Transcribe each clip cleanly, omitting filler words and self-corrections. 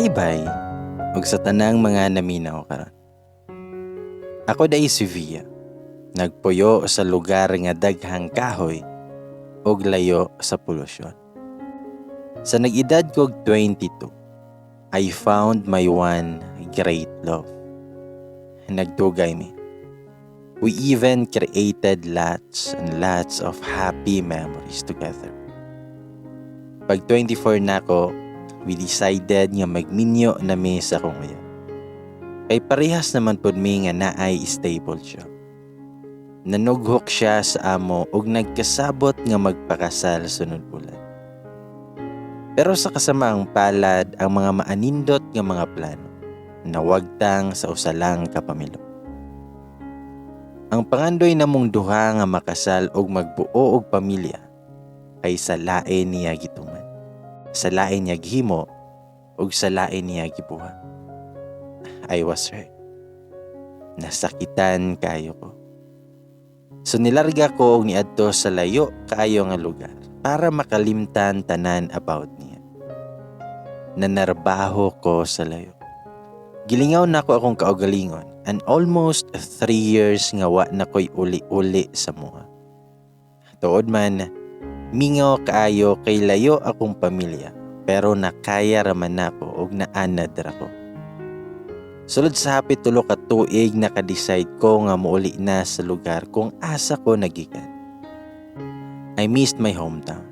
Hi, bye! Ug sa tanang mga naminaw karon. Ako diay si Via. Nagpuyo sa lugar nga daghang kahoy ug layo sa polusyon. Sa nag-edad kog 22, I found my one great love. Nagdugay mi. We even created lots and lots of happy memories together. Pag 24 na ako, we decided nga magminyo na mi sa akong uyab. Kay parehas naman pod mi nga naay stable job. Nanughok siya sa amo ug nagkasabot nga magpakasal sunod bulan. Pero sa kasamaang palad, ang mga maanindot nga mga plano nawagtang sa usa lang ka pamilo. Ang pangandoy namong duha nga makasal ug magbuo og pamilya kay sa lain niya gituman. Sa lain niya gihimo ug sa lain niya gibuhat. I was hurt. Nasakitan kaayo ko. So nilarga ko og niadto sa layo kaayo nga lugar para makalimtan tanan about niya. Nanarbaho ko sa layo. Gilingaw nako akong kaugalingon and almost 3 years nga wa na ko'y uli-uli sa amoa. Tuod man, mingaw kaayo kay layo akong pamilya, pero nakaya raman nako og naanad ra ko. Sulod sa hapit 3 ka tuig, naka-decide ko nga muuli na sa lugar kung asa ko nagikan. I missed my hometown.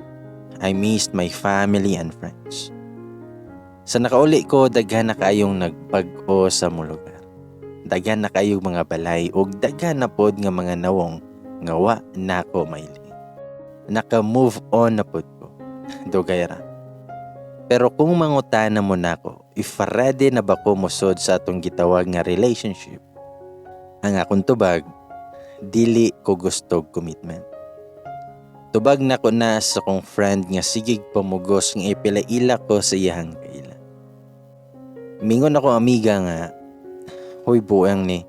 I missed my family and friends. Sa nakauli ko, daghan na kaayong nagbag-o sa among lugar. Daghan na kaayong mga balay ug daghan na pod nga mga nawong nga wa nako mailhi. Naka-move on na pod ko. Dugay ra. Pero kung mangutana mo nako if ready na ba ko mosud sa atong gitawag nga relationship, ang akong tubag, dili ko gusto og commitment. Tubag nako na sa akong friend nga sigig pamugos nga ipila-ila ko sa iyahang kaila. Mingon ako amiga nga, "Hoy, buang ni,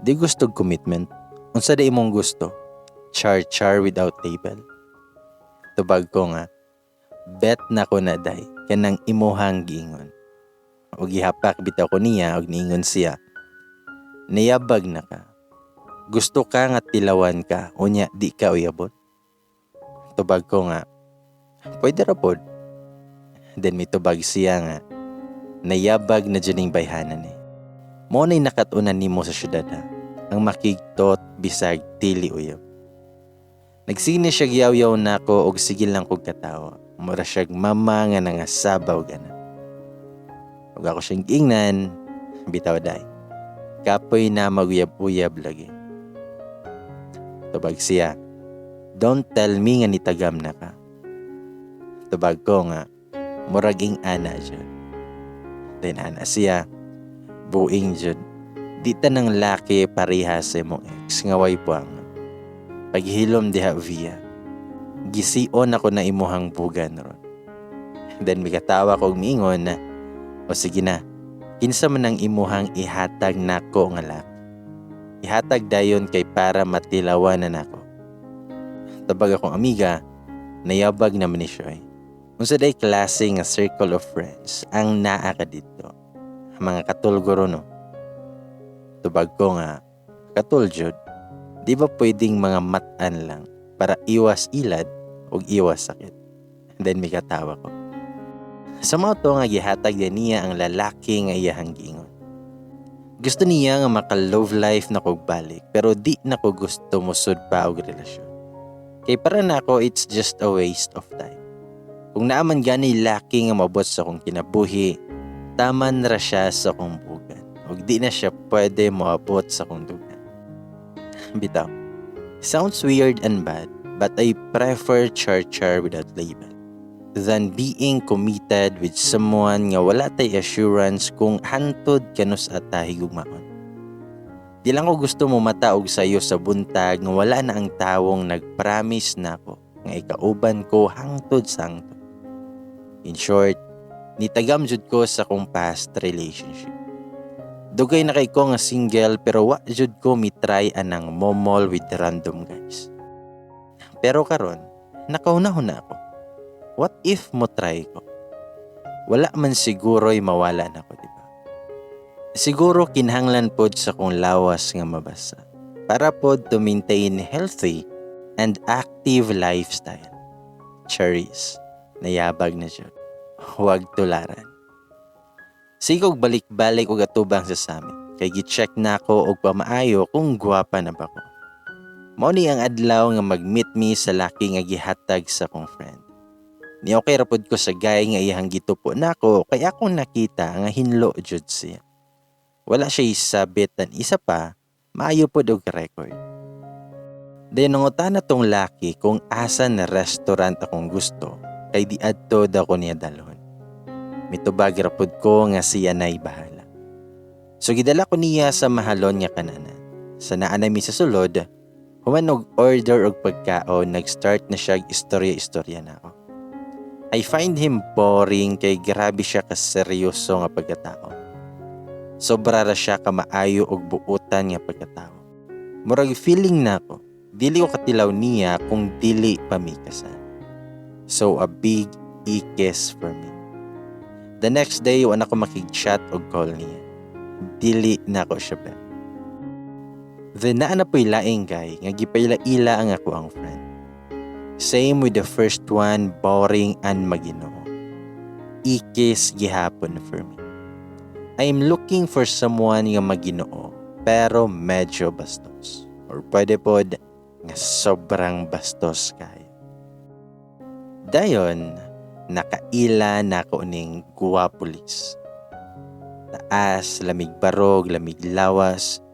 di gusto og commitment. Unsa di imong gusto? Char-char without label?" Tubag ko nga, "Bet na ko na day, kanang imuhang giingon." Og gihapak bitaw ko niya og niingon siya, "Niyabag na ka. Gusto ka nga tilawan ka, unya di ka uyabon?" Tubag ko nga, "Pwede ra pod." Then mitubag siya nga, "Nayabag na jud ning bayhanan eh. Mao na'y nakat-unan nimo sa syudad ha, ang makigtot bisag dili uyab." Nagsige siya yaw-yaw nako og sige lang kog katawa. Mura siyag mama nga nangasaba og anak. Ug ako siyang giingnan, "Bitaw day. Kapoy na maguyab-uyab lagi." Tubag siya, "Don't tell me nga nitagam na ka." Tubag ko nga, "Murag ing-ana jud." Then ana siya, "Buing jud. Di ta nang laki pareha sa imong ex nga way buangon. Paghilom diha, Via. Gision ako na imuhang bugan ron." Then mikatawa ko og miingon na, "O sige na, kinsa man ang imuhang ihatag nako nga laki? Ihatag dayon kay para matilawan na nako." Tubag akong amiga, "Nayabag naman ni siya. Unsa day klase nga circle of friends ang naa ka didto? Mga katulgoro, no?" Tubag ko nga, "Katul jud. Di ba pwedeng mga mat-an lang para iwas ilad ug iwas sakit?" Then mikatawa ko. Sa mao to nga gihatag din niya ang lalaki nga iyahang giingon. Gusto niya nga maka love life na kog balik, pero di na ko gusto mosud pa og relasyon. Kay para nako, it's just a waste of time. Kung naa man gani laki nga maabot sa akong kinabuhi, taman ra siya sa akong bugan ug di na siya pwede moabot sa akong dugan. Bitaw. Sounds weird and bad, but I prefer char-char without label than being committed with someone nga wala tay assurance kung hantod kanus-a ta higugmaon. Di lang ko gusto mo mata og sayo sa buntag nga wala na ang tawong nagpromise nako nga ikauban ko hangtod sa hangtod. In short, nitagam jud ko sa akong past relationship. Dugay na kay ko nga single, pero wa jud ko mi-try anang momol with random guys. Pero karon, nakahuna-huna ako. What if mo try ko? Wala man siguro'y mawala nako, di ba? Siguro kinahanglan pod sa kong lawas nga mabasa para pod to maintain healthy and active lifestyle. Charis, nayabag na jud. Huwag tularan. Sigog balik-balik og atubang sa summit kay gi-check na ako og pamaayo kung gwapa na ba ko. Mao ni ang adlaw nga mag-meet mi sa laki nga gihatag sa akong friend. Ni okay ra pod ko sa guy nga iyang gitupo nako kay akong nakita nga hinlo jud siya. Wala siya isabit and isa pa, maayo pod og record. Dayon nangutana tong laki kung asa na restaurant akong gusto kay diadto daw ko niya dalhon. Mitubag ra pod ko nga siya na'y bahala. So gidala ko niya sa mahalon nga kananan. Sa naa na mi sa sulod, human og order og pagkaon, nag-start na siya istorya-istorya na ako. I find him boring kay grabe siya ka seryoso nga pagkatao. Sobra ra siya ka maayo og buutan nga pagkatao. Murag feeling nako, dili ko katilaw niya kung dili pa mi kasal. So a big ikis for me. The next day, wala ko makig-chat og call niya. Dili na ko siya bet. Then naa na po'y laing guy nga gipaila-ila ang ako ang friend. Same with the first one, boring and maginoo. Ikis gihapon for me. I'm looking for someone nga maginoo pero medyo bastos. Or pwede pod nga sobrang bastos kayo. Dayon, nakaila na ako ning guwapulis. Taas, lamig barog, lamig lawas.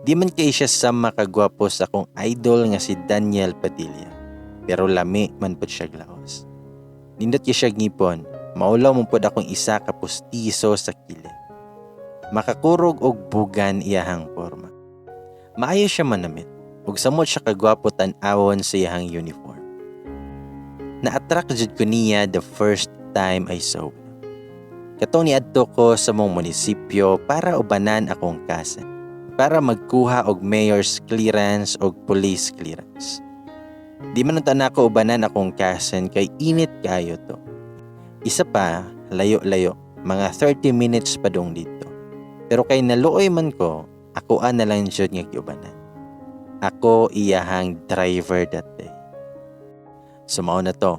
Di man kay siya sa makagwapo sa akong idol nga si Daniel Padilla. Pero lami man pod siya lawas. Nindot kay siya ngipon, maulaw mo pod akong isa ka pustiso sa kilid. Makakurog og bugan iyahang porma. Maayo siya manamit, ug samot siya kagwapo tan-awon sa iyahang uniform. Na-attract jud ko niya the first time I saw him. Katong niadto ko sa mong munisipyo para ubanan akong cousin para magkuha og mayor's clearance og police clearance. Di man unta nako ubanan akong cousin kay init kayo to. Isa pa, layo-layo, mga 30 minutes pa dong dito. Pero kay naluoy man ko, ako na lang jud nga giubanan. Ako iyahang driver that day. So mao na to,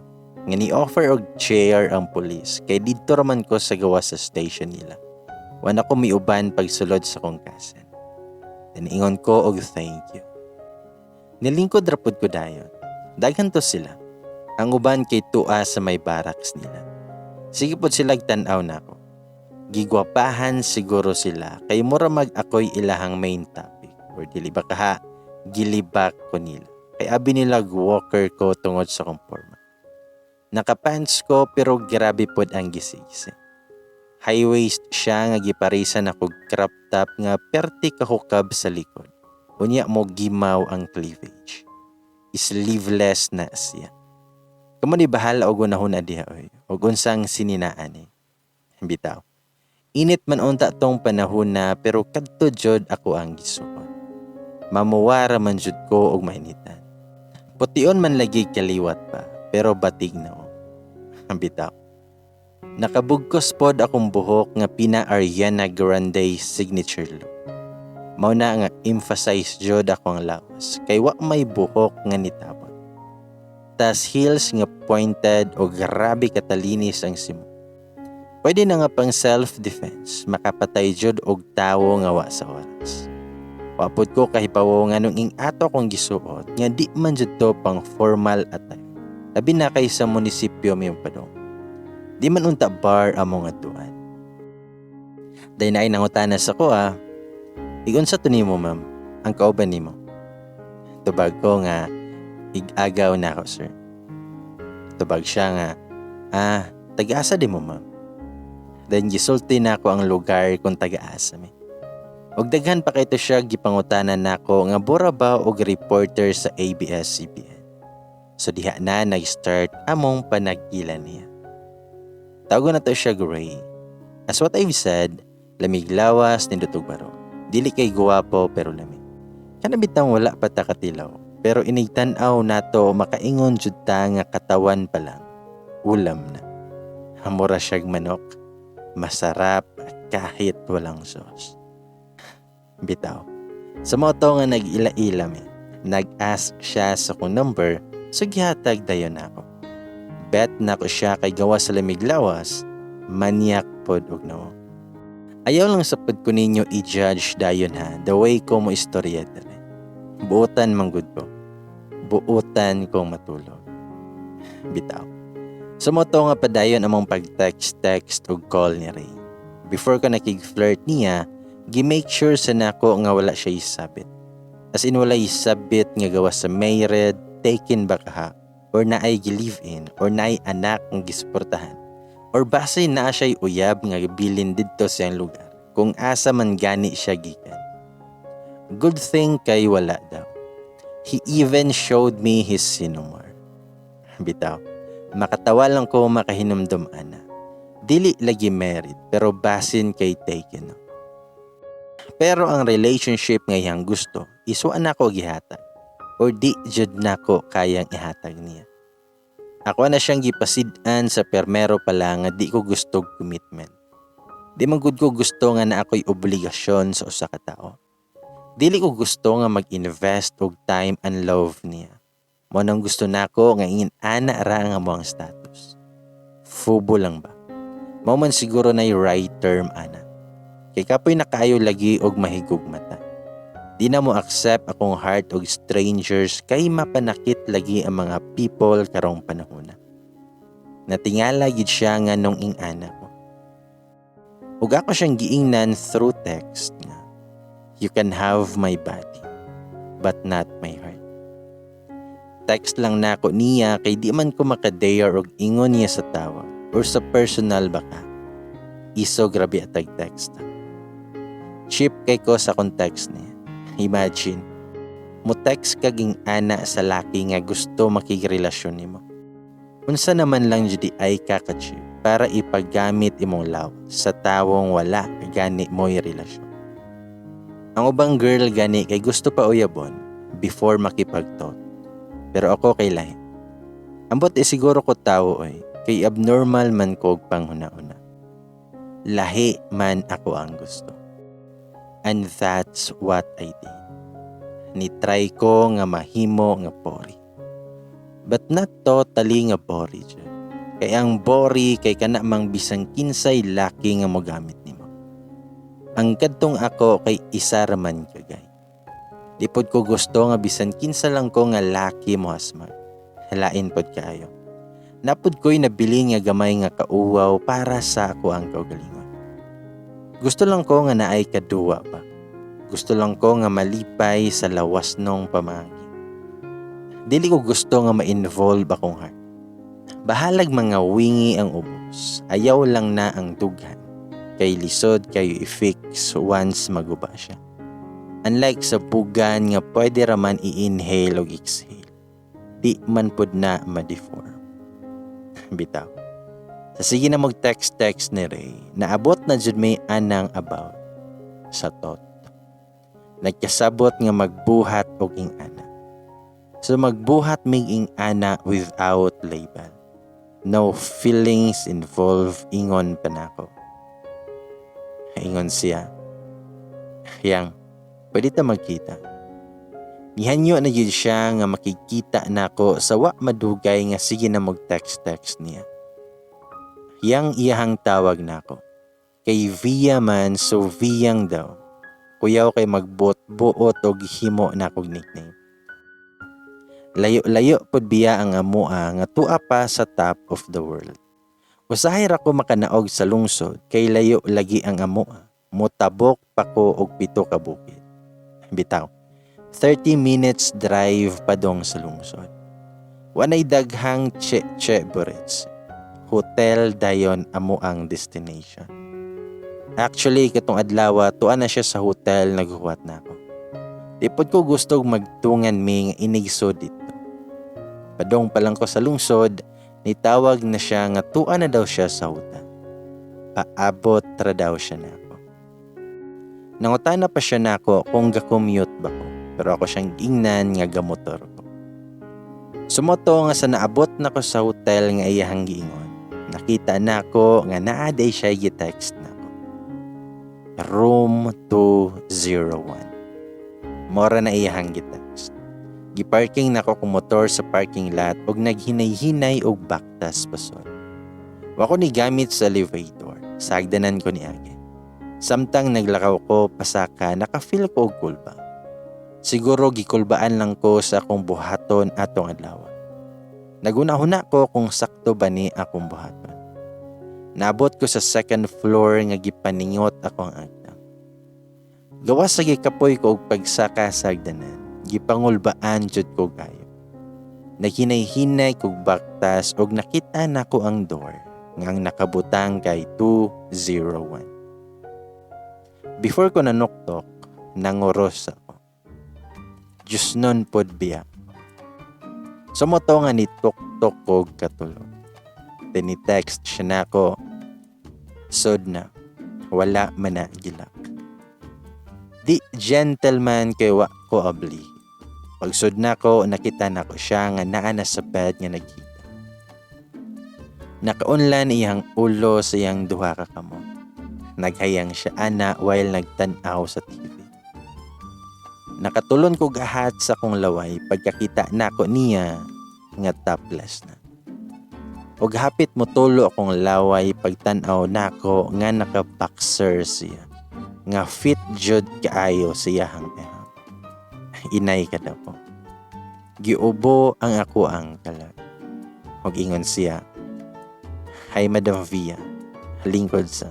nga ni-offer og chair ang police kay didto raman ko sa gawas sa station nila. Wala ko miuban pagsulod sa kong cousin. Then ingon ko og thank you. Nilingkod ra pud ko dayon. Daghan to sila. Ang uban kay tua sa may barracks nila. Sige pod sila tan-aw nako. Gigwapahan siguro sila kay mura mag ako'y ilahang main topic or dili ba kaha gilibak ko nila. Kay abi nila walker ko tungod sa kong porma. Nakapants ko pero grabe pod ang gisigsi. High waist siya nga giparisan ako crop top nga perti kahukab sa likod. Unya mo gimaw ang cleavage. Sleeveless na siya. Kamo ni bahala og unahuna diha oy. Og unsang sininaan ni. Bitaw. Init man unta tong panahon na pero kadto jud ako ang gisuot. Mamuwara man jud ko og mainitan. Pution man lagi kaliwat pa pero batig na o. Bitaw. Nakabugkos pod akong buhok nga pina Ariana Grande signature look. Mao na nga emphasize jud ako ang lawas kay wa may buhok nga nitabot. Tas heels nga pointed o grabe katalinis ang simo. Pwede na nga pang self-defense, makapatay jud og tawo nga wa sa oras. Wa pod ko kahibawo nga nung ing ato akong gisuot nga di man jud to pang formal attire. Labi na kay sa munisipyo mi padong. Di man unta bar among atuan. Day naay nangutana sa ko ah. "Igunsa to nimo, ma'am? Ang kauban nimo?" Tubag ko nga, "Ig-agaw na ako, sir." Tubag siya nga, "Ah, taga-asa di mo, ma'am?" Then gisulti na ako ang lugar kung taga-asa mi. Og daghan pa kayto siya gipangutanan nako nga bura ba og reporter sa ABS-CBN. So diha na nag-start among panag-ila niya. Tawgon na to siya Gray. As what I've said, lamig lawas, nindot og baro. Dili kay guwapo pero lami. Kana bitang wala pa ta katilaw, pero inig tan-aw nato makaingon jud ta nga katawan pa lang. Ulam na. Hamura siyag manok. Masarap kahit walang sauce. Bitaw. Sa mao to nga nag-ila-ila mi. Nag-ask siya sa akong number, so gihatag dayon nako. Bet nako siya kay gawas sa lamig lawas, manyak pod og nawong. Ayaw lang sa pod ko ninyo i-judge dayon ha, the way ko mo istorya diri. Buotan man gud ko. Buotan kong matulog. Bitaw. So mao to nga padayon among pag-text-text ug call ni Ray. Before ko nakig-flirt niya, gi-make sure sa nako nga wala siya isabit. As in wala isabit nga gawas sa married, taken ba kaha, or naay gi-live in, or naay anak nga gisuportahan. Or base naa siya'y uyab nga gibilin didto sa iyang lugar, kung asa man gani siya gikan. Good thing kay wala daw. He even showed me his CENOMAR. Bitaw, makatawa lang ko makahinumdum ana. Dili lagi married pero basin kay taken. No? Pero ang relationship nga iyang gusto, is wa nako gihatag or di jud nako kayang ihatag niya. Ako na siyang gipasid-an sa permero pa lang nga di ko gusto og commitment. Di man gud ko gusto nga naa ko'y obligasyon sa usa ka tawo. Dili ko gusto nga mag-invest og time and love niya. Mao nang gusto nako nga ingin ana ra nga mo ang status. Fubo lang ba? Mao man siguro na right term ana. Kay kapoy na kaayo lagi og mahigugmata. Di na mo accept akong heart og strangers kay mapanakit lagi ang mga people karong panahona. Natingala gid siya nga nung ing-ana ko. Ug ako siyang giingnan through text nga, "You can have my body, but not my heart." Text lang nako niya kay di man ko makadare og ingon niya sa tawag or sa personal baka. Iso grabe atag text. Cheap kay ko sa context niya. Imagine, mo text kag ing-ana sa laki nga gusto makigrelasyon nimo. Unsa naman lang jud ay ka ka-cheap para ipagamit imong lawas sa tawong wala gani mo'y relasyon. Ang ubang girl gani kay gusto pa uyabon before makipagtot. Pero ako kay lahi. Ambot eh siguro ko tawo oy, kay abnormal man ko og panghuna-una. Lahi man ako ang gusto. And that's what I did. Ni-try ko nga mahimo nga bori. But not totally nga bori jud. Kay ang bori kay kana mang bisang kinsay laki nga mogamit nimo. Ang kadtong ako kay isa ra man kagay. Di pod ko gusto nga bisan kinsa lang ko nga laki mo hasmag. Lain pod kaayo. Naa pod ko'y nabili nga gamay nga kauwaw para sa ako ang kaugalingon. Gusto lang ko nga naay kaduwa ba. Gusto lang ko nga malipay sa lawas nong pamagi. Dili ko gusto nga ma-involve akong heart. Bahalag mga wingi ang ubos. Ayaw lang na ang dughan. Kay lisod kayo i-fix once maguba siya. Unlike sa bugan nga pwede raman i-inhale o exhale. Di man pud na ma-deform. Bitaw. Sa sige na mag-text-text ni Ray, naabot na jud may anang about sa tot. Nagkasabot nga magbuhat og ing-ana. So magbuhat mig ing-ana without label. No feelings involved, ingon pa nako. Ingon siya, "Yang, pwede ta magkita." Nihanyo na jud siya nga makikita nako sa wa madugay nga sige na mag-text-text niya. Yang iyahang tawag nako. Kay Via man, so Viyang daw. Kuyaw kay magbuot-buot og himo nakog nickname. Layo-layo pod biya ang amoa nga tua pa sa top of the world. Usahay ra ko makanaog sa lungsod kay layo lagi ang amoa. Motabok pa ko og 7 ka bukid. Bitaw. 30 minutes drive padong sa lungsod. Wanay daghang che-che burits. Hotel dayon amo ang destination. Actually, katong adlaw tuwa na siya sa hotel naghuwat na ako. Di pod ko gusto magtungan mi nga inigsod dito. Padong pa lang ko sa lungsod, nitawag na siya nga tuwa na daw siya sa hotel. Paabot ra daw siya nako. Nangutana pa siya nako kung ga-commute ba ko, pero ako siyang gingnan nga gamotor ko. So mao to nga sa naabot na ko sa hotel nga iyahang giingon. Nakita nako nga naa diay siya gi-text nako. Room 201. Mora na iyahang gi-text. Giparking nako akong motor sa parking lot ug naghinay-hinay og baktas pasod. Wa ko ni gamit sa elevator. Sa hagdanan ko niagi. Samtang naglakaw ko pasaka, naka-feel ko og kulba. Siguro gikulbaan lang ko sa akong buhaton atong adlaw. Naghuna-huna ko kung sakto ba ni akong buhaton. Naabot ko sa second floor nga gipaningot ako ang agtang. Gawas sa gikapoy ko og pagsaka sa hagdanan, gipangulbaan jud ko gayo. Naghinay-hinay kog baktas og nakita nako ang door nga ang nakabutang kay 201. Before ko nanuktok, nanguros ako. Diyos nun pod biya. Sumoto nga ni tok-tok kog katulog. Then ni-text siya nako, "Sud na, wala man na gi-lock." Di gentleman kay wa ko abli. Pagsud nako, nakita nako siya nga naa na sa bed nga naghita. Nakaunlan iyang ulo sa iyang duha ka kamot. Naghayang siya ana while nagtan-aw sa TV. Nakatulon ko gahat sa akong laway pagkakita nako niya nga topless na. Ug hapit motulo akong laway pagtan-aw nako nga naka-boxer siya. Nga fit jud kaayo sa iyahang ehang. Inay ka daw po. Giubo ang ako ang kalag. Ug ingon siya, "Hi, Madam Via, lingkod sa."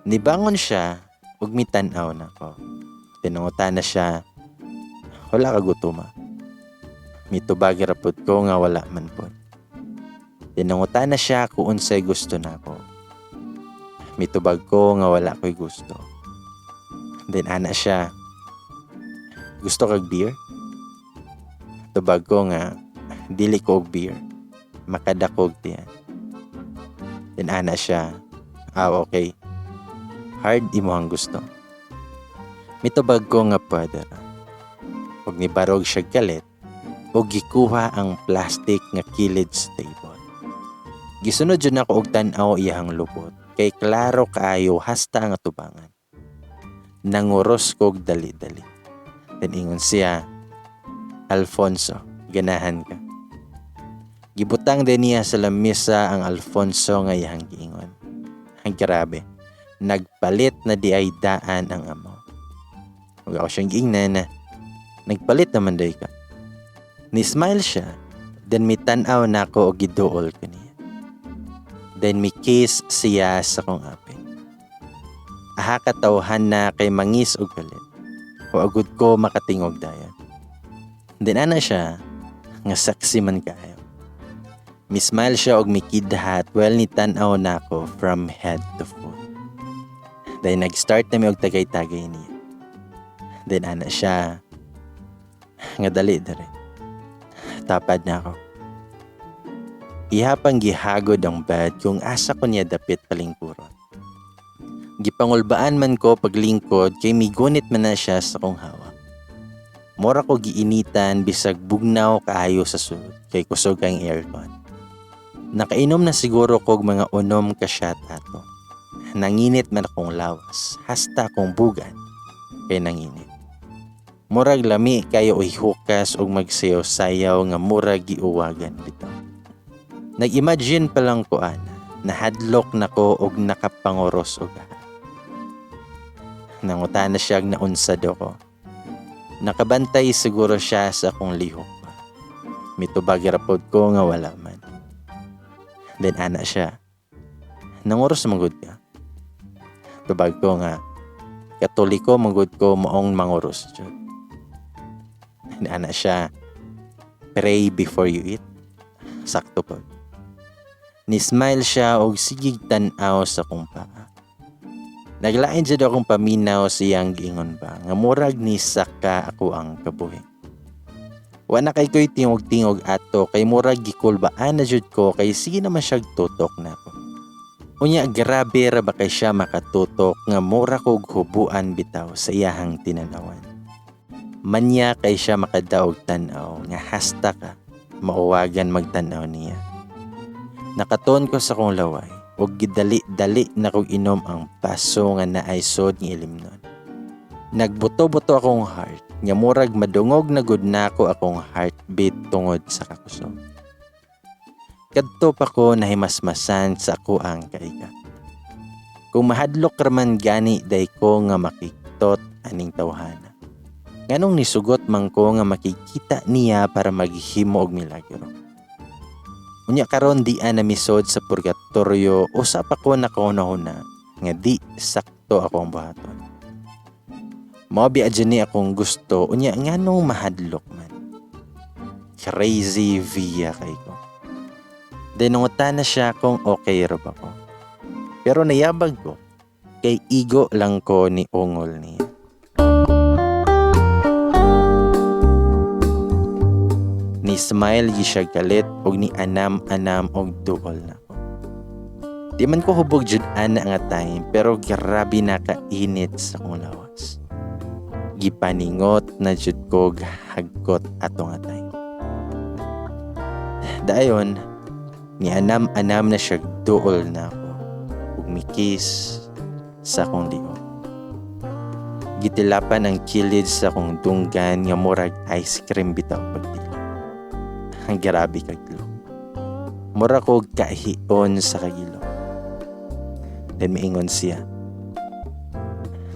Nibangon siya ug mitan-aw nako. Tinungutan na siya, "Wala ka gutuma?" Mitubag ra pud ko nga wala man pod. Tinungutan na siya kung unsay gusto nako. Mitubag ko nga wala ko'y gusto. Then ana siya, "Gusto kag beer?" Tubag ko nga dili ko og beer. Makadakog tiyan. Then ana siya, "Ah, okay. Hard imo ang gusto?" Mitubag ko nga pwede ra. Ug nibarog siya galit ug gikuha ang plastic nga kilid sa table. Gisunod jud nako og tan-aw iyahang lubot kay klaro kaayo hasta ang atubangan. Nanguros kog dali-dali. Then ingon siya, "Alfonso, ganahan ka?" Gibutang din niya sa lamisa ang Alfonso nga iyahang giingon. Ang grabe, nagpalit na di ay daan ang amo. Ug ako siyang giingnan na, "Nagpalit naman day ka." Ni-smile siya, then mitan-aw nako og giduol ko niya. Then mi-kiss siya sa kong aping. Aha katawhan na kay mangis og galit. Wa gud ko makatingog dayon. Then ana siya, nga sexy man kaayo. Mi-smile siya og mikidhat while ni tan-aw nako from head to foot. Then nag-start na mi og tagay-tagay niya. Then ana siya, nga dali dere. Tapad na ako. Iha pang gihagod ang bed kung asa ko niya dapit palingkuron. Gipangulbaan man ko paglingkod kay migunit man na siya sa kong hawa. Mora ko giinitan bisag bugnaw kaayo sa sulod kay kusog ang aircon. Nakainom na siguro kog mga 6 ka shot ato. Nanginit man akong lawas hasta akong bugan kay nanginit. Murag lami kayo ihukas og magsayaw-sayaw nga murag giuwagan bitaw. Nag-imagine pa lang ko ana, nahadlok na ko og nakapanguros og aha. Nangutana siya og naunsa daw ko. Nakabantay siguro siya sa akong lihok ba. Mitubag ra pod ko nga wala man. Then ana siya, "Nanguros man gud ka?" Tubag ko nga Katoliko man gud ko, maong manguros jud. Then ana siya, "Pray before you eat." Sakto pod. Ni-smile siya og sigig tan-aw sa akong paa. Naglain jud akong paminaw sa iyang giingon ba nga murag ni saka ako ang kabuhi. Wa na kay ko'y tingog-tingog ato kay murag gikulbaan na jud ko kay sige naman siya tutok nako. Unya grabe ra ba kay siya makatutok nga mura kog hubuan bitaw sa iyahang tinanawan. Manya kay siya makadaog tan-aw nga hasta ka mauwagan magtan-aw niya. Nakatuon ko sa akong laway ug gidali-dali na kog inom ang baso nga naay sod nga ilimnon. Nagbuto-buto akong heart nga murag madungog na gud nako akong heartbeat tungod sa kakusog. Kadto pa ko nahimasmasan sa ako ang kaiga. Kung mahadlok raman gani day ko nga makiktot aning tawhana. Nganong nisugot man ko nga makikita niya para maghimo og milagro. Unya karon di na misod sa purgatorio, usa pa ko nakahuna-huna nga di sakto ako ang buhaton. Mao biya ni akong gusto, unya nganong mahadlok man. Crazy via kay ko. Then nangutana siya kung okay ra ba ko. Pero nayabag ko kay igo lang ko ni ungol niya. Ni smile gi siya galit og ni anam-anam og duol na ko. Di man ko hubog jud ana nga time pero grabe na kainit sa akong lawas. Gipaningot na jud ko hagkot ato nga time. Dayon, ni anam-anam na siya duol na ako ug mikis sa akong liog. Gitilapan ang kilid sa akong dunggan nga murag ice cream bitaw pagdilo. Ang grabe kaglo. Mura ko kahion sa kagilo. Then maingon siya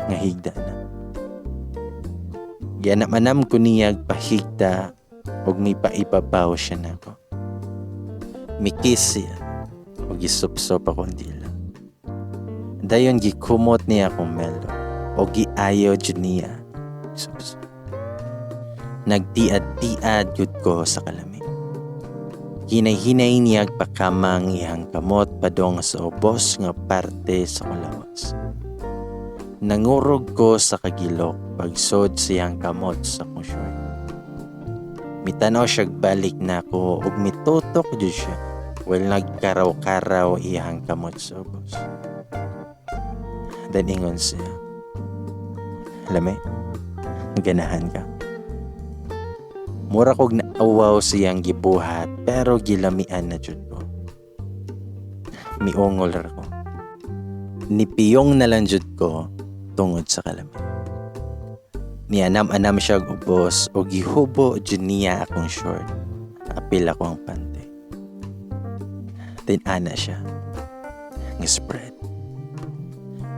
nga higda na. Gianam-anam ko niya pahigda ug mipaibabaw siya nako. Mikis siya ug gisupsop akong dila. Dayon gikumot niya akong melo o giayo jud niya supsop. Nagtiad-tiad jud ko sa kalami. Hinay-hinay niya pakamang iyang kamot padong sa ubos nga parte sa kulawas. Nangurog ko sa kagilok pagsod siyang kamot sa akong short. Mitanaw siya balik nako ug mitutok jud siya while nagkaraw-karaw iyang kamot sa ubos. Then ingon siya, "Lami, ganahan ka." Mura kog naawaw siyang gibuhat pero gilamian na jud ko. Miungol ra ko. Nipiyong na lang jud ko tungod sa kalami. Nianam-anam siya og ubos o gihubo jud niya akong short. Apil ako ang pante. Then ana siya nga spread.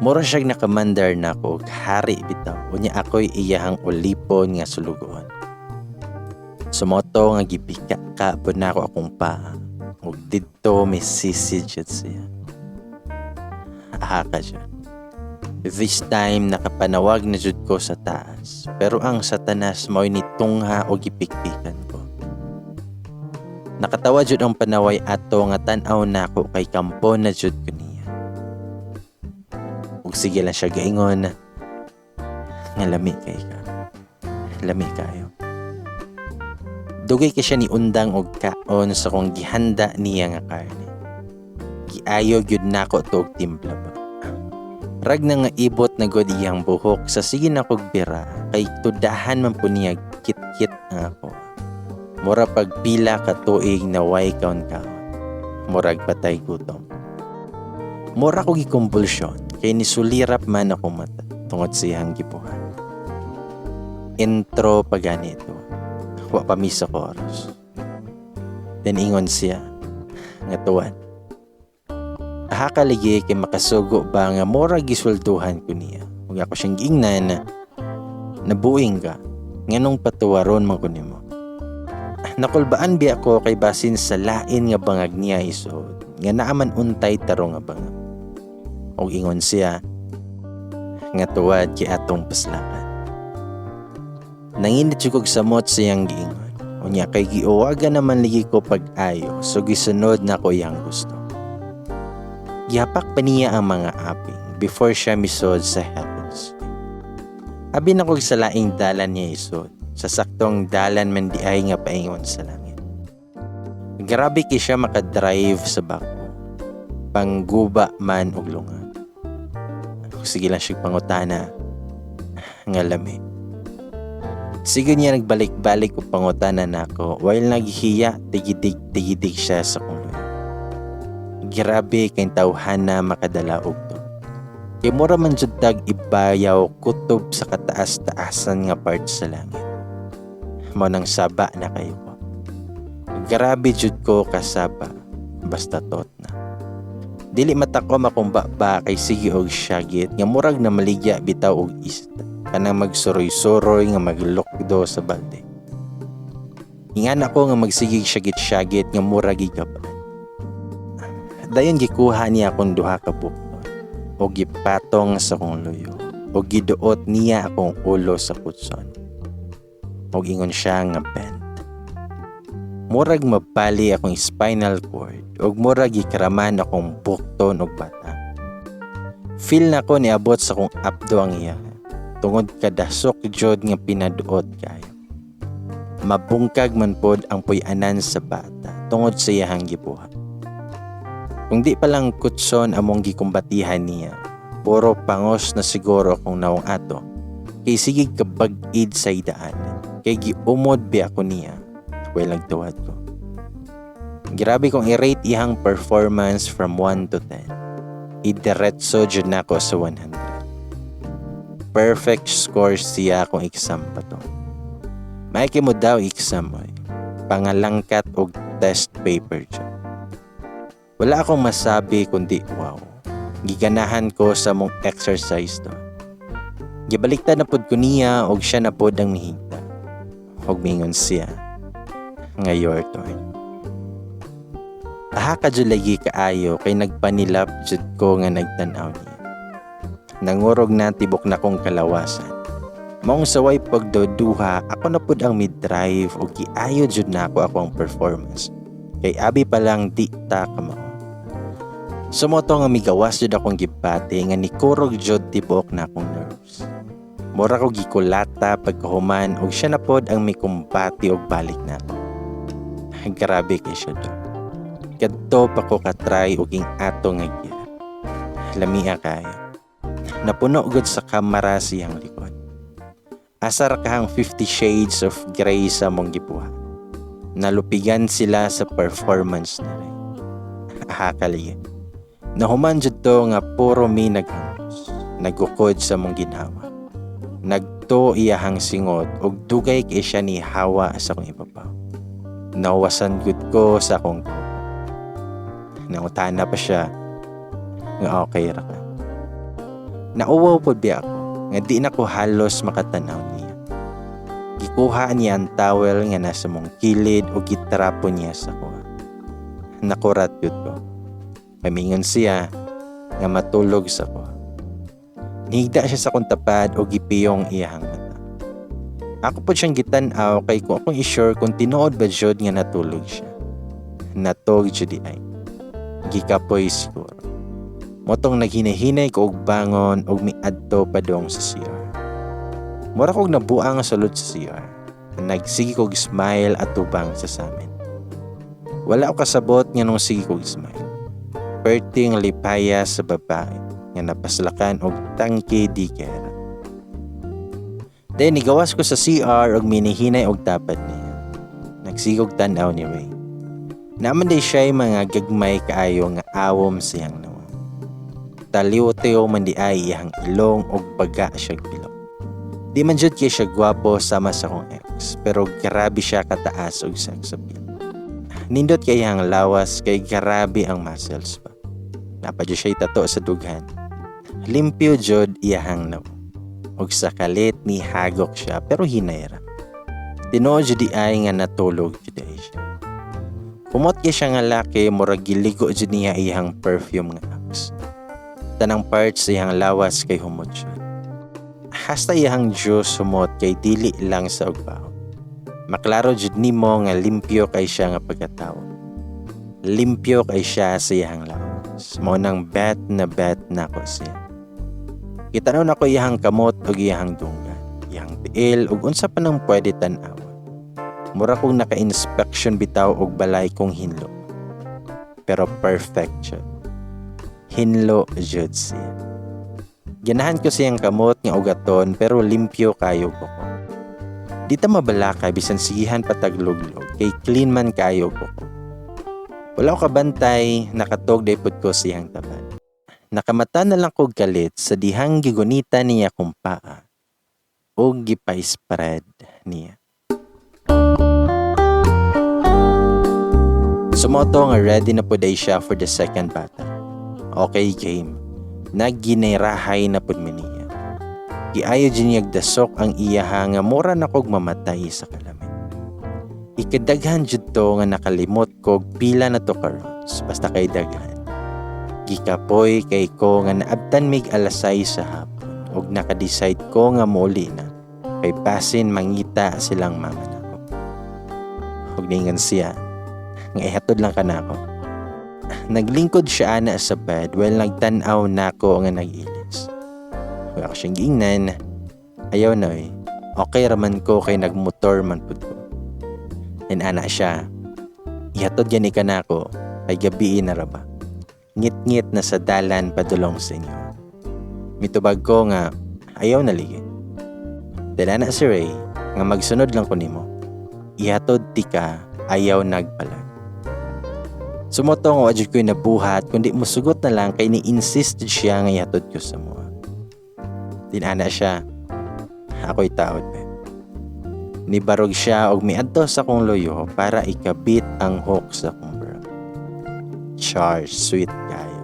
Mura siyang nakamandar na ako og hari bitaw. Unya ako'y iyahang ulipon nga sulugoon. Sumoto nga gibika ka po na ako akong paa. Ug didto may sisid siya. Aha ka siya. This time nakapanawag na jud ko sa taas. Pero ang satanas mao'y nitungha o gipikpikan ko. Nakatawa jud ang panaway ato nga tan-aw nako kay kampo na jud ko niya. Ug sige lang siya gaingon nga lami kay ka. Lami kayo. Dugay kay siya ni undang og kaon sa kong gihanda niya nga karne. Giayo gyud nako to og timpla ba. Rag na nga ibot na gud iyang buhok sa sige na kog bira kay tudahan man po niya kit-kit ang ako. Mura pagpila ka tuig na way kaon-kaon. Murag patay gutom. Mura ko gikumbulsyon kay nisulirap man ako mata tungod sa iyang gibuhat. Intro pa ganito. Wa pa mi sa chorus. Then ingon siya nga tuwan. Aha kaligi kay makasugo ba nga mura giswelduhan ko niya. Ug ako siyang giingnan, nabuing ka nganong patuwaron man ko nimo. Nakulbaan biya ko kay basin sa lain nga bangag niya isod nga naaman untay tarong nga bangag. Og ingon siya nga tuwad kay atong paslakan. Nanginit jud kog samot sa iyang giingon. Unya kay giuwagan naman ligi ko pag-ayo, so gisunod na ko iyang gusto. Gihapak pa niya ang mga aping before siya misod sa heavens. Abi na kog sa laing dalan niya isod, sa saktong dalan man di ay nga paingon sa langit. Grabe kay siya makadrive sa bako. Pangguba man og lunga. Sige lang siya pangutana nga lami. Sige niya nagbalik-balik og pangutana nako while naghiya tigidig-tigidig siya sa kong luyo. Grabe kay tawhana makadala og to. Kay mura man jud tag ibayaw kutob sa kataas-taasan nga part sa langit. Mao nang saba na kayo ko. Grabe jud ko kasaba, basta tot na. Dili matakom akong baba kay sige og syagit nga murag na maligya bitaw og isda kanang magsuroy-suroy nga maglukdo sa balde. Ingan ako nga magsigig syagit-syagit nga murag gigabaan. Dayon gikuha niya akong duha ka bukton o gipatong sa akong luyo o giduot niya akong ulo sa kutson. Og ingon siya nga bend. Murag mabali akong spinal cord ug murag gikraman akong bukton og bata. Feel na ko niabot sa akong apdo ang iya tungod kadasok jud nga pinaduot kayo. Mabungkag man pod ang puy-anan sa bata tungod sa iyahang gibuhat. Kung di pa lang kutson among gikumbatihan niya, puro pangos na siguro akong nawong ato. Kay sige kabag-id sa idaan, kay giumod bi ako niya, well nagtuwad ko. Grabe kong i-rate iyang performance from 1 to 10. Idiretso jud nako sa 100. Perfect score siya kung exam pa to. Maiki mo daw exam oy. Pangalangkat og test paper jud. Wala akong masabi kundi wow. Giganahan ko sa mong exercise to. Gibaliktad na pod ko niya og siya na pod ang mihigda. Og mingon siya nga your turn. Aha ka jud lagi kaayo kay nagpanilap jud ko nga nagtan-aw niya. Nangurog na tibok na kong kalawasan. Maong saway pagduduha, ako na pud ang mid-drive og giayo jud nako ako ang performance. Kay abi pa lang di ta kamao. Sumoto nga migawas jud akong gibati nga nikurog jud tibok na akong nerves. Mura ko gikulata pagkahuman og siya na pod ang mikumbati og balik nako. Grabe kay siya do. Kadto pa ko katry og ing ato nga gear. Lamia kayo. Napuno gud sa kamera siyang likod. Asar kahang 50 Shades of Grey sa mong gibuhat. Nalupigan sila sa performance na rin. Hakali. Nahuman jud to nga puro mi naghangos. Nagukod sa mong ginhawa. Nagto iyahang singot ug dugay kay siya ni hawa sa akong ibabaw. Nawasan gud ko sa akong kaupo. Nangutana pa siya nga okay ra ka. Nauwaw pod biya ako nga di na ko halos makatanaw niya. Gikuha niya ang towel nga nasa mong kilid o gitrapo niya sa kuha. Nakurat yun ko. Pamingon siya nga matulog sa kuha. Nihigda siya sa akong tapad o gipiyong iyahang mata. Ako po siyang gitan-aw kay kung akong i-sure kung tinuod ba jud nga natulog siya. Natog jud ay. Gikapoy siguro. Motong naghinay-hinay ko og bangon og miadto padong sa CR. Mura kog nabuang sa sulod sa CR. Nagsige kog smile at tubang sa samin. Wala ko kasabot nga nung sige kog smile. Perting lipaya sa babae nga napaslakan og tangke di gera. Then nigawas ko sa CR og minihinay og tapad niya. Nagsigog tan-aw ni Ray. Naman day siya mga gagmay kaayo nga awom siyang nawa. Taliw-tiw man di ay iyang ilong og baga siya bilog. Di man jud kay siya gwapo sama sa akong ex, pero grabe siya kataas og sex appeal. Nindot kay iyang lawas kay grabe ang muscles pa. Napa jud siya tato sa dughan. Limpyo jud iyahang nawa. Og sa kalit ni hagok siya pero hinay ra. Tinuod jud di ay nga natulog jud ay siya. Kumot kay siya nga laki, murag giligo jud niya iyang perfume nga Axe. Tanang parts sa iyang lawas kay humot siya. Hasta iyang juice humot kay dili lang sa ugbaw. Maklaro jud nimo nga limpyo kay siya nga pagkatawo. Limpyo kay siya sa iyang lawas. Mao nang bet na bet nako siya. Kitanaw nako iyang kamot ug iyang dunggan, iyang tiil ug unsa pa nang pwede tan-awan. Mura kong naka-inspection bitaw og balay kong hinlo. Pero perfect jud. Hinlo jud siya. Ganahan ko siyang kamot nga ugaton pero limpyo kayo ko. Di ta mabalaka bisan sigihan patagluglog kay clean man kayo ko. Wala ko kabantay, nakatog day pud ko siyang tabad. Nakamata na lang kog kalit sa dihang gigunita niya kong paa ug gipa-spread niya. Sumoto nga ready na pud ay siya for the second battle. Okay, game. Nagginayrahay na pud mi niya. Giayo jud niyag dasok ang iyaha nga mura na kog mamatay sa kalamit. Ikadaghan jud to nga nakalimot kog pila na to karon, basta kay daghan. Gikapoy kay ko nga naabtan mig alas 6 sa hapon ug naka-decide ko nga mouli na kay basin mangita silang mama nako. Ug ningon siya nga ihatod lang ka nako. Naglingkod siya ana sa bed while nagtan-aw nako nga nag-ilis. Ug ako siyang giingnan, ayaw na oy. Okay raman ko kay nagmotor man pud ko. And ana siya, ihatod gani ka nako kay gabii na ra ba. Ngit-ngit na sa dalan padulong sa inyo. Mitubag ko nga ayaw na ligi. Then ana si Ray nga magsunod lang ko nimo. Ihatod ti ka, ayaw nagpalag. Sumoto nga wa jud ko'y nabuhat kundi musugot na lang kay ni-insist siya nga ihatod ko sa mua. Dinana siya, ako'y taod be. Nibarog siya og miadto sa akong loyo para ikabit ang hook sa akong bra. Char, sweet kayo.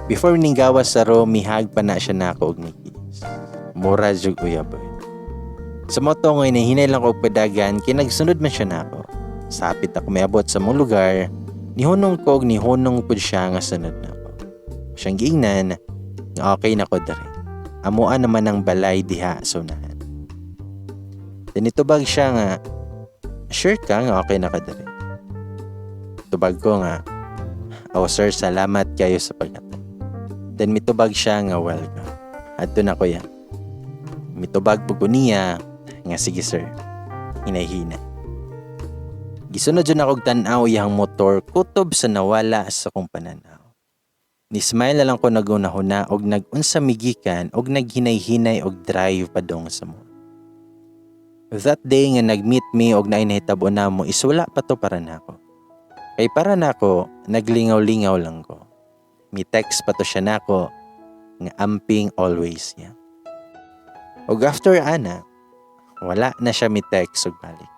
Before ninggawas sa room, mihag pa na siya nako og nikis. Mura jug uyab oy. Sa moto nga hinahinay lang og padagan kay nagsunod man siya nako. Sapit ako miabot sa mong lugar, nihunong ko og nihunong pud siya nga sunod nako. Siyang giingnan nga okay na ko diri. Amuan naman ang balay diha sa unahan. Then nitubag siya nga, sure ka nga okay na ka diri? Tubag ko nga, oh sir, salamat kayo sa paghatod. Then mitubag siya nga welcome. Adto na kuya. Mitubag po ko niya nga sige sir. Hinay-hinay. Gisunod jud akong tan-aw iyang motor kutob sa nawala sa akong pananaw. Ni-smile na lang ko nagunahuna og nag-unsa migikan og naghinay-hinay og drive padong sa mall. That day nga nag-meet me og naay nahitabo namo is wala pa to para nako. Kay para nako, naglingaw-lingaw lang ko. Mi text pa to siya nako nga amping always niya. Og after ana, wala na siya mi text og balik.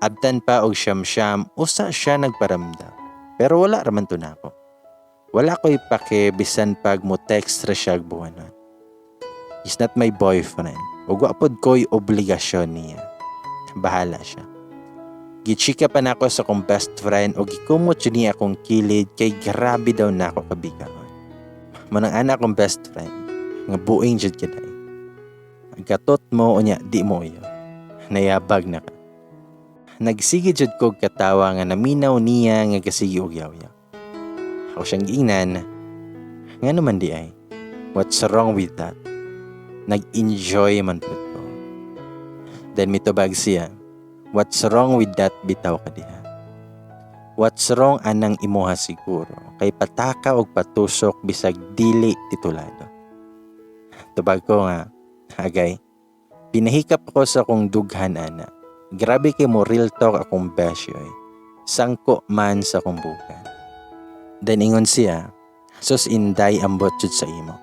Abtan pa og siyam-siyam, usa siya nagparamdam. Pero wala raman to nako. Wala ko'y pake bisan pag mo text ra siya buwanon. He's not my boyfriend. Ug wa pod ko'y obligasyon niya. Bahala siya. Gichika pa nako sa akong best friend og gikumot jud niya akong kilid kay grabe daw nako kabigaon. Manang ana akong best friend nga buing jud kaday. Gatot mo unya di mo iyo. Nayabag na ka. Nagsige jud kog katawa nga naminaw niya nga gasige og yaw-yaw. Ako siyang giingnan, nga naman di ay, what's wrong with that? Nag-enjoy man pud ko. Then mitubag siya, what's wrong with that bitaw ka diha? What's wrong anang imuha siguro? Kay pataka og patusok bisag dili titulado. Tubag ko nga, agay, pinahikap ako sa akong dughan ana. Grabe kay mo real talk akong besh oy. Sangko man sa akong bukan. Then ingon siya, sus inday ambot jud sa imo.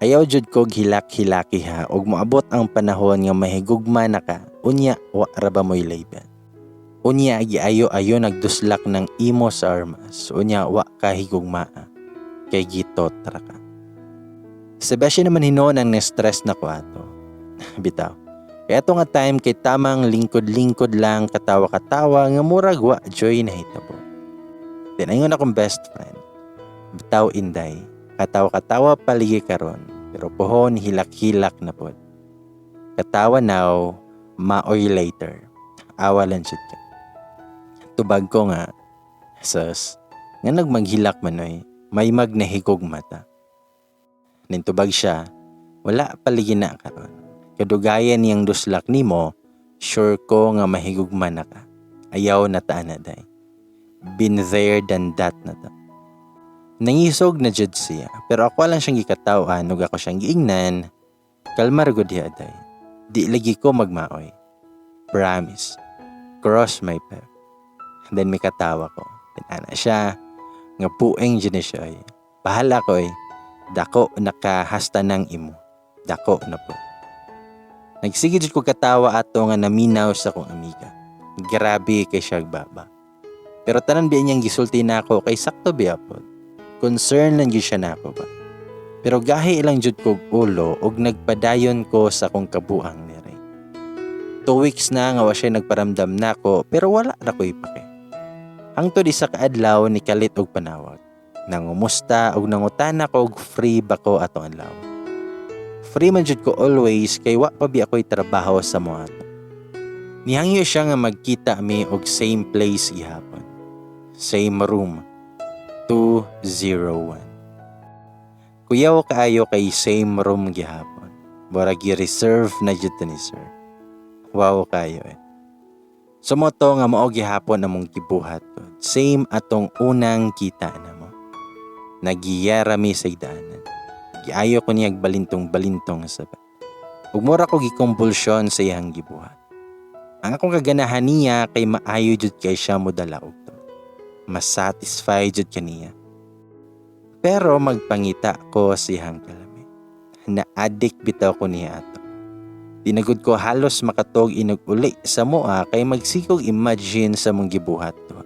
Ayaw jud kog hilak-hilaki ha og moabot ang panahon nga mahigugma na ka, unya wa ra ba mo'y label. Unya giayo-ayo nagduslak ng imo sa armas, unya wa ka higugmaa, kay gitot ra ka. Sa beshi naman hinuon ang na-stress na ko ato. Bitaw. Kaya ato nga time kay tamang lingkod-lingkod lang katawa-katawa nga murag wa joy na hitabo. Then ingon akong best friend. Bitaw inday, katawa-katawa paligi karon, pero pohon hilak-hilak na pod. Katawa now, maoy later. Awa lang jud ka. Tubag ko nga, sus, nga nagmaghilak manoy, may magnahigog mata. Nintubag siya, wala paligi na karon. Kadugayan niyang duslak nimo, sure ko nga mahigugma na ka. Ayaw na taan na day. Been there than that na ta. Nangisog na jud siya, pero ako lang siyang gikatawan ug ako siyang giingnan. Kalma ra gud diha day. Di lagi ko magmaoy. Promise. Cross my path. Then may katawa ko. Ana siya nga bueng jud ni siya, oy. Bahala ko, oy. Dako nakahasta ng imo. Dako na po. Nagsige jud ko katawa ato nga naminaw sa akong amiga. Grabe kay siya baba. Pero tanan biya niyang gisulti nako kay sakto biya pod. Concern lang gyud siya nako ba. Pero gahi lang jud kog ulo og nagpadayon ko sa akong kabuang ni Ray. 2 weeks na nga wa siya nagparamdam nako, pero wala ra ko'y pake. Hangtod isa ka adlaw ni kalit og panawag. Nangumusta og nangutana ko og free ba ko atong adlaw. Free man jud ko always kay wa pa bi ako'y trabaho sa mo ato. Nihangyo siya nga magkita mi og same place gihapon. Same room. 201. Kuyaw kaayo kay same room gihapon. Murag gi-reserve na jud to ni sir. Wow kayo eh. So mao to nga mao gihapon among gibuhat ko. Same atong unang kita na mo. Nagiyara mi sa idaanan. Giayo ko niya balintong-balintong sa ba. Ug mura ko gikombulsyon sa iyang gibuhat. Ang akong kaganahan niya kay maayo jud kay siya modala og to. Mas satisfied jud kaniya. Pero magpangita ko sa iyang kalami. Na-addict bitaw ko niya ato. Di na gud ko halos makatog inog uli sa moa kay magsigog imagine sa mong gibuhat to.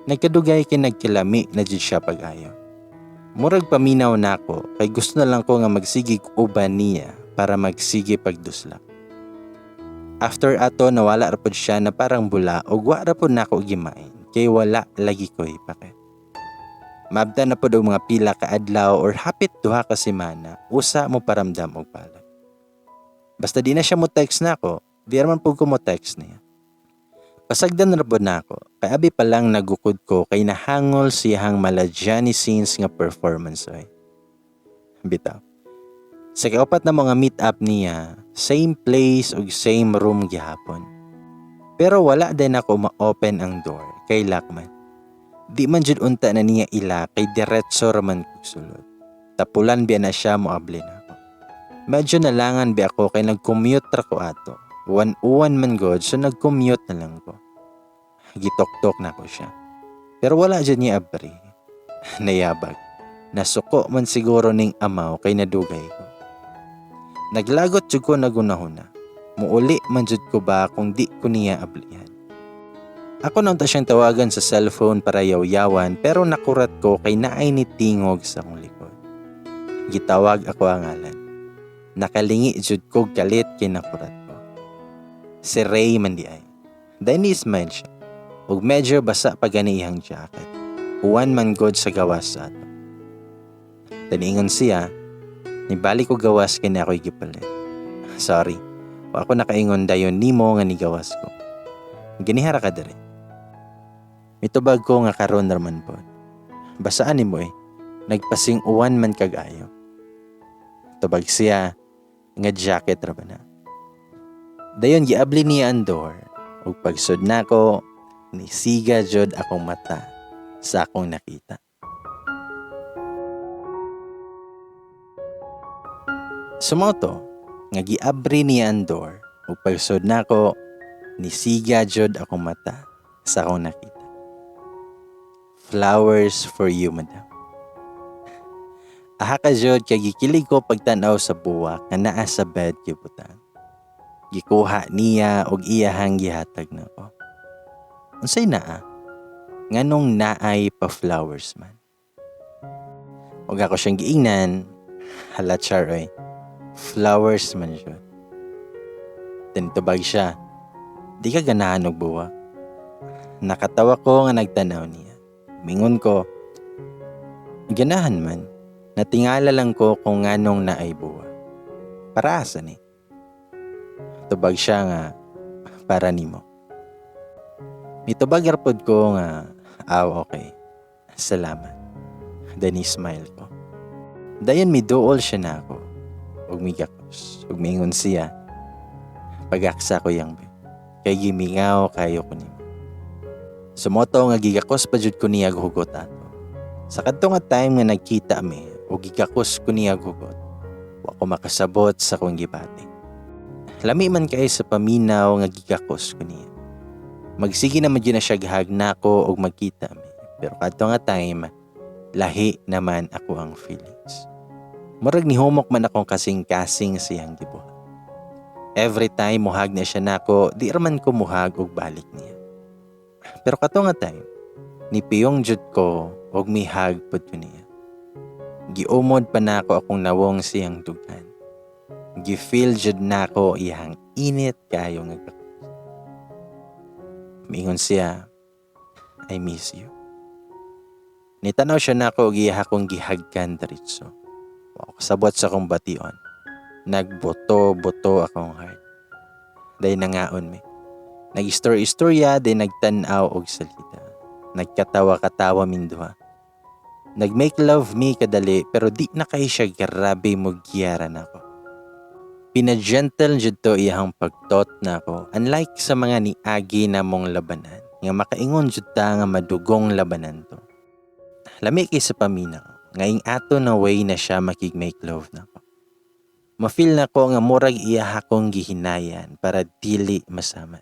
Nagkadugay kay nagkilami na jud siya pag-ayo. Murag paminaw nako kay gusto na lang ko nga magsigig uban niya para magsige pagduslak. After ato, nawala ra pod siya na parang bula ug wa ra pod nako gimain kay wala lagi ko'y pake. Maabtan na pod og mga pila ka adlaw or hapit 2 ka semana usa mo paramdam og palad. Basta di na siya mo text nako, di man pud ko mo text niya. Pasagdan ra pod nako kay abi pa lang nagukod ko kay nahangol siyang mala Johnny Sins nga performance oy. Bitaw. Sa kaupat na mga meet up niya, same place ug same room gihapon. Pero wala din ako ma-open ang door kay lock man. Di man jud unta na niya ila kay diretso raman kog sulod. Tapulan biya na siya moabli nako. Medyo nalangan bi ako kay nag-commute ra ko ato. Uwan-uwan man god, so nag-commute na lang ko. Gitoktok na ko siya. Pero wala jud niya abri. Nayabag. Nasuko man siguro ning amaw kay nadugay ko. Naglagot jud ko nagunahuna. Muuli man jud ko ba kung di ko niya ablihan? Ako na unta siyang tawagan sa cellphone para yaw-yawan, pero nakurat ko kay naay ni tingog sa akong likod. Gitawag ako ang ngalan. Nakalingi jud ko kalit kay nakurat ko. Si Ray man di ay. Dayon ni smile siya. Ug medyo basa pa gani iyang jacket. Uwan man god sa gawas sa ato. Taniingon siya, nibalik ko gawas kay na ako'y gipalit. Sorry, wa ako nakaingon dayon nimo nga nigawas ko. Ginihara ka diri. Mitubag ko nga karon raman pod. Basaan nimo eh. Nagpasing uwan man kag-ayo. Tubag siya nga jacket ra ba na. Dayon giabli niya ang door ug pagsud nako, nisiga jud akong mata sa akong nakita. Sumoto nga giabri niya ang door ug pagsud nako, nisiga jud akong mata sa akong nakita. Flowers for you, madam. Aha ka jud kay gikilig ko pagtan-aw sa buwak nga naa sa bed gibutang. Gikuha niya og iyahang gihatag nako. Unsay naa? Nganong naay pa flowers man? Ug ako siyang giingnan, hala char oy. Flowers man siya. Tinitubag siya, di ka ganahan og buwak? Nakatawa ko nga nagtanaw niya. Mingon ko, ganahan man. Natingala lang ko kung nganong naay buwak. Para asa ni? Tubag siya nga, para nimo. Mitubag ra pod ko nga, aw okay. Salamat. Then smile ko. Dayon miduol siya na ako. Ug migakos. Ug miingon siya, pagaksa ko yang be. Kay gimingaw kayo ko nimo. Sumoto nga gigakos pa jud ko niya hugot ato. Sa kadto nga time nga nagkita mi ug gigakos ko niya hugot, wa ko makasabot sa akong gibati. Lami man kay sa paminaw nga gigakos ko niya. Magsige naman jud na siya gahag nako og magkita mi. Pero kadto nga time, lahi naman ako ang feelings. Murag nihumok man akong kasing-kasing siyang gibuhat. Every time muhag na siya nako, di raman ko muhag og balik niya. Pero kato nga time, nipiyong jud ko og mihag pud ko niya. Giumod pa nako akong nawong siyang dughan. Gi-feel jud nako iyang init kayo nga gakos. Miingon siya, "I miss you." Nitanaw siya nako og iya akong gihagkan diretso. Wa ko kasabot sa akong bation. Nagbuto-buto akong heart. Day nangaon mi. Nag-istorya-istorya, day nagtan-aw og salida. Nagkatawa-katawa min duha. Nag-make love mi kadali pero di na kay siya grabe mo giyara nako. Pina-gentle jud to iyang pagtot nako, unlike sa mga niagi namong labanan nga makaingon jud ta nga madugong labanan to. Lami kay sa paminaw nga ato na way na siya makig-make love nako. Ma-feel nako nga murag iya akong gihinayan para dili masama.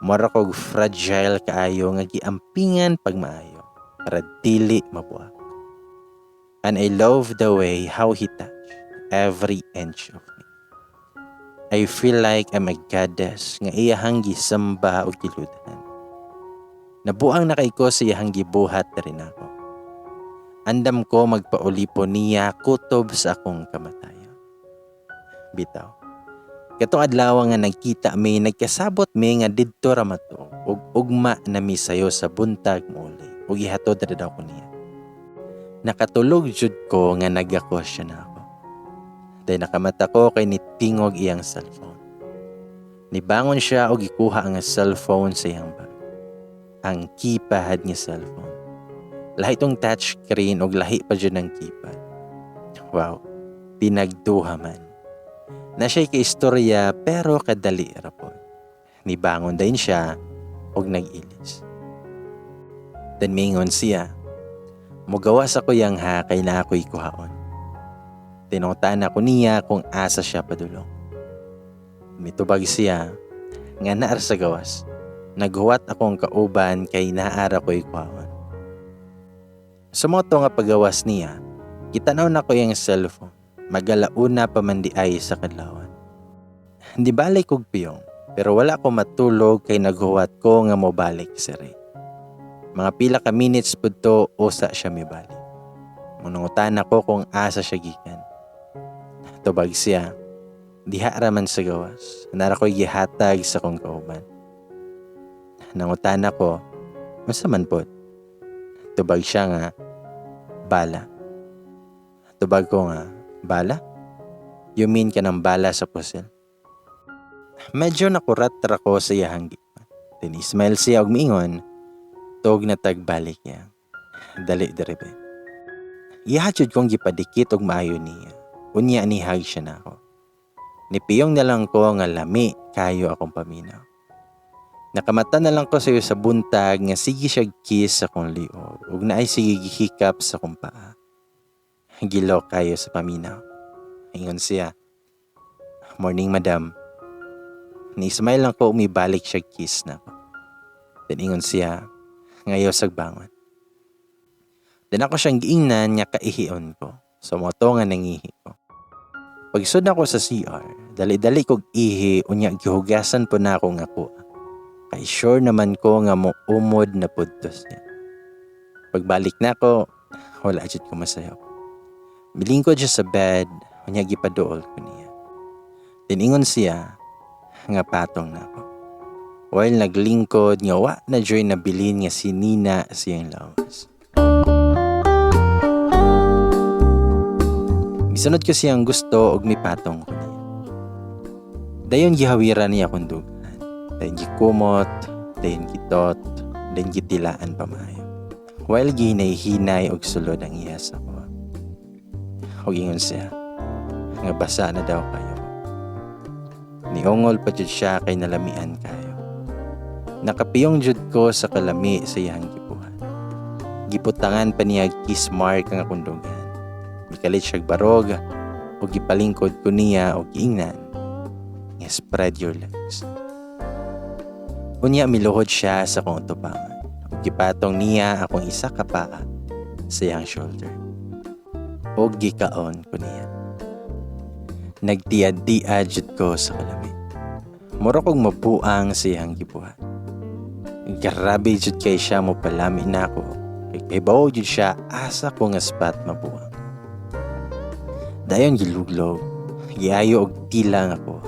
Mura kog fragile kaayo nga giampingan pagmaayo para dili mabuak. And I love the way how he touched every inch of me. I feel like I'm a goddess nga iyahang gisamba og giludhan. Nabuang na kay ko sa iyahang gibuhat na rin ako. Andam ko magpaulipon niya kutob sa akong kamatayon. Bitaw. Katong adlaw nga nagkita mi, nagkasabot mi nga didto ra mato ug ugma na mi sayo sa buntag mouli ug ihatod ra daw ko niya. Nakatulog jud ko nga nagakos siya na ako. Dahil nakamata ko kay nitingog iyang cellphone. Nibangon siya og gikuha ang cellphone sa iyang bag. Ang keypad nga cellphone. Lahi tong touchscreen og lahi pa jud ang keypad. Wow, tinagduha man. Na siya'y kaistorya pero kadali ra pod. Nibangon din siya og nag-ilis. Then mingon siya, "Mugawas ako yang ha kay na ako'y kuhaon." Tinungtan ako niya kung asa siya padulong. Mitubag siya nga naar sa gawas. Naghuwat akong kauban kay naara ko'y kuhaon. Sumoto nga pagawas niya, gitanaw na ko yung cellphone. Magalauna pa man di ay sa kadlawan. Di balik og piyong, pero wala ko matulog kay naghuwat ko nga mobalik si Ray. Mga pila ka minutes pud to usa siya mibalik. Munungutan ako kung asa siya gikan. Tubag siya, diha ra man sa gawas. Nara ko'y gihatag sa kong kauban. Nangutan ako, unsa man pod? Tubag siya nga, bala. Tubag ko nga, bala? You mean ka ng bala sa pusil? Medyo nakurat ra ko sa iyahang gipan. Tinismile siya og miingon, tog na tagbalik niya. Dali diri be. Iyaha jud kong gipadikit og maayo niya. Unya nihag siya nako. Nipiyong na lang ko nga lami kayo akong paminaw. Nakamata na lang ko sayo sa buntag nga sige siya kiss sa akong liog ug naay sige gihikap sa akong paa. Gilok kayo sa paminaw. Ingon siya, "Morning, madam." Ni-smile lang ko, umibalik siya kiss na ako. Then ingon siya, ngayo sagbangon. Then ako siyang giingnan nga kaihion ko. So moto nga nangihi ko. Pagsud ako sa CR, dali-dali kog ihi unya gihugasan po na ako nga kuha. Kay sure naman ko nga mo umod na pudtos niya. Pagbalik na ako, wala jud ko masayop. Milingkod siya sa bed, unya gipaduol ko niya. Then ingon siya nga patong na ako. While naglingkod nga wa na joy nabilin nga si Nina siyang lawas. Gisunod ko siyang gusto og mipatong ko niya. Dayon gihawiran niya akong dughan. Dayon gikumot, dayon gitot, dayon gitilaan pa maayo. While gihinay-hinay og sulod ang iya sa ko. Og ingon siya nga basa na daw kayo. Niungol pa jud siya kay nalamian kayo. Nakapiyong jud ko sa kalami sa iyang gibuhat. Giputangan pa niya kiss mark ang akong dughan. Mikalit siya barog o gipalingkod ko niya o giingnan nga spread your legs. Unya miluhod siya sa akong tubangan o Gipatong niya akong isa ka paa sa iyang shoulder. Og gikaon ko niya. Nagtiad-tiad jud ko sa kalami. Mura kog mabuang sa iyang gibuhat. Grabe jud kay siya mo palami nako. Kay kahibaw jud siya asa ko nga spot mabuang. Dayon giluglog, giayo og tila nga ko.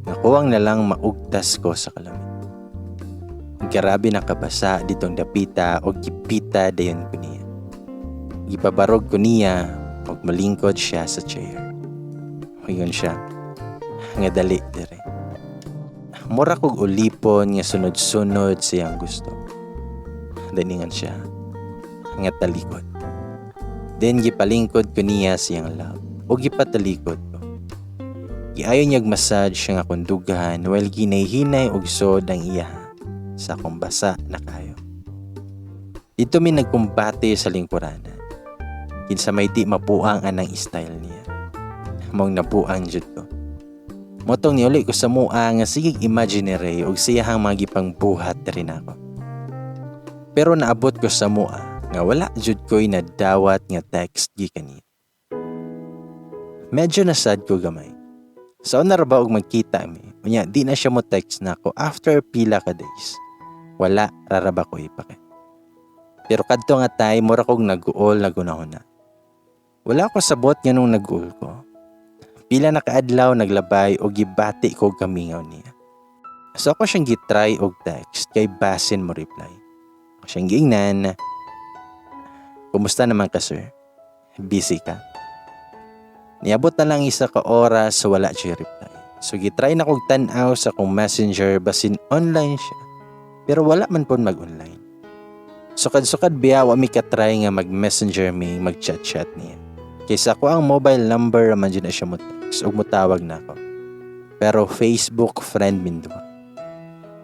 Nga kuwang na lang maugtas ko sa kalami. Grabe nakabasa ditong dapita og gipita dayon ko niya. Gipabarog ko niya og malingkod siya sa chair. Ingon siya nga dali dire. Mura kog ulipon nga sunod-sunod siyang gusto. Daningan siya nga talikod. Then gipalingkod ko niya siyang lap o gipatalikod ko. Giayo niyag massage nga akong dughan while ginay-hinay og sod ang iya sa akong basa na kayo. Dito mi nagkumbate sa lingkuranan. Kinsa may di mabuang anang style niya. Mong nabuang jud ko. Motong niuli ko sa mua nga sige imaginary og siyahang mga gipangbuhat diri nako. Pero naabot ko sa mua nga wala jud ko'y nadawat nga text gikan niya. Medyo nasad ko gamay. Sa una ra ba og magkita mi, unya di na siya mo text nako after pila ka days. Wala ra ba ko ipake. Pero kadto nga time mura kog naguol na gunahon na. Wala ko sabot nga nung naguol ko. Pila na kaadlaw naglabay og gibati ko kamingaw niya. So ako siyang gitry og text kay basin mo reply. Ako siyang giingnan, "Kumusta naman ka, sir? Busy ka?" Niabot na lang isa ka oras, wala siya reply. So gitry na kog tan-aw sa akong Messenger basin online siya. Pero wala man pud mag-online. Sukad-sukad biya wa mi ka-try nga mag-Messenger mi, mag-chat-chat niya. Kaysa ako ang mobile number man jud na siya mo text ug motawag na ako. Pero Facebook friend min duha.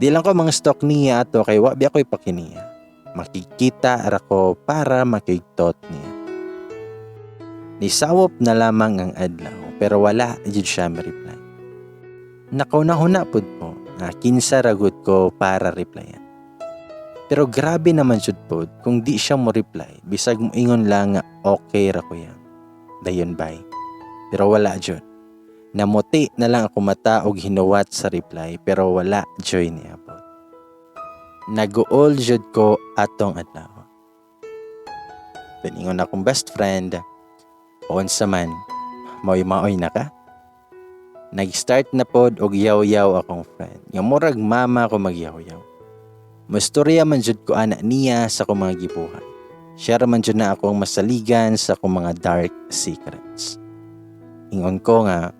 Di lang ko mga stalk niya ato kay wa biya ko'y pakiniya. Makikita ra ko para makigtot niya. Nisawop na lamang ang adlaw pero wala jud siya ma-reply. Nakauna-huna pud ko nga kinsa ragot ko para replyan. Pero grabe naman jud pod kung di siya mo reply bisag mo ingon lang nga okay ra ko yan. Dayon bye. Pero wala jud. Namuti na lang ako mata og hinuwat sa reply pero wala joy niabot. Naguol jud ko atong adlaw. Tiningon akong best friend, "Unsa man, maoy-maoy na ka?" Nag-start na pod og yaw-yaw akong friend. Nga murag mama ko magyaw-yaw. Mustorya man jud ko ana niya sa akong mga gibuhat. Siya ra man jud na akong masaligan sa akong mga dark secrets. Ingon ko nga,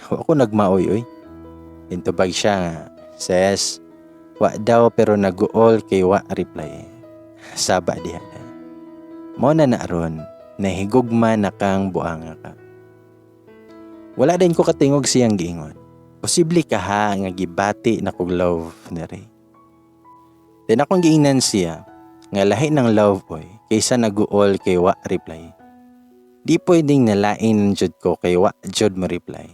wa ko nagmaoy oy. Intubag siya nga, "Ses, wa daw pero naguol kay wa reply." Saba diha. Mo na na aron, nahigugma na kang buanga ka. Wala din ko katingog siyang giingon. Posible ka ha nga gibati na kog love ni Ray. Then akong giingnan siya nga lahi ng love boy kaysa naguol kay wa reply. Di pwedeng nalain jud ko kay wa jud mo reply.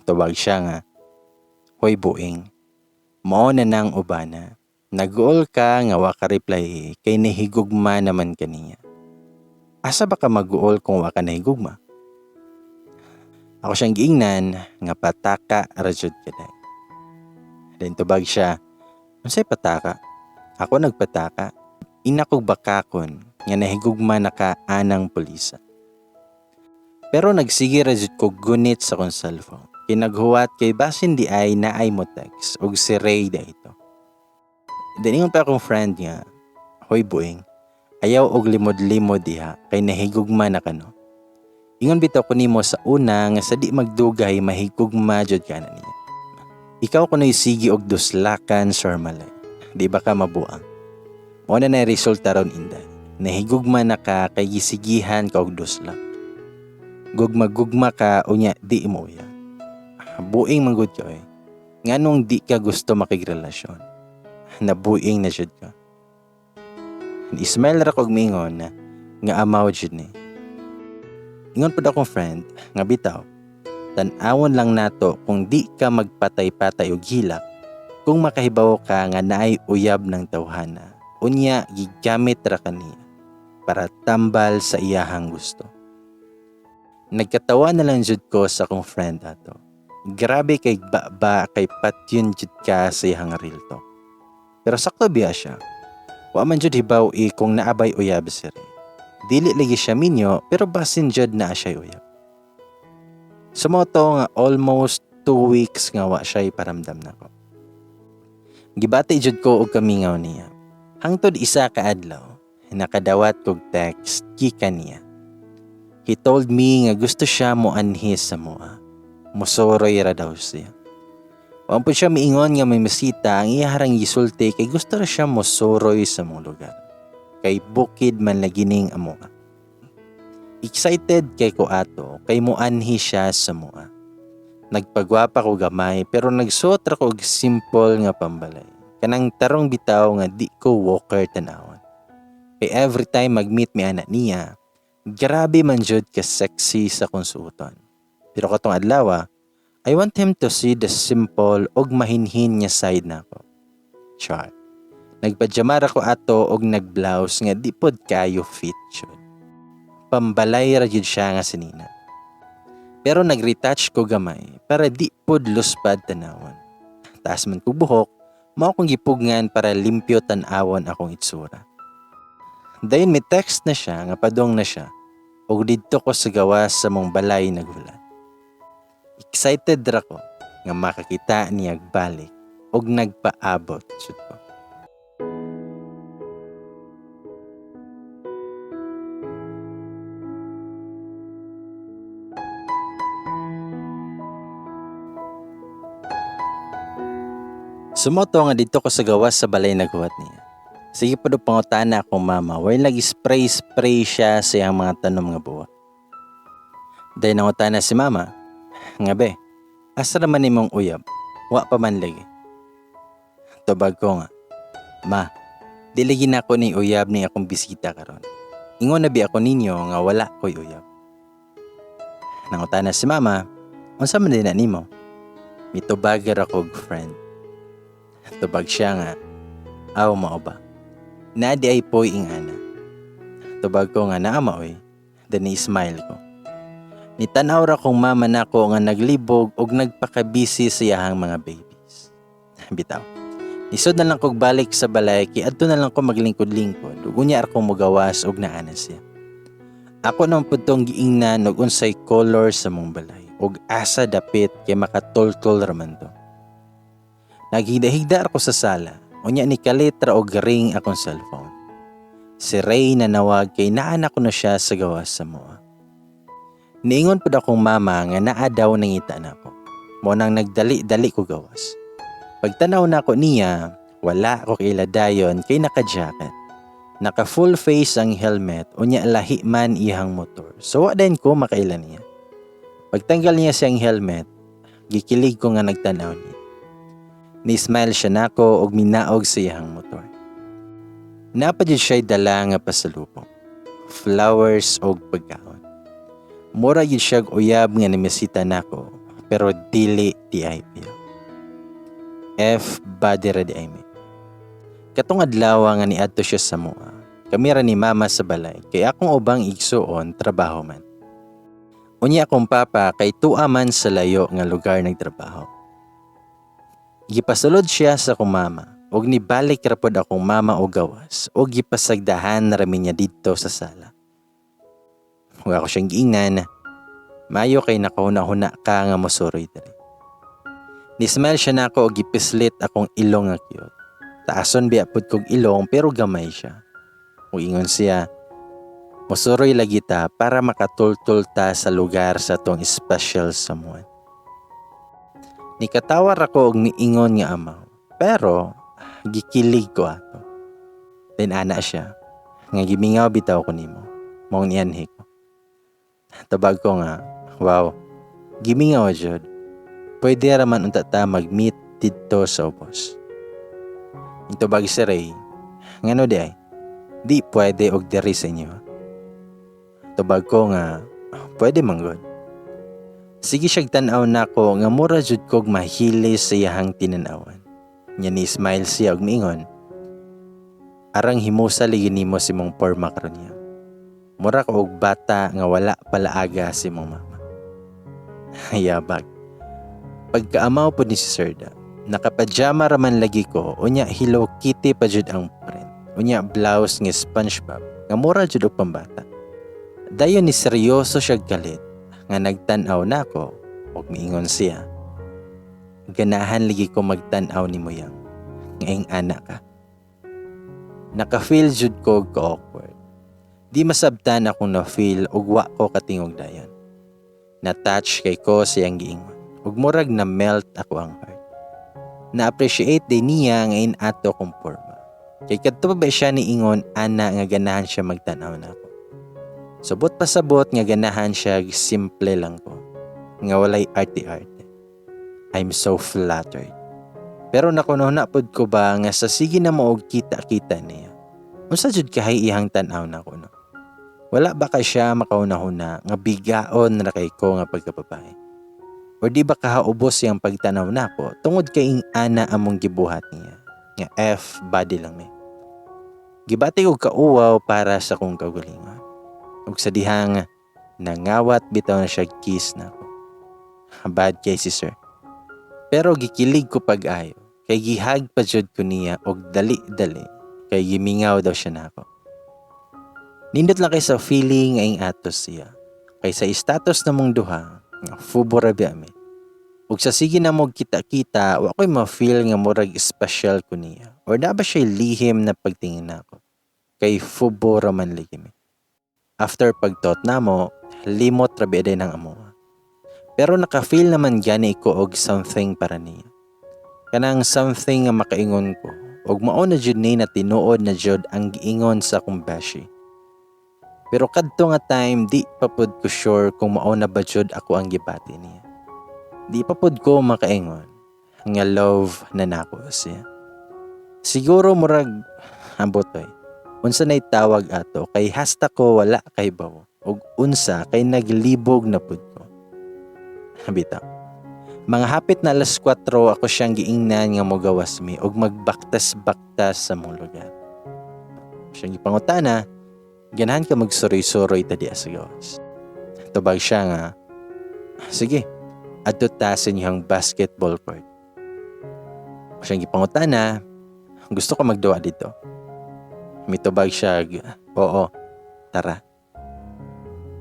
Tubag siya nga, "Hoy buing, mao na nang ubana. Naguol ka nga wa ka reply kay nahigugma naman kaniya. Asa ba ka maguol kung wa ka nahigugma?" Ako siyang giingnan nga pataka ra jud ka day. Then tubag siya, "Unsay pataka? Ako nagpataka. Ina kog bakakon nga nahigugma na ka anang pulisa." Pero nagsige ra jud ko gunit sa akong cellphone. Kinaghuwat kay basin di ay naay mo text og si Ray da ito. Then ingon pa akong friend nga, "Hoy buing, ayaw og limod-limod diha kay nahigugma na kano. Ingon bitaw ko nimo sa una nga sa di magdugay mahigugma jud ka na niya. Ikaw kuno'y sige og duslakan, Sir Malay. Di ba ka mabuang? Mao na na resulta ron, inday. Nahigugma na ka kay gisigihan ka og duslak. Gugma-gugma ka unya di mo uya. Buing man gud ka oy. Nganong di ka gusto makigrelasyon? Nabuing na jud ka." Ismail ra kog mingon nga amaw jud ni. Ingon pud akong friend nga bitaw, tan-awon lang nato kung di ka magpatay-patay og hilak kung makahibaw ka nga naay uyab ng tawhana Unya gigamit ra kaniya para tambal sa iyahang gusto. Nagkatawa na lang jud ko sa akong friend ato. Grabe kay baba kay patyon jud ka sa iyahang real talk. Pero sakto biya siya. Wa man jud hibaw i kung naabay uyab si Ray. Dili lagi siya minyo pero basin jud naa siya uyab. Sumo to nga almost 2 weeks nga wa siya iparamdam nako. Gibati jud ko og kamingaw niya. Hangtod isa ka adlaw, nakadawat kog text gikan niya. He told me nga gusto siya moanhi sa moa. Mosoroy ra daw siya. Wa po siya miingon nga may misita, ang iya harang gisulti kay gusto ra siya mosoroy sa mong lugar. Kay bukid man lagi ning amoa. Excited kay ko ato kay moanhi siya sa moa. Nagpagwapa ko gamay pero nagsuot ra ko og simple nga pambalay. Kanang tarong bitaw nga di ko walker tan-awon. Kay every time mag-meet mi ana niya, grabe man jud ka sexy sa akong suoton. Pero katong adlaw, I want him to see the simple og mahinhin nga side nako. Char. Nagpajamar ako ato og nag-blouse nga di pod kayo fit jud. Pambalay ra jud siya nga sinina. Pero nag-retouch ko gamay para di pod luspad tanawon. Taas man ko buhok, mao akong gipugngan para limpyo tan-awon akong itsura. Dayon may text na siya nga padong na siya og didto ko sa gawas sa mong balay naghulat. Excited ra ko nga makakita niya balik og nagpaabot jud ko. Sumoto nga didto ko sa gawas sa balay naghuwat niya. Sige pa do pangutana akong mama, while nag-spray-spray siya sa iyang mga tanom nga buwa. Dahil nangutana si mama, nga be, asa naman nimong uyab? Wa pa man lagi. Tubag ko nga, ma, di lagi na ako ni uyab ni akong bisita karon. Ingon na bi ako ninyo nga wala ko'y uyab. Nangutana si mama, unsa man din na nimo? Mitubagar ako og friend. Tubag siya nga, aw mao ba? Na di ay poy ingana. Tubag ko nga naa maoy, then ni-smile ko. Nitanaw ra kong mama nako nga naglibog og nagpakabisi sa iyahang mga babies. Bitaw. Nisod na lang kog balik sa balay kay adto na lang ko maglingkod-lingkod ug unya ra kong mogawas og naa na siya. Ako nang pud tong giingnan og unsay color sa mong balay ug asa dapit kay makatultol ra man to. Naghigda-higda ako sa sala, unya ni kalit ra og ring akong cellphone. Si Ray nanawag kay naa ko na siya sa gawas sa moa. Niingon pud akong mama nga naa daw nangita nako. Mo nang nagdali-dali ko gawas. Pagtanaw nako niya, wala ko kaila dayon kay naka-jacket. Naka full face ang helmet, unya lahi man iyang motor. So wa din ko makaila niya. Pagtanggal niya siyang helmet, gikilig ko nga nagtanaw niya. Ni-smile siya nako og minaog sa iyang motor. Napa jud siya'y dala nga pasalubong, flowers og pagkaon. Mura jud siya'g uyab nga nimisita nako, pero dili di ay piyo. F body ra di ay mi. Katong adlaw nga niadto siya sa moa, kami ra ni mama sa balay kay akong ubang igsuon trabaho man. Unya akong papa kay tuwa man sa layo nga lugar nagtrabaho. Gipasulod siya sa akong mama ug nibalik ra pod akong mama og gawas ug gipasagdahan ra mi niya didto sa sala. Ug ako siyang giingnan, maayo kay nakahuna-huna ka nga mosuroy diri. Ni-smile siya nako og gipislit akong ilong nga cute. Taason biya pud kog ilong pero gamay siya. Ug ingon siya, mosuroy lagi ta para makatultol ta sa lugar sa atong special someone. Nikatawar ako og miingon nga amaw, pero gikilig ko ato. Then ana siya, nga gimingaw bitaw ko nimo, maong nianhi ko. Tabag ko nga, wow, gimingaw jud. Pwede ra man unta ta mag-meet didto sa ubos. Itubag si Ray, ngano di ay, di pwede og diri sa inyo. Tubag ko nga, pwede man gud. Sige siyag tan-aw nako nga mura jud kog mahili sa iyahang tinanawan. Nya ni smile siya og miingon, Arang himusa lagi nimo sa imong porma karon niya. Mura ka og bata nga wala palaaga sa imong mama. Yabag. Pagkaamaw pod ni si Sir da. Nakapajama raman lagi ko, unya Hello Kitty pa jud ang print. Unya blouse nga SpongeBob nga mura jud og pambata. Dayon ni seryoso siya kalit nga nagtan-aw nako ug miingon siya. Ganahan lagi ko magtan-aw nimo, Yang. Ngaing ana ka. Naka-feel jud ko og ka-awkward. Di masabtan akong na-feel ug wa ko katingog dayon. Na-touch kay ko sa iyang giingon ug murag na melt ako ang heart. Na-appreciate din niya nga in-ato kong porma. Kay kadto pa ba siya niingon ana nga ganahan siya magtan-aw nako. Subot pasabot nga ganahan siya, simple lang ko. Nga walay arte-arte. I'm so flattered. Pero nakunahuna pod ko ba nga sa sige na mo og kita-kita niya. Unsa jud kahay iyang tan-aw nako, no? Wala ba ka siya makauna-huna nga bigaon ra kay ko nga pagkababae? Or di ba kahaubos siyang pagtanaw nako tungod kay ing-ana among gibuhat niya nga F body lang mi. Gibati og kauwaw para sa kong kaugalingon. Ug sa dihang nangawat bitaw na siya kiss nako. Bad kay si sir. Pero gikilig ko pag-ayo kay gihag pa jud ko niya og dali-dali kay gimingaw daw siya nako. Nindot lang kay sa feeling nga ing-atos siya. Kay sa status namong duha, nga fubo ra biya mi. Ug sa sige na mo kita-kita, wa ko'y ma-feel nga murag special ko niya. Or na ba siya lihim na pagtingin nako? Kay fubo ra man lagi mi. After pagtot namo, limot ra biya ng amoa. Pero naka-feel naman gani ko og something para niya. Kanang something nga makaingon ko ug mao na jud ni na tinuod na jud ang giingon sa akong beshi. Pero kadto nga time, di pa pud ko sure kung mao na ba jud ako ang gibati niya. Di pa pud ko makaingon nga love na nako siya. Siguro murag ambotoy. Unsa nay tawag ato kay hasta ko wala kay bawo ug unsa kay naglibog na pud ko. Bitaw. Mga hapit na alas 4 ako siyang giingnan nga mogawas mi ug magbaktas-baktas sa mong lugar. Siyang gipangutana, "Ganahan ka magsuroy-suroy ta diya sa gawas?" Tubag siya nga, "Sige, adto ta sa inyong basketball court." Siyang gipangutana, "Gusto ko magduwa dito?" Mitubag siya, "Oo, tara."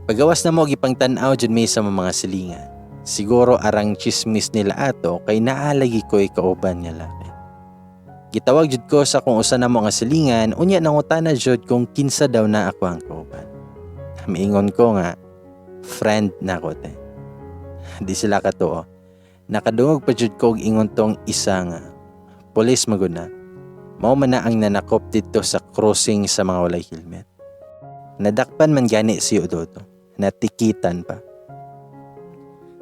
Pagawas na mo, gipangtan-aw jud mi sa mga silingan. Siguro arang chismis nila ato kay naalagi ko kauban nga laki. Gitawag jud ko sa kung usa namo nga silingan, unya nangutana jud kung kinsa daw na ako ang kauban. Miingon ko nga, "Friend na ko, te." Di sila katuo. Nakadungog pa jud ko og ingon tong isa nga, "Pulis magud na. Mao man na ang nanakop dito sa crossing sa mga walay helmet." Nadakpan man gani si Odoto. Natikitan pa.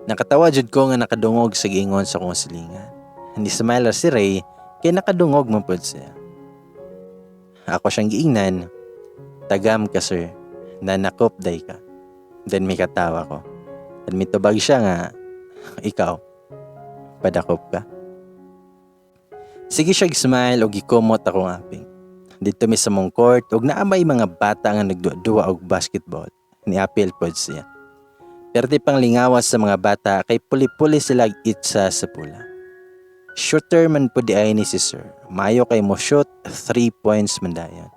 Nakatawa jud ko nga nakadungog sa giingon sa kong silingan. Hindi smile si Ray kay nakadungog man pud siya. Ako siyang giingnan, "Tagam ka, sir, nanakop day ka." Then may katawa ko. Then mitubag siya nga, "Ikaw, padakop ka?" Sige siya smile og gikumot akong aping. Dito mi sa mong court og naa may mga bata nga nagduwa og basketball. Niapil pod siya. Perte pang lingawas sa mga bata kay puli-puli sila itsa sa pula. Shooter man po di ay ni si sir. Mayo kay mo shoot 3 points man dayon.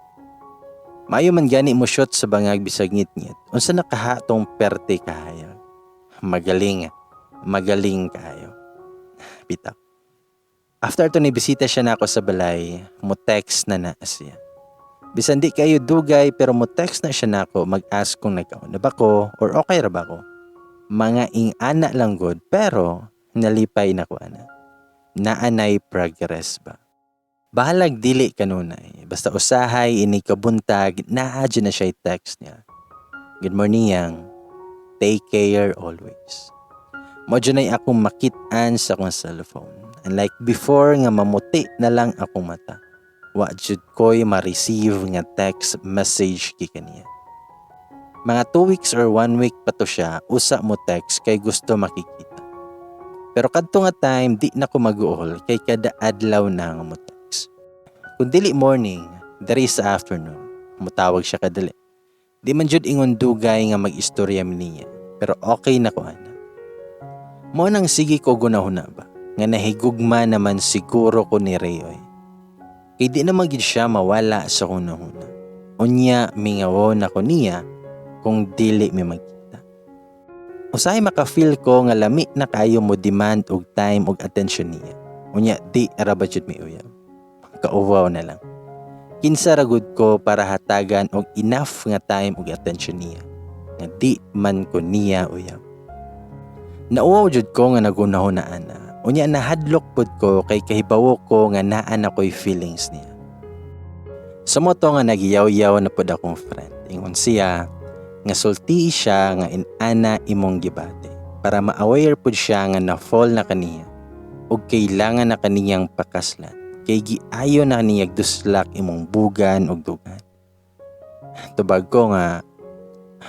Mayo man gani mo shoot sa bangag bisag ngit-ngit. Unsa nakahatong perte kahayag. Magaling. Magaling kaayo. Bitaw. After to ni bisita siya nako sa balay, mo text na na siya. Bisan di kayo dugay pero mo text na siya nako mag-ask kung nagkaon na ba ko or okay ra ba ko. Mga ing-ana lang gud pero nalipay na ko ana. Naanay progress ba? Bahalag dili kanunay. Basta usahay ini kabuntag naa na siya text niya. "Good morning, Yang. Take care always." Mo nay akong makit-an sa akong cellphone. Unlike before nga mamuti na lang akong mata. Wa jud ko'y ma-receive nga text message gikan niya. Mga 2 weeks or 1 week pa to siya usa mo text kay gusto makikita. Pero kadto nga time di na ko mag-uol kay kada adlaw na nga mo text. Kung dili morning, Diri sa afternoon, mutawag siya kadali. Di man jud ingon dugay nga mag-istorya mi niya, pero okay na ko ana. Mao nang sige ko gunahuna ba, nga nahigugma naman siguro ko ni Ray oy. Kay di naman gid siya mawala sa hunahuna. Unya mingawon ako niya kung dili mi magkita. Usahay maka-feel ko nga lami na kayo mo demand og time og attention niya. Unya di ra ba jud mi uyab. Kauwaw na lang. Kinsa ra gud ko para hatagan og enough nga time og attention niya nga di man ko niya uyab. Nauwaw jud ko nga nagunahuna ana. Unya nahadlok pud ko kay kahibawo ko nga naa na ko'y feelings niya. Sa mao to nga nagiyaw-yaw na pud akong friend. Ingon siya nga sultii siya nga inana imong gibati para ma-aware pud siya nga na-fall na kaniya ug kailangan na kaniyang pakaslan kay giayo na niya duslak imong bugan ug dugan. Tubag ko nga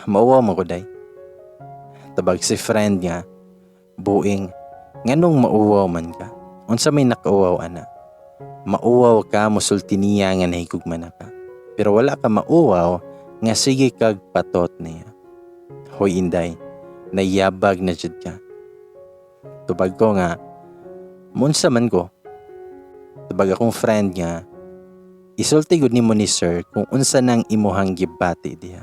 mauwaw mo ko day. Tubag si friend nga buing nganong mauwaw man ka? Unsa may nakauwaw ana? Mauwaw ka mosulti niya nga nahigugma na ka. Pero wala ka mauwaw nga sige kag patot niya. Hoy Inday, nayabag na jud ka. Tubag ko nga munsa man ko. Tubag akong friend nga isulti gud nimo ni sir kung unsa nang imuhang gibati diha.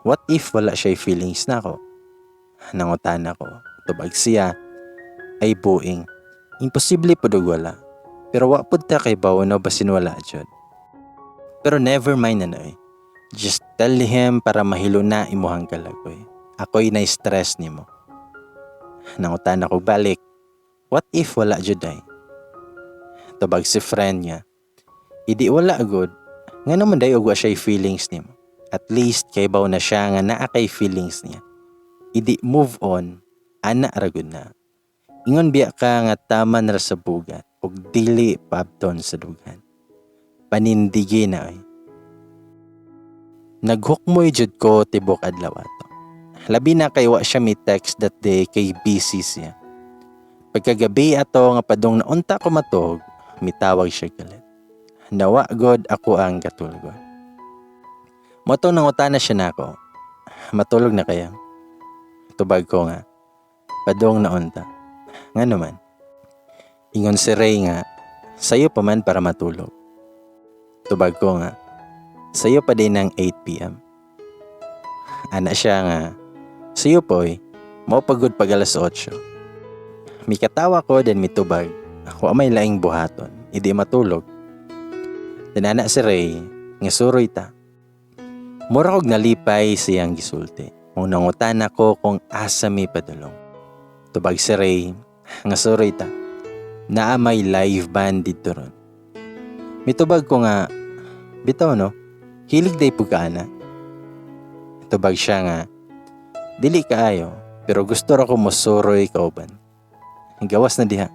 What if wala siya feelings nako? Nangutana ko. Tubag siya ay buing. Imposible pud og wala. Pero wa pud ta kay bawo no basin wala jud. Pero never mind na noy. Just tell him para mahilo na imuhang kalagoy. Ako'y na-stress nimo. Nangutana ko balik. What if wala jud ay? Tubag si friend niya. Idi wala gud. Nga naman day og wa siya feelings nimo. At least kay baw na siya nga naa kay feelings niya. Idi move on, ana ra gud na. Ingon biya ka nga tama na ra sa bugat ug dili paabton sa dughan. Panindigi na oy. Naghukmoy jud ko tibok adlaw ato. Labi na kay wa siya mi text that day kay busy siya. Pagkagabi ato nga padung naunta ko matug, mitawag siya galit. Nawa god ako ang katulgon. Mao to nangutana siya nako. Matulog na kaya? Tubag ko nga. Padung naunta. Nga naman. Ingon si Ray nga, sayo pa man para matulog. Tubag ko nga, sayo pa din ng 8 p.m. Ana siya nga, sayo po eh, mao pagod pag alas 8. Mikatawa ko then mitubag, wa may laing buhaton, idi matulog. Tinana si Ray, nga suroy ta. Mura kog nalipay siyang gisulti. Mao nangutana ko kung asa mi padulong. Tubag si Ray, nga suroy ta. Naa may live band dito ron. Mitubag ko nga, bitaw no, hilig day pud ka ana. Tubag siya nga, dili kaayo, pero gusto ra ko mosuroy kauban. Gawas na diha,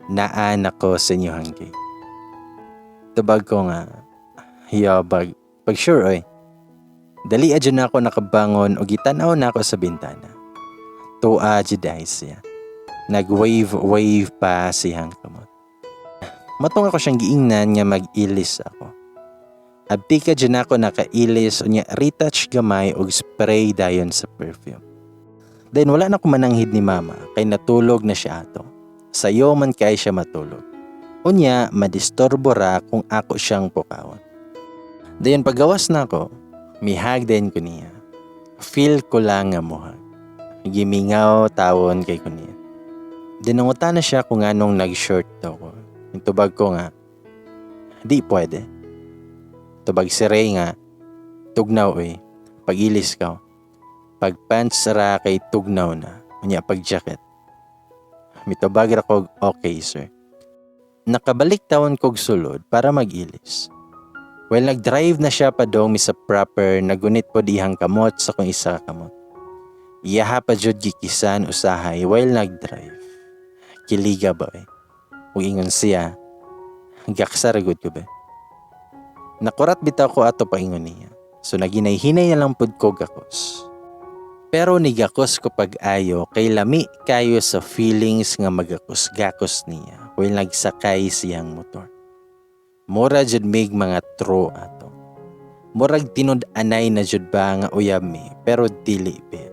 naan ako sa inyohang gate. Tubag ko nga, yabag, pag sure oy. Dali adyo na ako nakabangon o gitanaw na ako sa bintana. Tuwa jud ay siya. Nag-wave-wave pa siyang kamot. Matong ako siyang giingnan nga mag-ilis ako. Abti ka dyan ako nakailis unya retouch gamay og spray dayon sa perfume. Then wala na ko mananghid ni mama kay natulog na siya ato. Sayo man kay siya matulog. Unya madisturbo ra kung ako siyang pukawon. Dayon pagawas na ako, mihag din ko niya. Feel ko lang nga muhag. Gimingaw tawon kay ko niya. Dinangutan na siya kung anong nag-short daw ko. Yung tubag ko nga, di pwede. Tubag si Ray nga, tugnaw eh. Pag-ilis ka. Pag pants ra kay tugnaw na. Unya pag jacket. Mitubag ra kog okay sir. Nakabalik tawon kog sulod para mag-ilis. Well, nag-drive na siya padong mi sa proper nagunit po dihang kamot sa kung isa ka kamot. Iyaha pa jud gikisan usahay while nag-drive. Kiliga ba eh. Ug ingon siya, gaksa ra gud ko ba. Nakurat bitaw ko ato paingon niya. So naginay-hinay na lang pud ko gakos. Pero nigakos ko pag-ayo kay lami kayo sa feelings nga magakos-gakos niya while nagsakay siyang motor. Mura jud mig mga true ato. Murag tinud-anay na jud ba nga uyab mi, pero dili ba.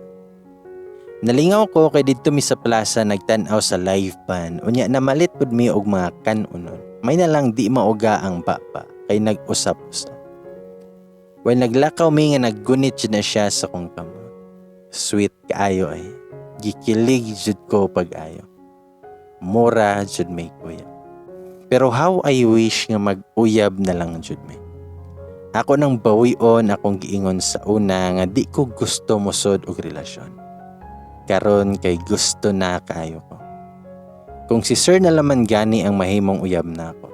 Nalingaw ko kay didto mi sa plaza nagtan-aw sa live band, unya namalit pud mi og mga kan-onon. May na lang di mauga ang baba kay nag-usap-usap. While naglakaw mi nga naggunit jud na siya sa kong kamot. Sweet kaayo ay. Gikilig jud ko pag-ayo. Mura jud may kuya. Pero how I wish nga mag-uyab na lang jud mi. Ako nang bawion akong giingon sa una nga di ko gusto mosud og relasyon. Karon kay gusto na kaayo ko. Kung si sir na laman gani ang mahimong uyab nako,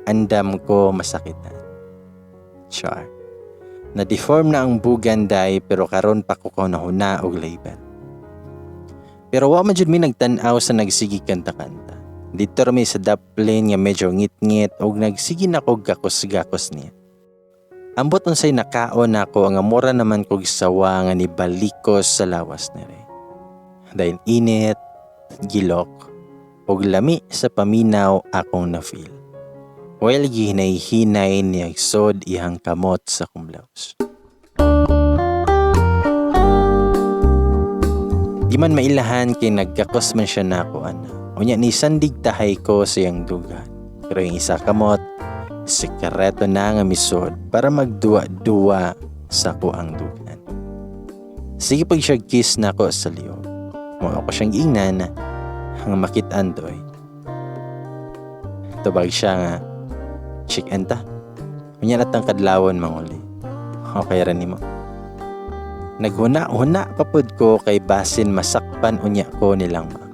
andam ko masakitan. Char. Na-deform na ang bugan day, pero karon pa ko kahuna og label. Pero wa man jud mi nagtan-aw sa nagsigi kanta-kanta. Didto ra mi sa daplin nga medyo ngit-ngit og nagsige na kog gakos-gakos niya. Ambot unsay nakaon nako nga mura naman kog sawa nga nibalikos sa lawas ni Ray. Dahil init, gilok, ug lami sa paminaw akong na-feel. While gihinay-hinay niyag sod iyang kamot sa akong blouse. Di man mailahan kay nagkakos man siya nako ana. Unya ni sandig tahay ko sa iyang dugan. Pero yung isa kamot, sekreto na nga misod para magduwa-duwa sa ko ang dugan. Sige pag siya kiss nako sa liog. Mo ako siyang giingnan nga makit-an to eh. Tubag siya nga, check ta. Unya natang kadlawon manguli. Okay ra nimo. Naghuna-huna pa pud ko kay basin masakpan unya ko nilang mama.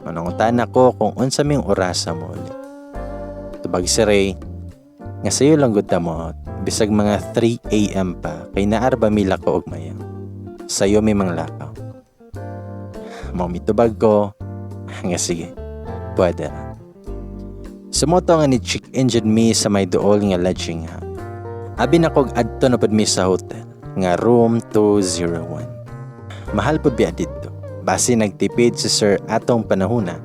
Manangutan ako kung unsa ming orasa mo uli. Tubag si Ray, nga sayo lang gud ta mo, bisag mga 3 a.m. pa, kay naarba mila ko og mayang. Sayo may manglakaw. Mao mitubag ko, nga sige, pwede ra. Sumoto nga ni check engine mi sa may duol nga lodging ha. Abi na kog adto na pud mi sa hotel nga room 201. Mahal pud biya didto. Basi nagtipid si sir atong panahuna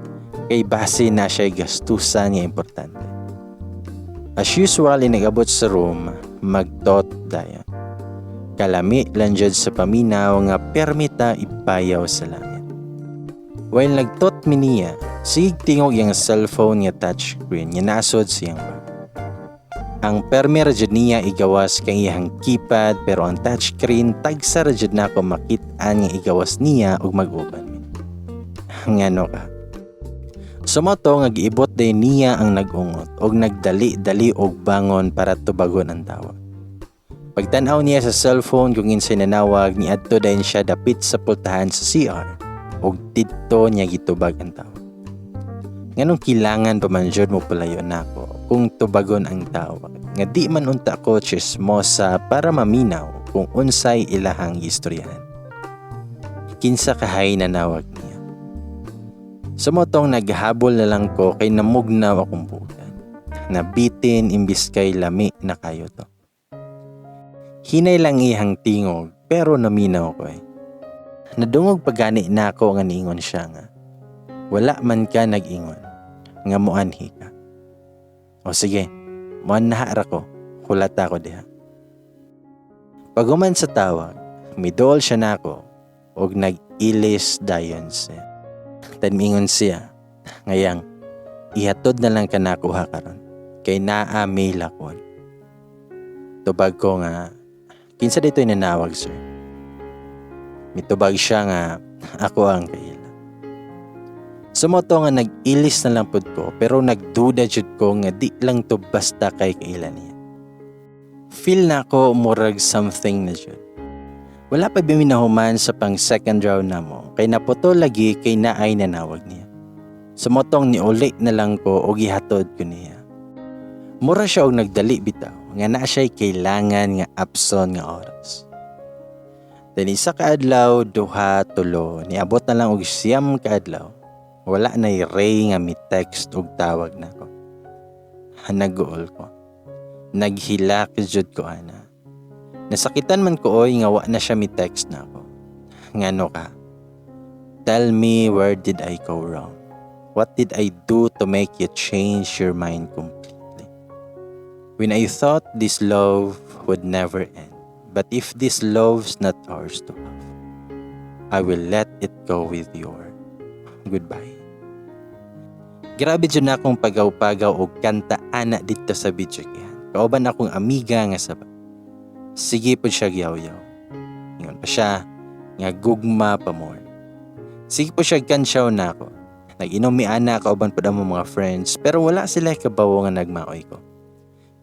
kay basi na siya gastusan nga importante. As usual, inagabot sa room, magtot dayon. Kalami lang jud sa paminaw nga permita ipayaw sa langit. While nagtot mi niya, sige tingog yung cellphone nga touchscreen nga nasod siyang bag. Ang permi ra jud niya igawas kay iyang keypad, pero ang touchscreen tagsa ra jud nako makit-an nga igawas niya ug mag-uban mi. Ngano ka? Sumoto nga giibot day niya ang nag-ungot og nagdali-dali og bangon para tubagon ang tawag. Pagtan-aw niya sa cellphone kung kinsay nanawag, niadto dayon siya dapit sa pultahan sa CR ug didto niya gitubag ang tawag. Nganong kilangan pa man jud mo palayo nako kung tubagon ang tawag, nga di man unta ko chismosa para maminaw kung unsay ilahang gistoryahan. Kinsa kahay nanawag niya? Sumotong naghabol na lang ko kay namugnaw akong bugan. Nabitin imbis kay lami na kayo to. Hinay lang ihang tingog pero naminaw ko eh. Nadungog pagani na ako nga niingon siya nga, wala man ka nag-ingon, nga muanhi ka. O sige, muanha ra ko, hulata ko diha. Paguman sa tawag, midol siya nako og nag-ilis dayon siya. Tanmingon siya, ngayang, ihatod na lang ka nakuha karon, kay naa may lakon. Tubag ko nga, kinsa dito'y nanawag, sir? Mitubag siya nga, ako ang kaila. Sumoto nga nag-ilis na lang pud ko, pero nagduda jud ko nga di lang to basta kay kaila niya. Feel na ako murag something na jud. Wala pa biminahuman sa pang second round na mo, kay naputo lagi kay naay nanawag niya. Sumotong niuli na lang ko og gihatod ko niya. Mura siya og nagdali bitaw, nga naa siya'y kailangan nga abson nga oras. Then isa ka adlaw, duha, tulo, niabot na lang og 9 ka adlaw. Wala na'y Ray nga mi text og tawag nako. Nag-uol ko. Naghilak jud ko ana. Nasakitan man ko oy nga wa na siya mi text nako. Ngano ka? Tell me, where did I go wrong? What did I do to make you change your mind completely? When I thought this love would never end, but if this love's not ours to have, I will let it go with your goodbye. Grabe jud na akong pagaw-pagaw og kanta ana didto sa videokehan. Kauban akong amiga nga saba. Sige pod siya yaw-yaw. Ingon pa siya nga gugma pa more. Sige po siya kansyaw na ako. Nag-inom mi ana kauban pud among mga friends, pero wala sila kabawo nga nagmaoy ko.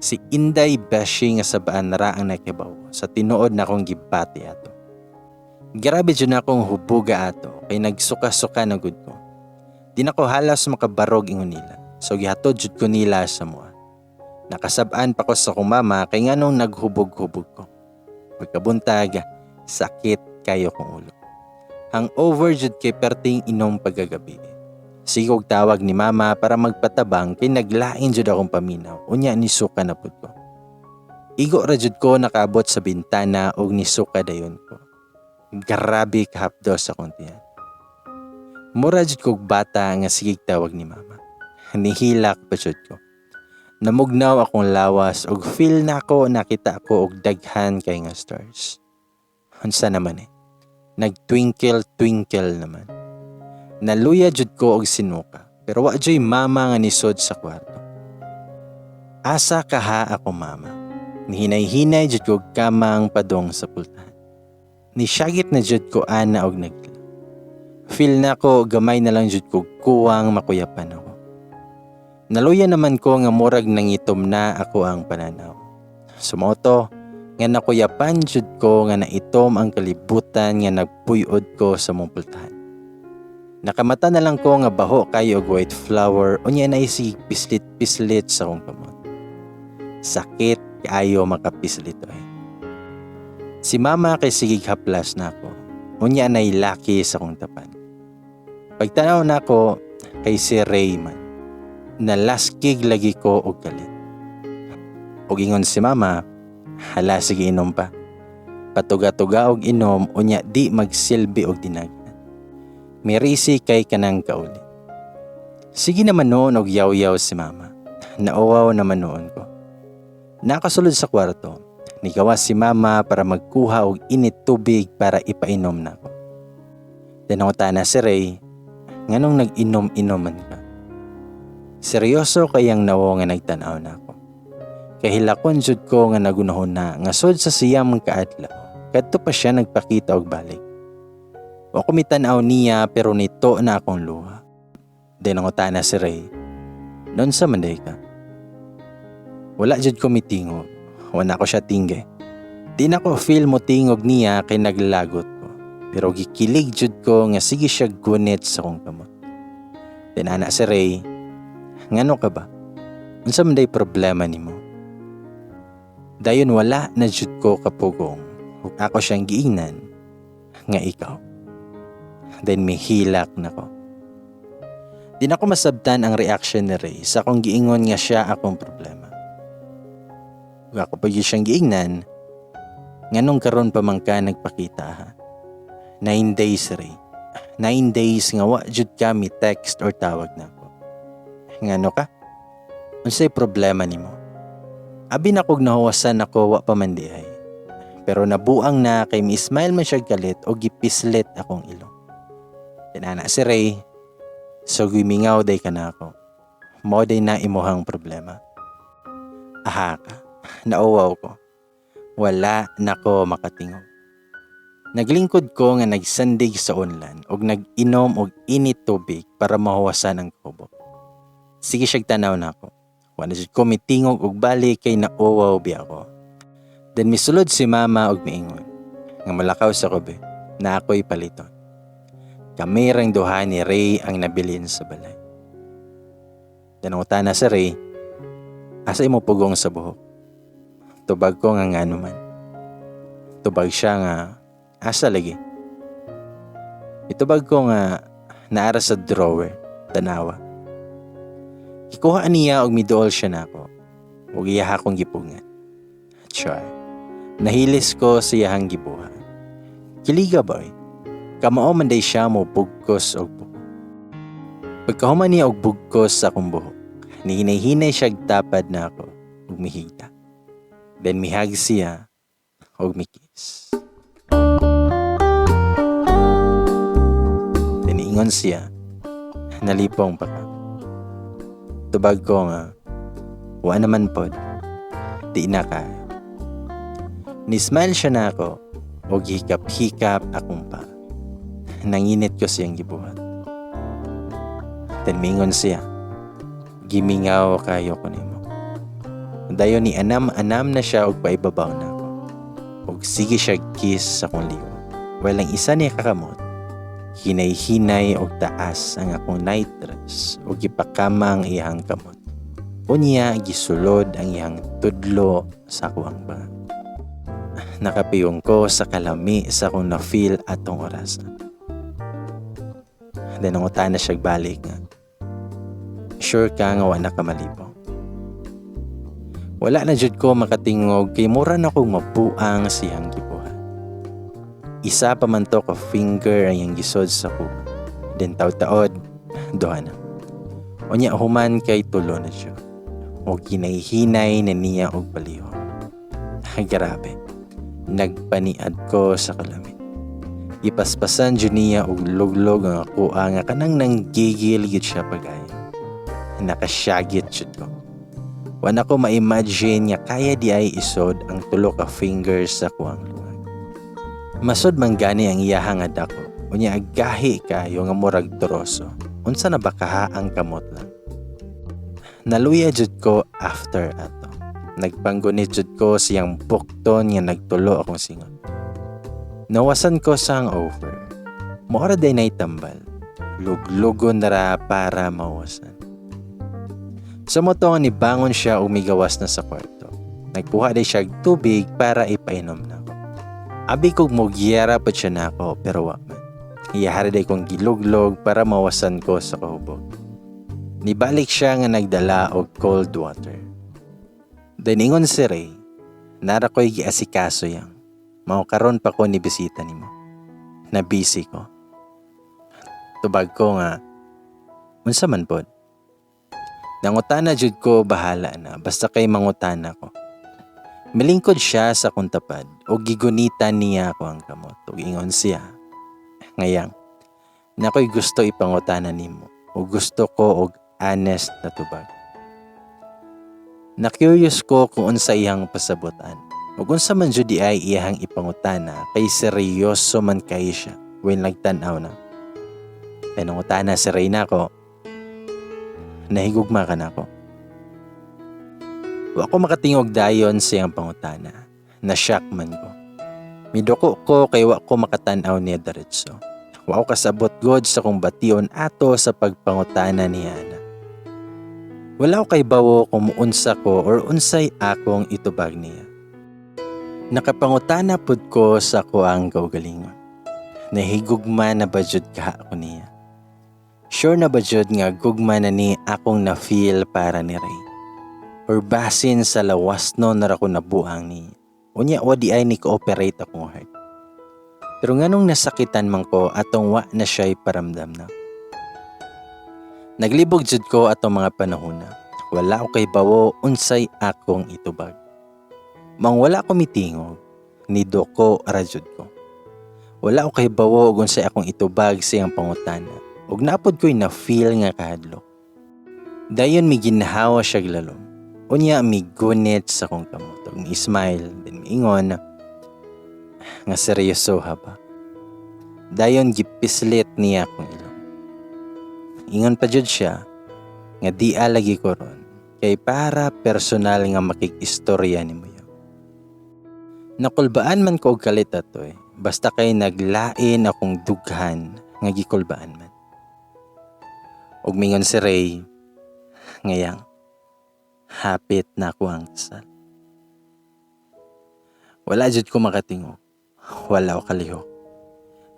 Si Inday Beshi nga sabaan ra ang nakibaw sa tinuod na akong gibati ato. Grabe jud na akong hubuga ato kay nagsuka-suka na gud ko. Di na ko halos makabarog ingon nila. So gihatod jud ko nila sa mua. Nakasab-an pa ko sa akong mama kay nganong naghubog-hubog ko. Pagkabuntag, sakit kayo kong ulo. Hangover jud kay perting inom pagkagabi. Sige og tawag ni mama para magpatabang kay naglain jud akong paminaw. Unya nisuka na pud ko. Igo ra jud ko nakaabot sa bintana og nisuka dayon ko. Grabe kahapdos akong tiyan. Mura jud kog bata nga sigig tawag ni mama. Nihilak pa jud ko. Namugnaw akong lawas og feel nako nakita ko og daghan kay nga stars. Unsa naman eh. Nagtwinkle twinkle naman. Naluya jud ko og sinuka, pero wa juy mama nga nisod sa kwarto. Asa kaha ako mama? Nihinay-hinay jud ko og kamang padong sa pultahan. Nisyagit na jud ko ana og nagla. Feel na ko gamay na lang jud ko kuwang makuyapan ako. Naluya naman ko nga murag nangitom na ako ang pananaw. Sumoto nga nakuyapan jud ko nga naitom ang kalibutan nga nagpuyod ko sa mong pultahan. Nakamata na lang ko nga baho kayo og white flower, unya na isig pislit-pislit sa akong kamot. Sakit kaayo makapislit oy. Si mama kay sigig haplas na ako. Unya nay laki sa akong tapan. Pagtanaw nako kay si Rayman. Nalaskig lagi ko og kalit. Og ingon si mama, hala sige inom pa. Patuga-tuga og inom, unya di magsilbi og dinagan. Mirisi kay kanang kauli. Sige naman noon og yaw-yaw si mama. Nauwaw naman noon ko. Nakasulod sa kwarto. Nigawas si mama para magkuha og init tubig para ipainom nako. Tinanguta na si Ray, nganong nag-inom-inom man ka? Seryoso kayang nawo nga nagtanaw na ako. Kahilakon jud ko nga nagunahon na nga sud sa siyam kaadlaw. Kadto pa siya nagpakita og balik. Wa ko mitanaw niya pero nito na akong luha. Then nangutana si Ray, noon sa manday ka? Wala jud ko mitingog. Wala ko siya tingge. Di na ko feel mo tingog niya kay naglagot ko. Pero gikilig jud ko nga sige siya gunit sa kong kamot. Tinana si Ray, ngano ka ba? Unsa man day problema nimo? Dayon wala na jud ko kapugong. Ug ako siyang giingnan nga ikaw. Then mihilak na ko. Di na ko masabtan ang reaction ni Ray sa akong giingon nga siya akong problema. Ug ako pa gyud siyang giingnan, nganong karon pa man ka nagpakita ha? 9 days, Ray. 9 days nga wa jud kami text or tawag na ako. Ngano ka? Unsay problema nimo? Abi na kog nahuwasan ako wa pa man di ay. Pero nabuang na kay mi-smile man siya galit o gipislit akong ilong. Tinana si Ray, so gimingaw day ka na ako. Mo day na imuhang problema. Aha ka, nauwaw ko. Wala na ko makatingog. Naglingkod ko nga nagsandig sa unlan og nag-inom og init tubig para mahuwasan ang kubo. Sige siyag tanaw na ako. Wala jud ko mitingog og balik kay nauwaw biya ako. Then misulod si mama og miingon nga malakaw sa kobe na ako'y paliton. Kami rang duha ni Ray ang nabilin sa balay. Then na si Ray, asa imo pugong sa buhok? Tubag ko nga ngano man. Tubag siya nga asa lagi. Itubag ko nga naara sa drawer, tanawa. Gikuha niya og miduol siya nako. Ug iya akong gipugngan. Char. Nahilis ko sa iyahang gibuhat. Kiliga boy. Kamao man day siya mo bugkos og buhok. Pagkahuman niya og bugkos sa akong buhok, nihinay-hinay siya tapad na ako. Ug mihigda. Then mihag siya ug mikiss. Then ingon siya, nalipong pa ka. Tubag ko nga, wa naman pod, di na kaayo. Ni-smile siya na ako, og hikap-hikap akong pa. Nanginit ko siyang gibuhat. Then mingon siya, gimingaw kayo ko nimo. Dayon ni anam-anam na siya og paibabaw na ako. Og sige siya kiss sa akong liwa. Walang isa niya kakamot. Hinay-hinay og taas ang akong night dress og gipakama ang iyang kamot. Unya gisulod ang iyang tudlo sa akuang banga. Nakapiyong ko sa kalami sa akong na-feel atong orasan. Then nangutana siya balik nga, sure ka nga wa na ka malipong? Wala na jud ko makatingog kay mura na kong mabuang siyang gibuhat. Isa pa man to ka finger ang iyang gisod sa ko. Then taod-taod, duha na. Unya human kay tulo na siya. O hinay-hinay na niya og palihog. Grabe. Nagpaniad ko sa kalami. Ipaspasan jud niya og luglog ang akoa nga kanang nanggigil gyud siya pag-ayo. Nakasyagit jud ko. Wala ko ma-imagine nga kaya di ay isod ang tulo ka fingers sa kuang lungag. Masod man gani ang iyaha nga dako. Unya agahi kayo nga murag troso. Unsa na ba kaha ang kamot lang? Naluya jud ko after ato. Nagpanggunit jud ko siyang bukton nga nagtulo akong singot. Nawasan ko sa hangover. Mora day nay tambal. Luglugon na ra para mawasan. Sa moto nga nibangon siya umigawas na sa kwarto. Nagkuha day siya og tubig para ipainom na ako. Abi kog mugyera pa siya na ako pero wa man. Iyahari day kong giluglog para mawasan ko sa kahubog. Nibalik siya nga nagdala og cold water. Then ingon si Ray, nara ko'y giasikaso yang. Mao karon pa ko ni bisita nimo. Na busy ko. Tubag ko nga, unsa man pod? Nangutana jud ko, bahala na, basta kay mangutana ko. Milingkod siya sa akong tapad o gigunitan niya ako ang kamot ug ingon siya, ngayang, nakoy gusto ipangutana nimo o gusto ko og honest na tubag. Na-curious ko kung unsa iyang pasabutan. Ug unsa man jud ay iyang ipangutana kay seryoso man kay siya when nagtan-aw na. Kay nangutana si Reyna ko, nahigugma ka na ako. Wa ko makatingog dayon siyang pangutana. Na-shock man ko. Miduko ko kay wa ko makatan-aw niya diretso. Wa ko kasabot god sa kong bation ato sa pagpangutana niya na. Wala ko kay bawo kung muunsa ko or unsay akong itubag niya. Nakapangutana pud ko sa kuang kaugalingon. Nahigugma na ba jud ka ako niya? Sure na ba jud nga gugma na ni akong na-feel para ni Ray? Or basin sa lawas no nara ko nabuang ni. Unya wa di ay ni cooperate akong heart. Pero nganong nasakitan man ko atong wa na siya'y paramdam na. Naglibog jud ko atong mga panahon na. Wala ko kay bawo unsay akong itubag. Mang wala ko mitingog, ni doko ra jud ko. Wala ko kay bawo ug unsay akong itubag sa iyang pangutana. Ug napod ko'y na-feel nga kahadlok. Dayon mi ginhawa siya lalom. Unya mi gunit sa akong kamot ug mi smile then miingon nga seryoso ha ba. Dayon gipislit niya akong ilong. Ingon pa jud siya nga di lagi ko ron kay para personal nga makig-istorya nimo yo. Nakulbaan man ko og kalit ato eh. Basta kay naglain akong dughan nga gikulbaan man. Ug mingon si Ray, ngayang, hapit na ako ang kasal. Wala jud ko makatingog. Wala ko kalihok.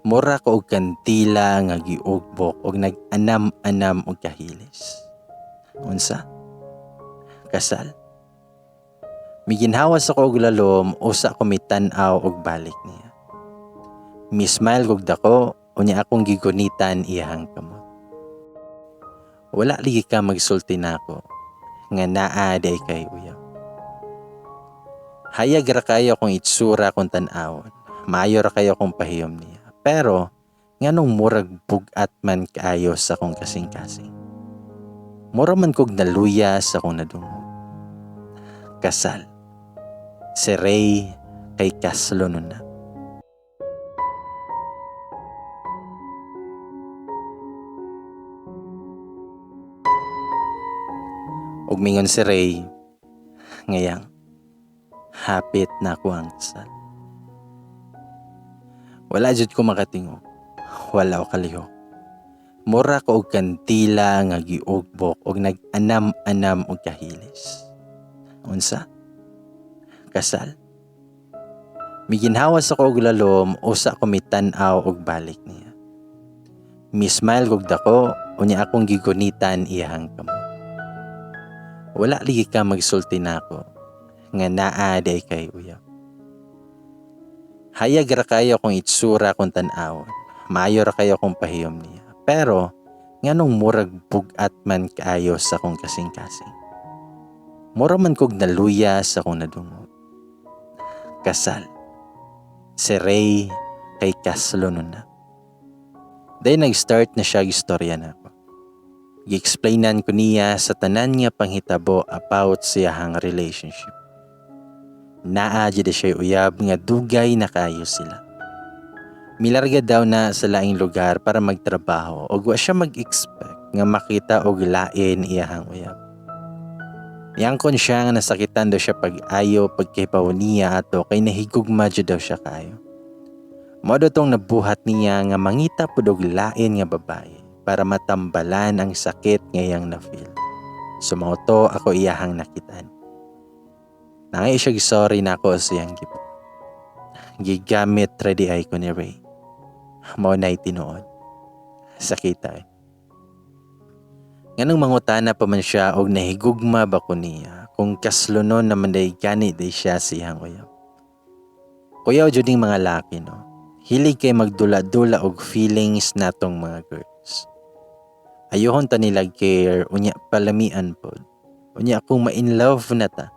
Mura ko og kandila nga giugbok og nag-anam-anam og kahilis. Unsa? Kasal. Miginhawas ako og lalom usa ko mitan-aw og balik niya. Mi-smile kog dako unya akong gigunitan iyahang kamot. Wala lagi ka magsulti nako nga naa day kay uyab. Hayag ra kayo akong itsura kung tan-awon. Maayo ra kayo akong pahiyom niya. Pero nganong murag bugat man kaayo sa akong kasing-kasing. Mura man kog naluya sa akong nadungog. Kasal. Si Ray kay kaslonon na. Ug mingon si Ray, ngayang hapit na ako ang kasal. Wala jud ko makatingog. Wala ko kalihok. Mura ko og kantila nga giugbok og nag-anam-anam og kahilis. Unsa? Kasal. Miginhawas ako og lalom usa ko mitan-aw og balik niya. Mi-smile kog dako unya akong gigunitan iyahang kamot. Wala lagi ka magsulti nako nga naa day kay uyab. Hayag ra kayo akong itsura kung tan-awon. Maayo ra kayo akong pahiyom niya. Pero nganong murag bugat man kaayo sa akong kasing-kasing. Mura man kog naluya sa akong nadungog. Kasal. Si Ray kay kaslonon na. Day nag-start na siya istorya na ako. Gi-explainan ko niya sa tanan nga panghitabo about siyahang relationship. Naa jud siya uyab nga dugay na kaayo sila. Milarga daw na sa laing lugar para magtrabaho ug wa siya mag-expect nga makita og lain iyahang uyab. Niyangkon siya nga nasakitan daw siya pag-ayo pagkahibaw niya ato kay nahigugma jud daw siya kaayo. Mao daw tong nabuhat niya nga mangita pud og lain nga babae para matambalan ang sakit nga iyang na-feel. So mao to ako iyahang nakitaan. Nangay siya sorry na ako sa iyang gibuhat. Gigamit ready ay ko ni Ray. Mao na'y tinuod. Sakita eh. Nganong mangutana pa man siya og nahigugma ba ko niya kung kaslonon naman day gani day siya sa iyang uyab. Kuyaw jud ning mga laki no. Hilig kay magdula-dula og feelings natong mga girls. Ayohon ta nila care unya palamian pod. Unya kung ma-in love na ta,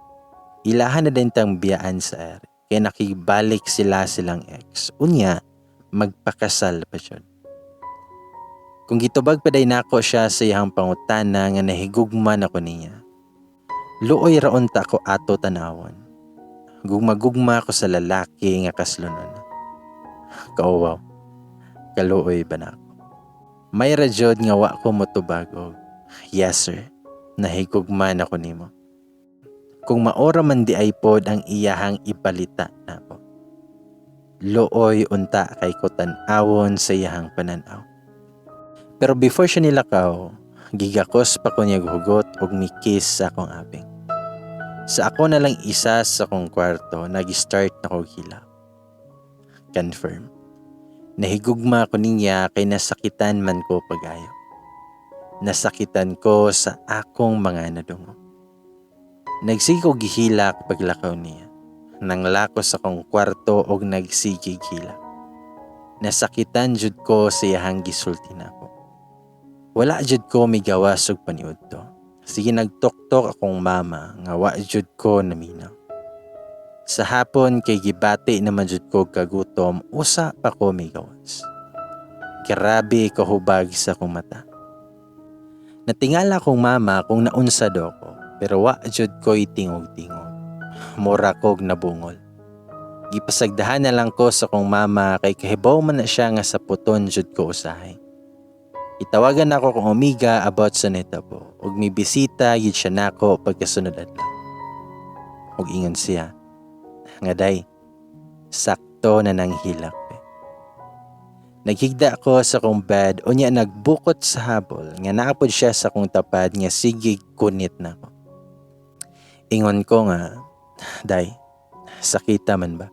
ilahan na din tang biyaan sa ere. Kaya nakibalik sila silang ex. Unya, magpakasal pa siya. Kung gitubag pa day nako siya sa iyang pangutana nga nahigugma na ko niya. Luoy raon ta ko ato tanawon. Gugma-gugma ko sa lalaki nga kaslonon. Kauwaw, kaluoy ba na ako? May radyod nga wa ko motubag og, yes sir, nahigugma na ko nimo. Kung maora man di ay pod ang iyahang ibalita nako. Luoy unta kay ko tan-awon sa iyahang pananaw. Pero before siya nilakaw, gigakos pa ko niya hugot og mikiss sa akong aping. Sa ako na lang isa sa akong kwarto, nag-start na ko hilak. Confirm. Nahigugma ko niya kay nasakitan man ko pag-ayo. Nasakitan ko sa akong mga nadungo. Nagsige ko gihilak paglakaw niya. Nanglakos akong kwarto og nagsigig hilak. Nasakitan jud ko sa iyahang gisulti nako. Wala jud ko migawas og paniudto. Sige nagtoktok akong mama nga wa jud ko naminaw. Sa hapon kay gibati naman jud ko kagutom, usa pa ko migawas. Grabe kahubag sa akong mata. Natingala akong mama kung naunsa do ko, pero wa jud ko'y tingog-tingog. Mura kog nabungol. Gipasagdahan na lang ko sa akong mama kay kahibaw man na siya nga sa puton jud ko usahay. Itawagan ako kong amiga about sa nitabo ug mibisita gid siya nako pagkasunod adlaw. Ug ingon siya, nga day, sakto na nang hilak pe. Naghigda ko sa akong bed unya nagbukot sa habol nga naapod siya sa akong tapad nga sige kunit na ko. Ingon ko nga, day, sakita man ba?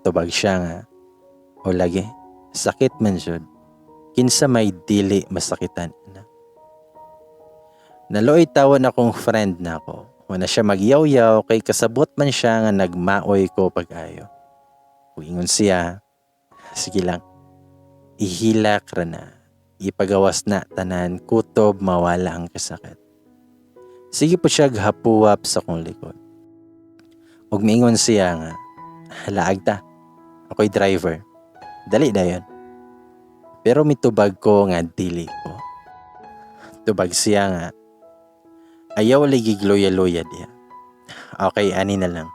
Tubag siya nga, o lagi, sakit man jud. Kinsa may dili masakitan na. Naluoy tawon akong friend na ako. Wala siya magyaw-yaw kay kasabot man siya nga nagmaoy ko pag-ayo. Ug ingon siya, sige lang, ihilak ra na, ipagawas na tanan, kutob mawala ang kasakit. Sige po siya ghapuwap sa kong likod. Ug miingon siya nga, "Laag ta. Ako'y driver. Dali dayon." Pero mitubag ko nga dili ko. Tubag siya nga, "Ayaw lagi luya-luya diha." "Okay, ani na lang.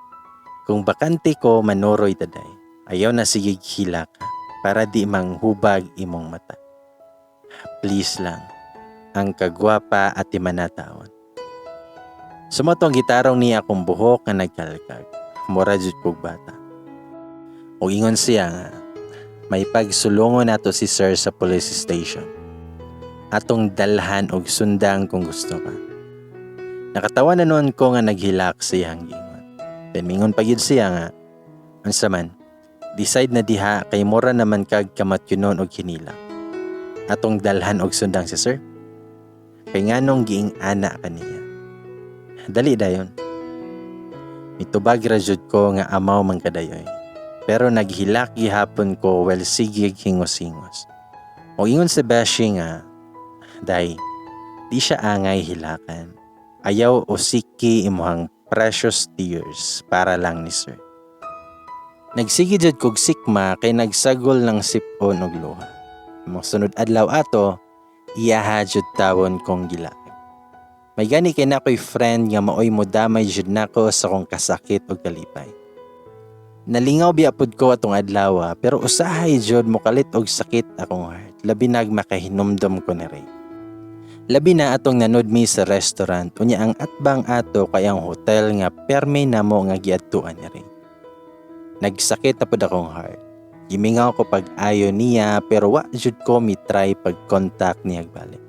Kung bakante ko, manuroy ta day. Ayaw na sige hilak para di manghubag imong mata. Please lang. Ang kagwapa at manataon." Sumato ang gitarong niya akong buhok nga nagkalkag. Mura jud kog bata. O ingon siya nga, "May pagsulungon nato si sir sa police station. Atong dalhan og sundang kung gusto ka." Nakatawa na noon ko nga naghilak sa iyang giingon. Then mingon pa gyud siya nga, "Unsa man, decide na diha kay mura naman kag kamatyunon og hinilak. Atong dalhan og sundang si sir. Kay nganong giing ana kaniya? Dali dayon." Mitubag ra jud ko nga amaw man kadayoy. Pero naghilak gihapon ko well sige hingos-hingos. O ingon si Beshi nga, "Day, di siya angay hilakan. Ayaw usiki imuhang precious tears para lang ni sir." Nagsige jud kog sikma kay nagsagol ng sipon og luha. Mosunod adlaw ato, iyaha jud tawon kong gilaag. May gani kay nakoy friend nga maoy modamay jud nako sa kong kasakit og kalipay. Nalingaw biya pud ko atong adlaw, pero usahay jud mokalit og sakit akong heart. Labi nag makahinumdom ko ni Ray. Labi na atong nanud mi sa restaurant, unya ang atbang ato kay ang hotel nga perme namo nga giadtuan ni Ray. Nagsakit na pud akong heart. Gimingaw ko pag ayo niya pero wa jud ko mi try pag contact niya balik.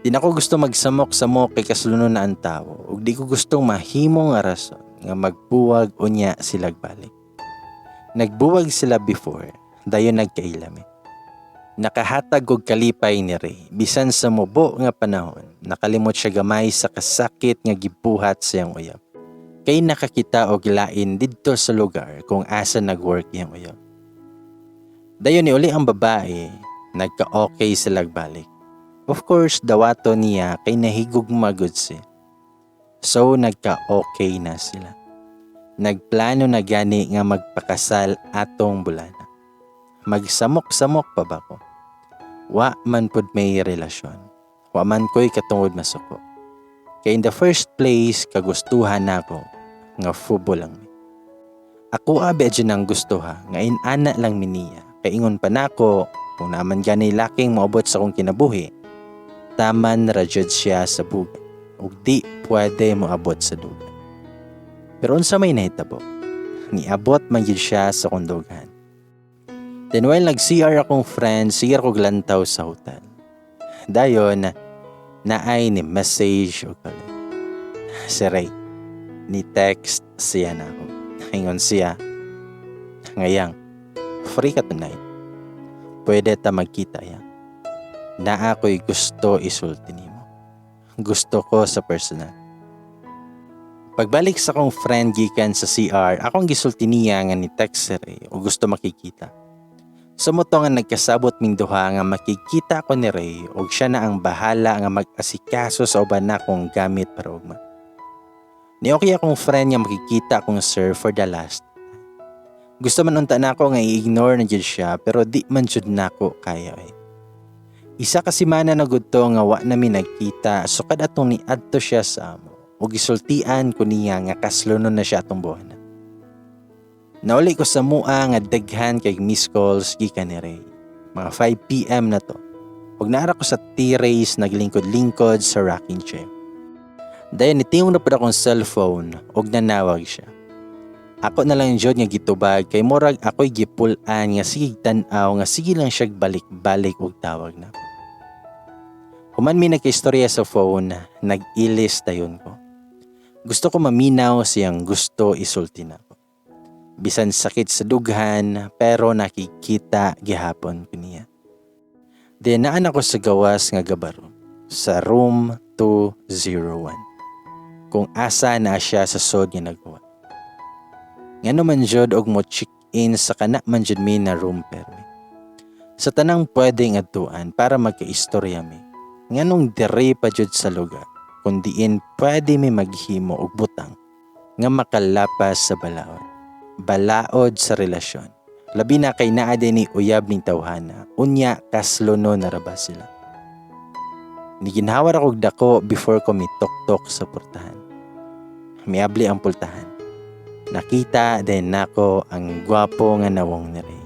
Di na ko gusto magsamok-samok kay kaslunon na ang tawo ug di ko gustong mahimo nga rason nga magbuwag unya sila balik. Nagbuwag sila before, dayon nagkaila mi. Nakahatag og kalipay ni Ray bisan sa mubo nga panahon, nakalimot siya gamay sa kasakit nga gibuhat sa iyang uyab. Kay nakakita og lain didto sa lugar kung asa nag-work iyang uyab. Dayon ni uli ang babae, nagka-okay sila balik. Of course, dawato niya kay nahigugma gud siya. So nagka-okay na sila. Nagplano na gani nga magpakasal atong bulana. Magsamok-samok pa ba ko? Wa man pud may relasyon. Wa man ko'y katungod masuko. Kay in the first place, kagustuhan nako nga fubo lang mi. Ako abi adyo nang gusto ha, nga inana lang mi niya. Kay ingon pa nako, kung naman gani laking moabot sa akong kinabuhi, taman ra jud siya sa bugay ug di pwede moabot sa dughan. Pero unsa may nahitabo? Niabot man gyud siya sa akong dughan. Then while nag-CR akong friend, sige ko lantaw sa hotel. Dayon, naay ni message o kalit. Si Ray, ni text siya na ako. Ingon siya, "Ngayang, free ka tonight? Pwede ta magkita ya. Naa ko'y gusto isulti nimo. Gusto ko sa personal." Pagbalik sa akong friend gikan sa CR, akong gisulti niya nga ni text si Ray o gusto makikita. Sa mao to nga nagkasabot ming duha nga makikita ko ni Ray og siya na ang bahala nga mag-asikaso sa uban nakong gamit para ugma. Ni okay akong friend nga makikita akong sir for the last time. Gusto man unta nako nga i-ignore na jud siya pero di man jud nako kaya eh. Isa ka semana na gud to nga wa nami nagkita sukad atong niadto siya sa amo ug gisultian ko niya nga kaslonon na siya atong buwan. Nauli ko sa mua nga daghan kay miss calls gikan ni Ray. Mga 5 p.m. na to. Ug naara ko sa terrace naglingkod-lingkod sa rocking chair. Dayon nitingog na pud akong cellphone ug nanawag siya. Ako na lang jud nga gitubag kay murag ako'y gipul-an nga sige tan-aw nga sige lang siya balik-balik og tawag na. Human mi nagkaistorya sa phone, nag-ilis dayon ko. Gusto ko maminaw siyang gusto isulti nako. Bisan sakit sa dughan pero nakikita gihapon ko niya. Then naan ako sa gawas nga gabaro sa room 201 kung asa na siya sa sod nga nagawa. Ngano man jud og mo check in sa kana man jud mi na room permi? Sa tanang pwedeng adtuan para magkaistorya mi, nganong dire pa jud sa lugar kung diin pwede mi maghimo og butang? Nga makalapas sa balaod. Balaod sa relasyon. Labi na kay naa diay ni uyab ning tawhana. Unya kaslonon na ra ba sila. Niginhawa ra kog dako before ko mitoktok sa portahan. Miabli ang pultahan. Nakita din nako ang gwapo nga nawong ni Ray.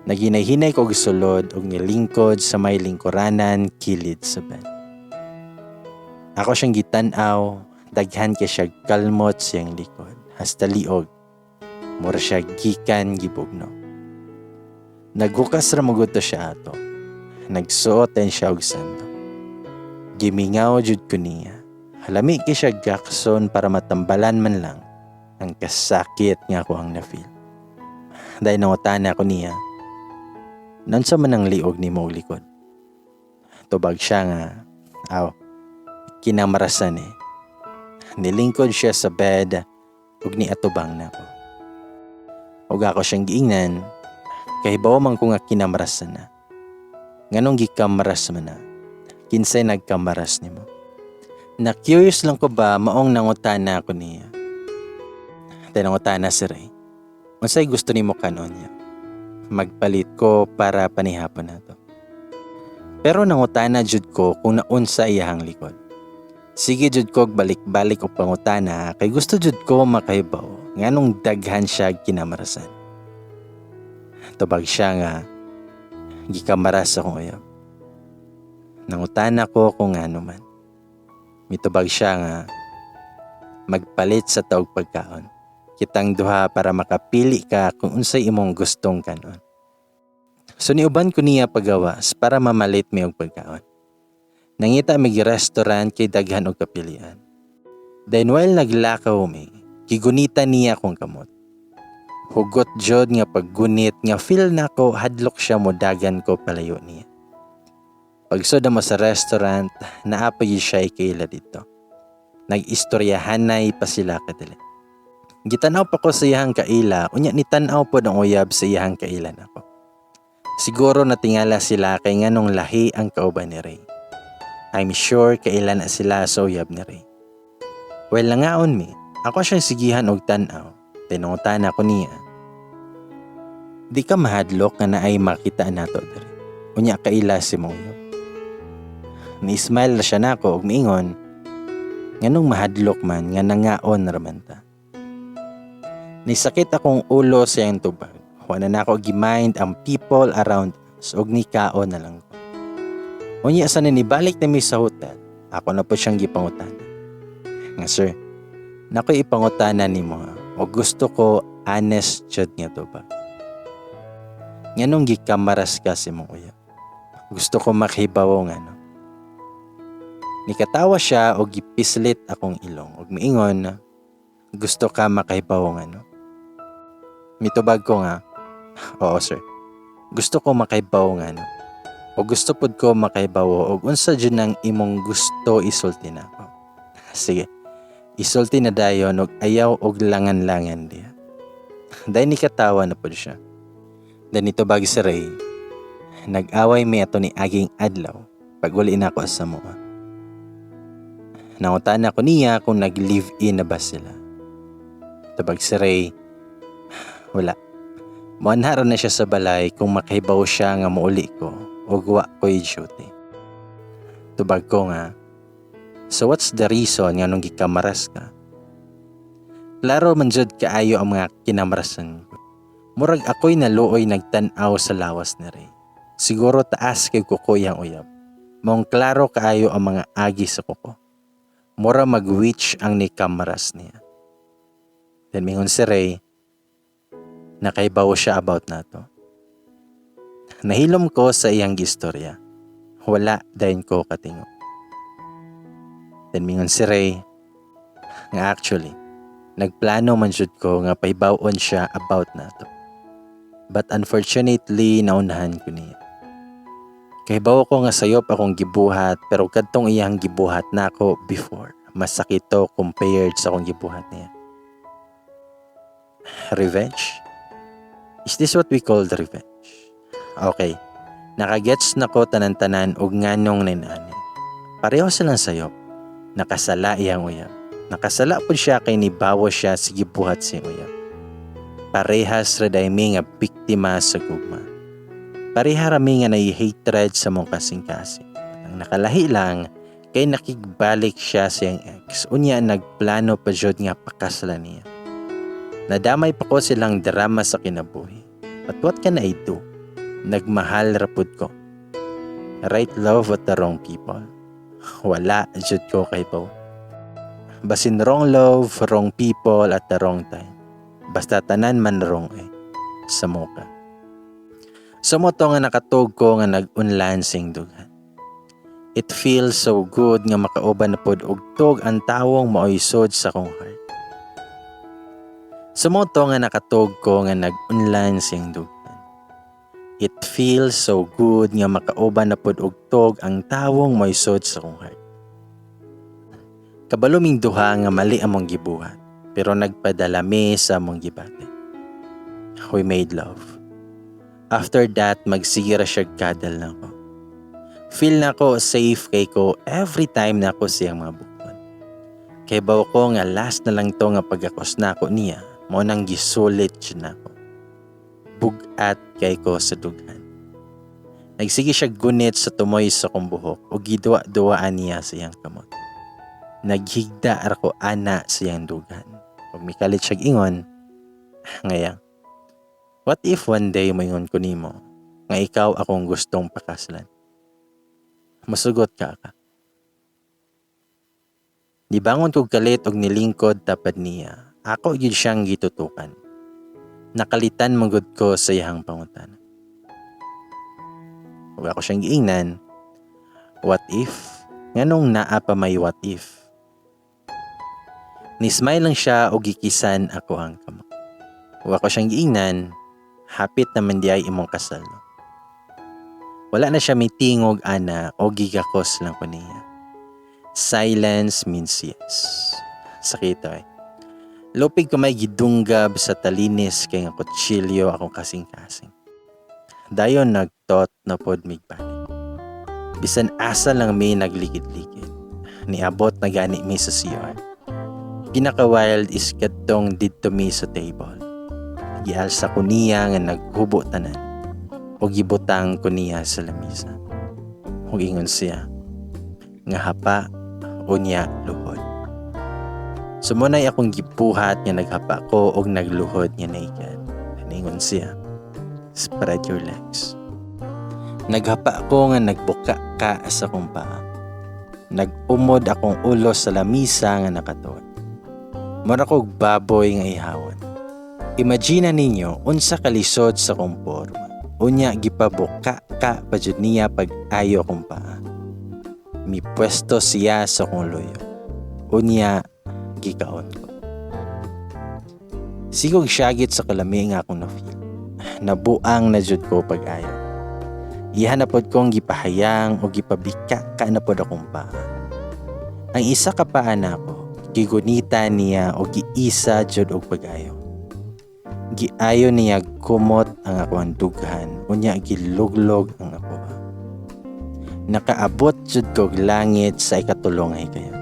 Naghinay-hinay ko og sulod og nilingkod sa may lingkuranan kilid sa bed. Ako siyang gitan-aw, daghan kay siya kalmot siyang likod, hasta liog. Mura siya gikan gibugno. Naghukas ra magud to siya ato. Nagsuot din siya og sando. Gimingaw jud ko niya. Lami kay siya gakson para matambalan man lang ang kasakit nga ako ang na-feel. Dahil nangutana ko niya, "Naunsa man ang liog nimo og likod?" Tubag siya nga, "Aw, kinamarasan eh." Nilingkod siya sa bed ug niatubang nako. Ug ako siyang giingnan, "Kahibaw man ko nga kinamarasan na. Nganong gikamaras man na? Kinsay nagkamaras nimo?" Na curious lang ko ba, maong nangutana ko niya. Then nangutana si Ray, "Unsay gusto nimo kanon niya? Magpalit ko para panihapon nato." Pero nangutana jud ko kung naunsa iyahang likod. Sige jud ko balik-balik og pangutana kay gusto jud ko makahibaw nganong daghan siya kinamarasan. Tubag siya nga, "Gikamaras akong uyab." Nangutana ko kung ngano man. Mitubag siya nga, "Magpalit sa ta og pagkaon kitang duha para makapili ka kung unsay imong gustong kanon." So niuban ko niya pagawas para mamalit mi og pagkaon. Nangita mig restaurant kay daghan og kapilian. Then while naglakaw mi, gigunita niya akong kamot. Hugot jud nga paggunit nga feel nako hadlok siya modagan ko palayo niya. Pagsud mo sa restaurant, naa pa gyud siya ikaila dito. Nag-istoryahanay pa sila kadali. Gitanaw pa ko sa iyang kaila, unya nitan-aw pod ang uyab sa iyang kaila nako. Siguro natingala sila kay nganong lahi ang kauban ni Ray. I'm sure kaila na sila sa uyab ni Ray. Well, nangaon mi, ako siyang sigihan og tan-aw. Tinungutana ko niya, "Di ka mahadlok nga naay makita nato diri? Unya kaila si mong uyab?" Ni-smile na siya nako ug miingon, "Nganong mahadlok man nga nangaon raman ta?" Nisakit akong ulo sa iyang tubag. Wala na ako gimind ang people around us ug nikaon na lang ko. Unya sa nibalik na mi sa hotel, ako na pod siyang gipangutana. Nga, "Sir, nakoy ipangutana nimo ha, o gusto ko honest jud nga tubag. Nganong gikamaras ka sa imong uyab? Gusto ko makahibaw nga no." Nikatawa siya og gipislit akong ilong ug miingon, "Gusto ka makahibaw nga no?" Mitubag ko nga, "Oo, sir. Gusto ko makahibaw nga no. O gusto pod ko makahibaw og unsa jud nang imong gusto isulti nako. Sige. Isulti na dayon og ayaw og langan-langan diha." Dahil nikatawa na pod siya. Then nitubag si Ray, "Nag-away mi ato ni aging adlaw pag uli na ako sa mua." Nangutana ko niya kung nag-live-in na ba sila. Tubag si Ray, wala. Muanha ra na siya sa balay kung makahibaw siya nga muuli ko o wa ko'y duty. Tubag ko nga, "So what's the reason nga nung gikamaras ka?" Klaro man jud kaayo ang mga kinamarasan ko. Murag ako'y naluoy nagtan-aw sa lawas ni Ray. Siguro taas kay kuko iyang uyab. Maong klaro kaayo ang mga agi sa kuko. Mura mag-witch ang nikamaras niya. Then mingon si Ray, nakaibaw siya about nato. Nahilom ko sa iyang gistorya. Wala dayon ko katingo. Then mingon si Ray, nga actually, nagplano man jud ko nga pahibaw-on siya about nato. But unfortunately, naunahan ko niya. Kahibaw ko nga sayop akong gibuhat, pero kadtong iyang gibuhat nako before, masakit to compared sa akong gibuhat niya. Revenge? Is this what we call the revenge? Okay. Nakagets na ko tanan-tanan og nganong ninani. Pareho silang sayop. Nakasala iyang uyab. Nakasala pud siya kay nibawo siya sa gibuhat sa iyang uyab. Parehas ra diay mi nga biktima sa gugma. Pareha ra mi nga naay hatred sa among kasing-kasing. Ang nakalahi lang kay nakigbalik siya sa iyang ex. Unya nagplano pa jud nga pakaslan niya. Nadamay pa ko silang drama sa kinabuhi. But what can I do? Nagmahal ra pud ko. Right love at the wrong people. Wala jud ko kahibaw. Basin wrong love, wrong people at the wrong time. Basta tanan man wrong eh. Sa muka. So mao to nga nakatug ko nga nag-unlan sing dughan. It feels so good nga makauban na pod og tug ang tawong maoy sud sa akong heart. So mao to nga nakatug ko nga nag-unlan sing dughan. It feels so good nga makauban na pod og tug ang tawong maoy sud sa akong heart. Kabalo ming duha nga mali among gibuhat, pero nagpadala mi sa among gibati. We made love. After that, magsige ra siya cuddle nako. Feel nako safe kay ko every time nako siyang mabukon. Kay baw ko nga last na lang to nga pagakos nako niya, mao nang gisulit siya nako. Bugat kay ko sa dughan. Nagsige siya gunit sa tumoy sa kong buhok o giduwa-duwaan niya sa iyang kamot. Naghigda ra ko ana sa iyang dughan. Ug mikalit siya ingon, ngayang, "What if one day moingon ko nimo nga ikaw akong gustong pakaslan? Masugot ka ka?" Nibangon kog kalit og nilingkod tapad niya. Ako gyud siyang gitutukan. Nakalitan man gud ko sa iyang pangutana. Ug ako siyang giingnan, "What if? Nganong naa pa may what if?" Ni-smile lang siya og gikisan ako ang kamot. Ug ako siyang giingnan, "Hapit naman diay imong kasal, no?" Wala na siya mitingog ana o gigakos lang ko niya. Silence means yes. Sakit eh. Lupig ko may gidunggab sa talinis kay nga kutsilyo akong kasing-kasing. Dayon nagtot na pod migbalik. Bisan asa lang mi nagligid-ligid. Niabot na gani mi sa CR. Pinaka-wild is kadtong didto mi sa table. Gialsa ko niya nga naghubo tanan. O gibutang ko niya sa lamisa. Ug ingon siya nga hapa, unya luhod. So mao nay akong gibuhat nga naghapa ko og nagluhod nga naked. Ningon siya, "Spread your legs." Naghapa ko nga nagbuka ka sa akong paa. Nag-umod akong ulo sa lamisa nga nakatuod. Mura kog baboy nga ihawon. Imagine ninyo unsa kalisod sa akong porma. Unya gipabuka ka pa jud niya pag ayo akong paa. Mipwesto siya sa akong luyo. Unya gikaon ko. Sigog syagit sa kalami nga akong na-feel. Nabuang na jud ko pag-ayo. Iha na pod kong gipahayang o gipabika ka na pod akong paa. Ang isa ka paa nako, gigunita niya o giisa jud og pag-ayo. Giayo niya kumot ang akong dughan, unya giluglog ang ako. Nakaabot jud kog langit sa ikatulong ay kayo.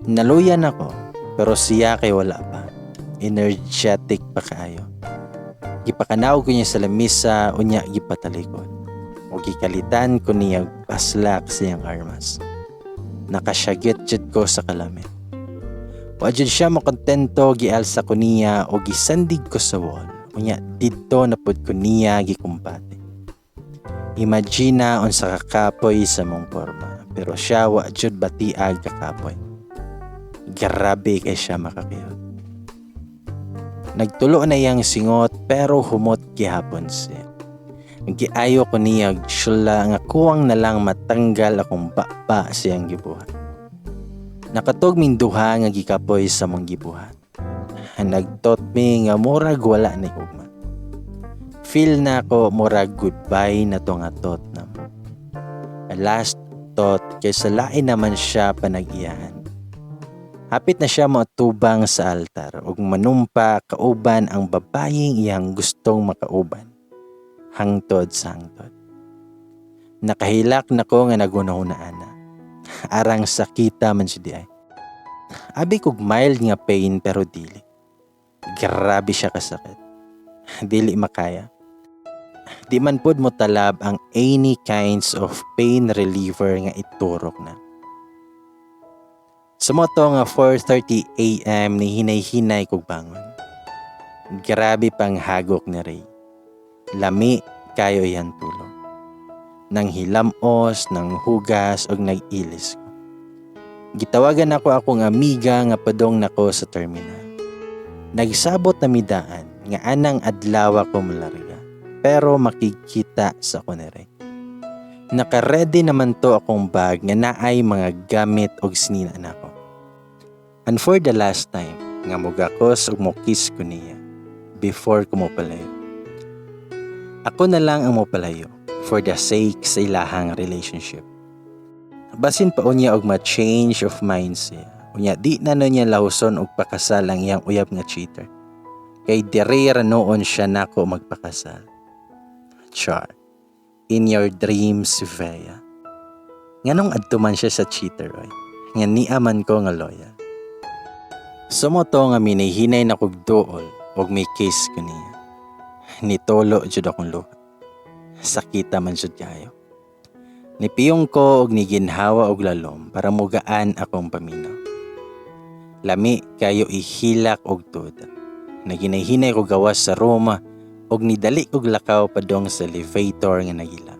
Naluyan ako, pero siya kay wala pa. Energetic pa kaayo. Gipakanaw ko niya sa lamisa, unya gipatalikod. O gikalitan ko niya baslak siyang armas. Nakasyagit jud ko sa kalami. Wa jud siya makontento, gialsa ko niya o gisandig ko sa wall. Unya didto na pud ko niya gikumbate. Imagine unsa kakapoy sa mong porma, pero siya wa jud batiag kakapoy. Grabe kay siya makakiyot. Nagtulo na iyang singot pero humot gihapon siya. Giayo ko niya syula nga kuwang na lang matanggal akong baba siyang gibuhat. Nakatog ming duha nga gikapoy sa mong gibuhat. Nagtot mi nga murag wala ni ugma. Feel na ako murag goodbye na to nga tot na mo. Last tot kay sa lain naman siya panag-iyahan. Hapit na siya moatubang sa altar ug manumpa kauban ang babayeng iyang gustong makauban. Hangtod sa hangtod. Nakahilak na ko nga nagunahuna ana. Arang sakita man siya di ay. Abi kog mild nga pain pero dili. Grabe siya kasakit. Dili makaya. Di man pod mo talab ang any kinds of pain reliever nga iturok na. Sa mao to nga 4:30 a.m. ni hinay-hinay kog bangon. Grabe pang hagok ni Ray. Lami kayo yan tulog. Nang hilamos, nang hugas, og nag-ilis ko. Gitawagan ako akong amiga nga padong nako sa terminal. Nagsabot na midaan nga anang adlaw ko malarga pero makikita sa ko ni Ray. Naka-ready naman to akong bag nga naay mga gamit og sinina nako. And for the last time nga mugakos og mokis ko niya before ko mopalayo. Ako na lang ang mopalayo for the sake sa ilahang relationship. Basin pa unya og ma-change of mind siya. Unya di na no niya lawson og pakasal ang iyang uyab nga cheater. Kay dire ra noon siya nako magpakasal. Char. In your dreams, Vea. Nganong adto man siya sa cheater, oy? Nga niya man ko nga loyal. Sa mao to nga minahinay na kog duol og may kiss ko niya. Nitulo jud akong luha. Sakita man jud kayo. Nipiyong ko og niginhawa og lalom para mugaan akong paminaw. Lami kayo ihilak og tuda. Naginay-hinay ko gawas sa room og nidali og lakaw padong sa elevator nga nagila.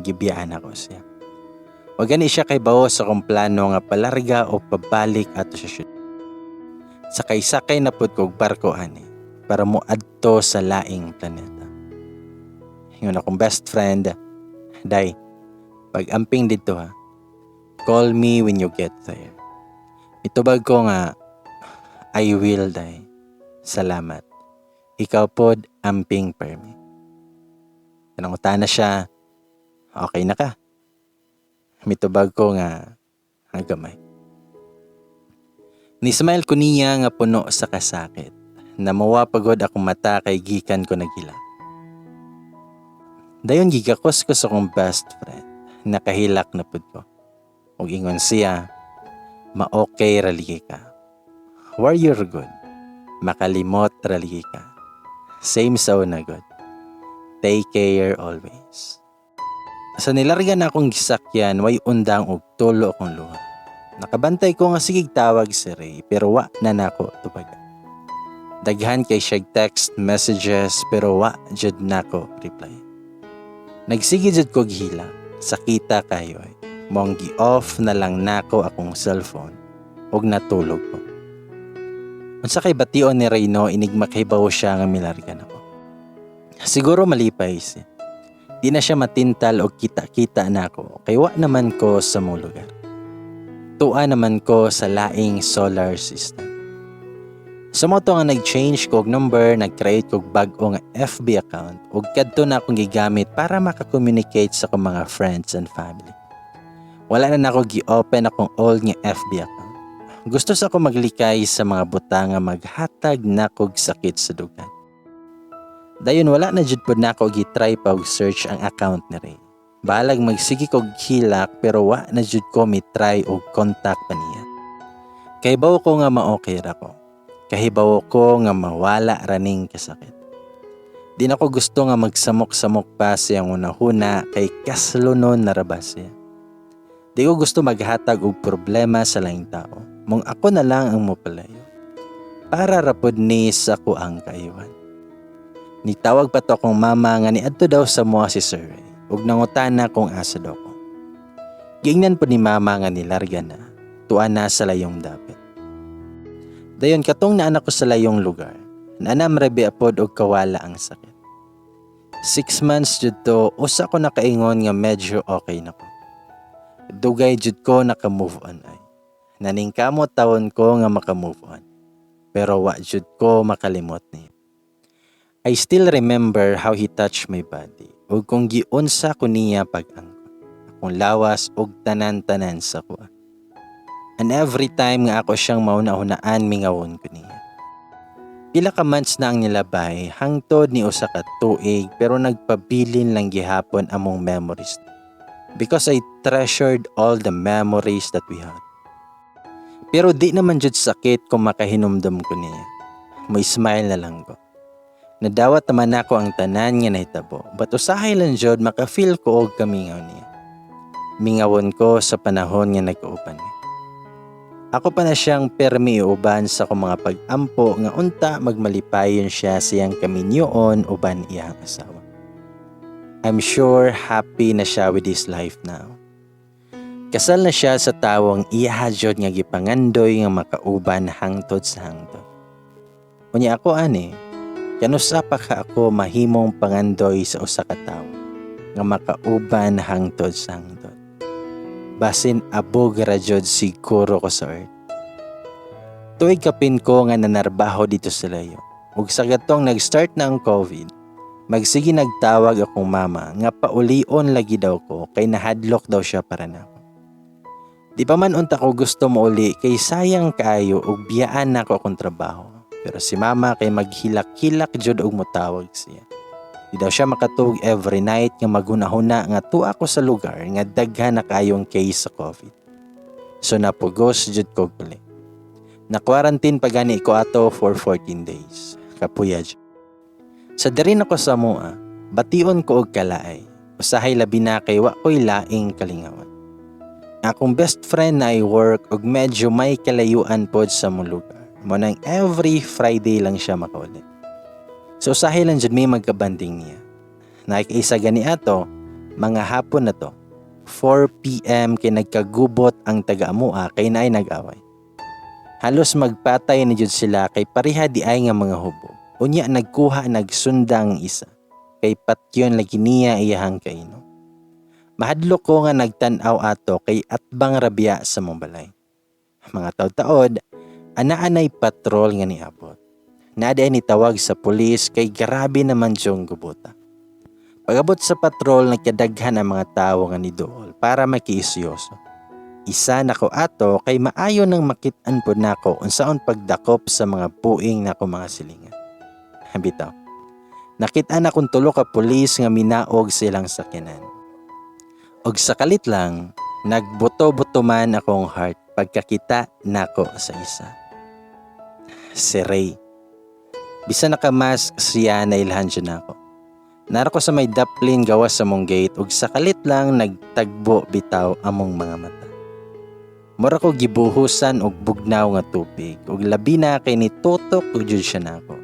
Gibiyaan ako siya. Wa gani siya kay bawo sa akong plano nga palarga o pabalik ato sa syudad. Sakay-sakay na pud kog barko ani para mo adto sa laing planeta. Ingon akong best friend, "Day, pag-amping dito ha. Call me when you get there." Mitubag ko nga, "I will, day. Salamat. Ikaw pod, amping permi." Nangutana siya, "Okay na ka?" Mitubag ko nga, "Gamay." Ni-smile ko niya nga puno sa kasakit. Namuwa pagod akong mata kay gikan ko naghilak. Dayon gigakos ko sa akong best friend. Nakahilak na pud ko. Ug ingon siya, "Ma-okay ra lagi ka. Warrior good. Makalimot ra lagi ka. Same sa una good. Take care always." Sa nilarga na akong gisakyan, way undang og tulo akong luha. Nakabantay ko nga sigig tawag si Ray pero wa na nako tubagan. Daghan kay siya text messages pero wa jud nako reply. Nagsige jud kog hila, sakita kayo ay. Mong gi-off na lang nako akong cellphone ug natulog ko. Unsa kay bation ni Reyno inig makahibaw siya nga milarga nako? Siguro malipay siya. Di na siya matintal og kita-kita nako kay wa naman ko sa mong lugar. Tua naman ko sa laing solar system. Sa mao to nga nag-change ko og number, nag-create kog bag-o nga FB account ug kadto na akong gigamit para maka-communicate sa akong mga friends and family. Wala na nako gi-open akong old nga FB account. Gusto sa ako maglikay sa mga butang nga maghatag nakog sakit sa dughan. Dayon wala na jud pod nako gi-try pa og search ang account ni Ray. Bahalag magsige kog hilak pero wa na jud ko mi try og contact pa niya. Kahibaw ko nga ma-okay ra ko. Kahibaw ko nga mawala ra ning kasakit. Di na ko gusto nga magsamok-samok pa siyang hunahuna kay kaslonon na ra ba siya. Di ko gusto maghatag og problema sa laing tao. Mong ako na lang ang mopalayo. Para rapod ni sa ko ang kaayuhan. Nitawag pa to akong mama nga niadto daw sa mua si Sir Ray ug nangutana kung asa daw ko. Giingnan po ni mama nga nilarga na, tuwa na sa layong dapit. Dayon katong naa ko sa layong lugar, naanam ra pod og kawala ang sakit. 6 months jud to, usa ko nakaingon nga medyo okay na ko. Dugay jud ko naka-move on ay. Naningkamot tawon ko nga maka-move on. Pero wa jud ko makalimot niya. I still remember how he touched my body ug kung giunsa ko niya pag-angkon. Akong lawas ug tanan-tanan sa kuha. And every time nga ako siyang mauna-hunaan, mingawon ko niya. Pila ka months na ang nilabay hangtod ni usa ka tuig pero nagpabilin lang gihapon among memories. Because I treasured all the memories that we had. Pero di naman jud sakit kung makahinumdum ko niya. Mo-smile na lang ko. Nadawat naman ako ang tanan nga nahitabo, but usahay lang jud maka-feel ko og kamingaw niya. Mingawon ko sa panahon nga nagkauban mi. Ako pa na siyang permi uban sa akong mga pag-ampo nga unta magmalipayon siya siyang kaminyoon uban iyang asawa. I'm sure happy na siya with his life now. Kasal na siya sa tawong iya jud nga gipangandoy nga makauban hangtod sa hangtod. Unya ako ani, kanusa pa ka ako mahimong pangandoy sa usa ka tawo nga makauban hangtod sa hangtod? Basin abog ra jud siguro ko sa earth. Tuig kapin ko nga nanarbaho dito sa layo. Ug sa gatong nag-start na ang COVID, magsige nagtawag akong mama nga paulion lagi daw ko kay nahadlok daw siya para nako. Di pa man unta ko gusto mouli kay sayang kaayo ug biyaan nako akong trabaho. Pero si mama kay maghilak-hilak jud og motawag siya. Di daw siya makatug every night nga maghuna-huna nga tuwa ko sa lugar nga daghan na kaayong case sa COVID. So napugos jud ko uli. Na-quarantine pa gani ko ato for 14 days. Kapuya jud. Sa diri nako sa mua, bation ko og kalaay. Usahay labi na kay wa ko'y laing kalingawan. Akong best friend na I work og medyo may kalayuan pod sa among lugar. Mo nang every Friday lang siya makauli. So usahay lang jud may magkabanding niya. Nakikaisa gani ato, mga hapon na to, 4 p.m. kay nagkagubot ang taga-amua kay naay nag-away. Halos magpatay ni jud sila kay pareha di ay nga mga hubog. Unya nagkuha nagsundang isa kay patyon lagi niya iyahang kainom. Mahadlok ko nga nagtan-aw ato kay atbang rabia sa mong balay. Mga taod-taod, ana-anay patrol nga niabot. Naa ni tawag sa pulis kay grabe naman siyang gubuta. Pag-abot sa patrol, nagkadaghan ang mga tawo nga niduol para makiisyoso. Isa nako ato kay maayo nang makit-an pod nako unsaon pagdakop sa mga buing nako mga silingan. Bitaw. Nakit-an akong tulo ka pulis nga minaog silang sakyanan. Og sa kalit lang, nagbuto-buto man akong heart pagkakita nako sa isa. Si Ray. Bisan nakamask siya, nailhan siya nako. Nara ko sa may daplin gawas sa mong gate ug sa kalit lang nagtagbo bitaw among mga mata. Mura ko gibuhusan og bugnaw nga tubig ug labi na kay nitutok og jud siya nako.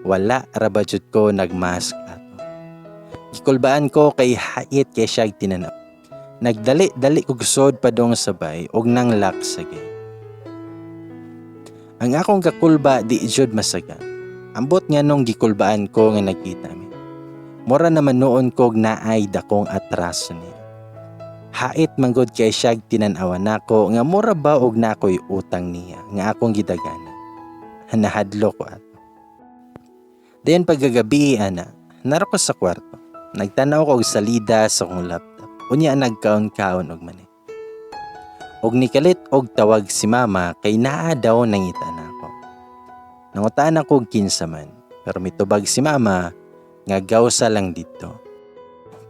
Wala ra ba jud ko nagmask ato. Gikulbaan ko kay hait kay siya tinanaw. Nagdali-dali kog sod padong sa bay ug nang-lock sa gate. Ang akong kakulba di jud masaga. Ambot nga nung gikulbaan ko nga nagkita mi. Mura naman noon kog naay dakong atraso niya. Hait manggod kay siyag tinan-awan nako nga mura ba og nakoy utang niya nga akong gidagana. Nahadlo ko ato. Dayon pagkagabi ana, nara ko sa kwarto. Nagtanaw ko og salida sa akong laptop. Unya nagkaon-kaon og mani. Og nikalit og tawag si mama kay naa daw nangita nako. Nangutaan ako og kinsa man, pero mitubag si mama nga gawsa lang dito.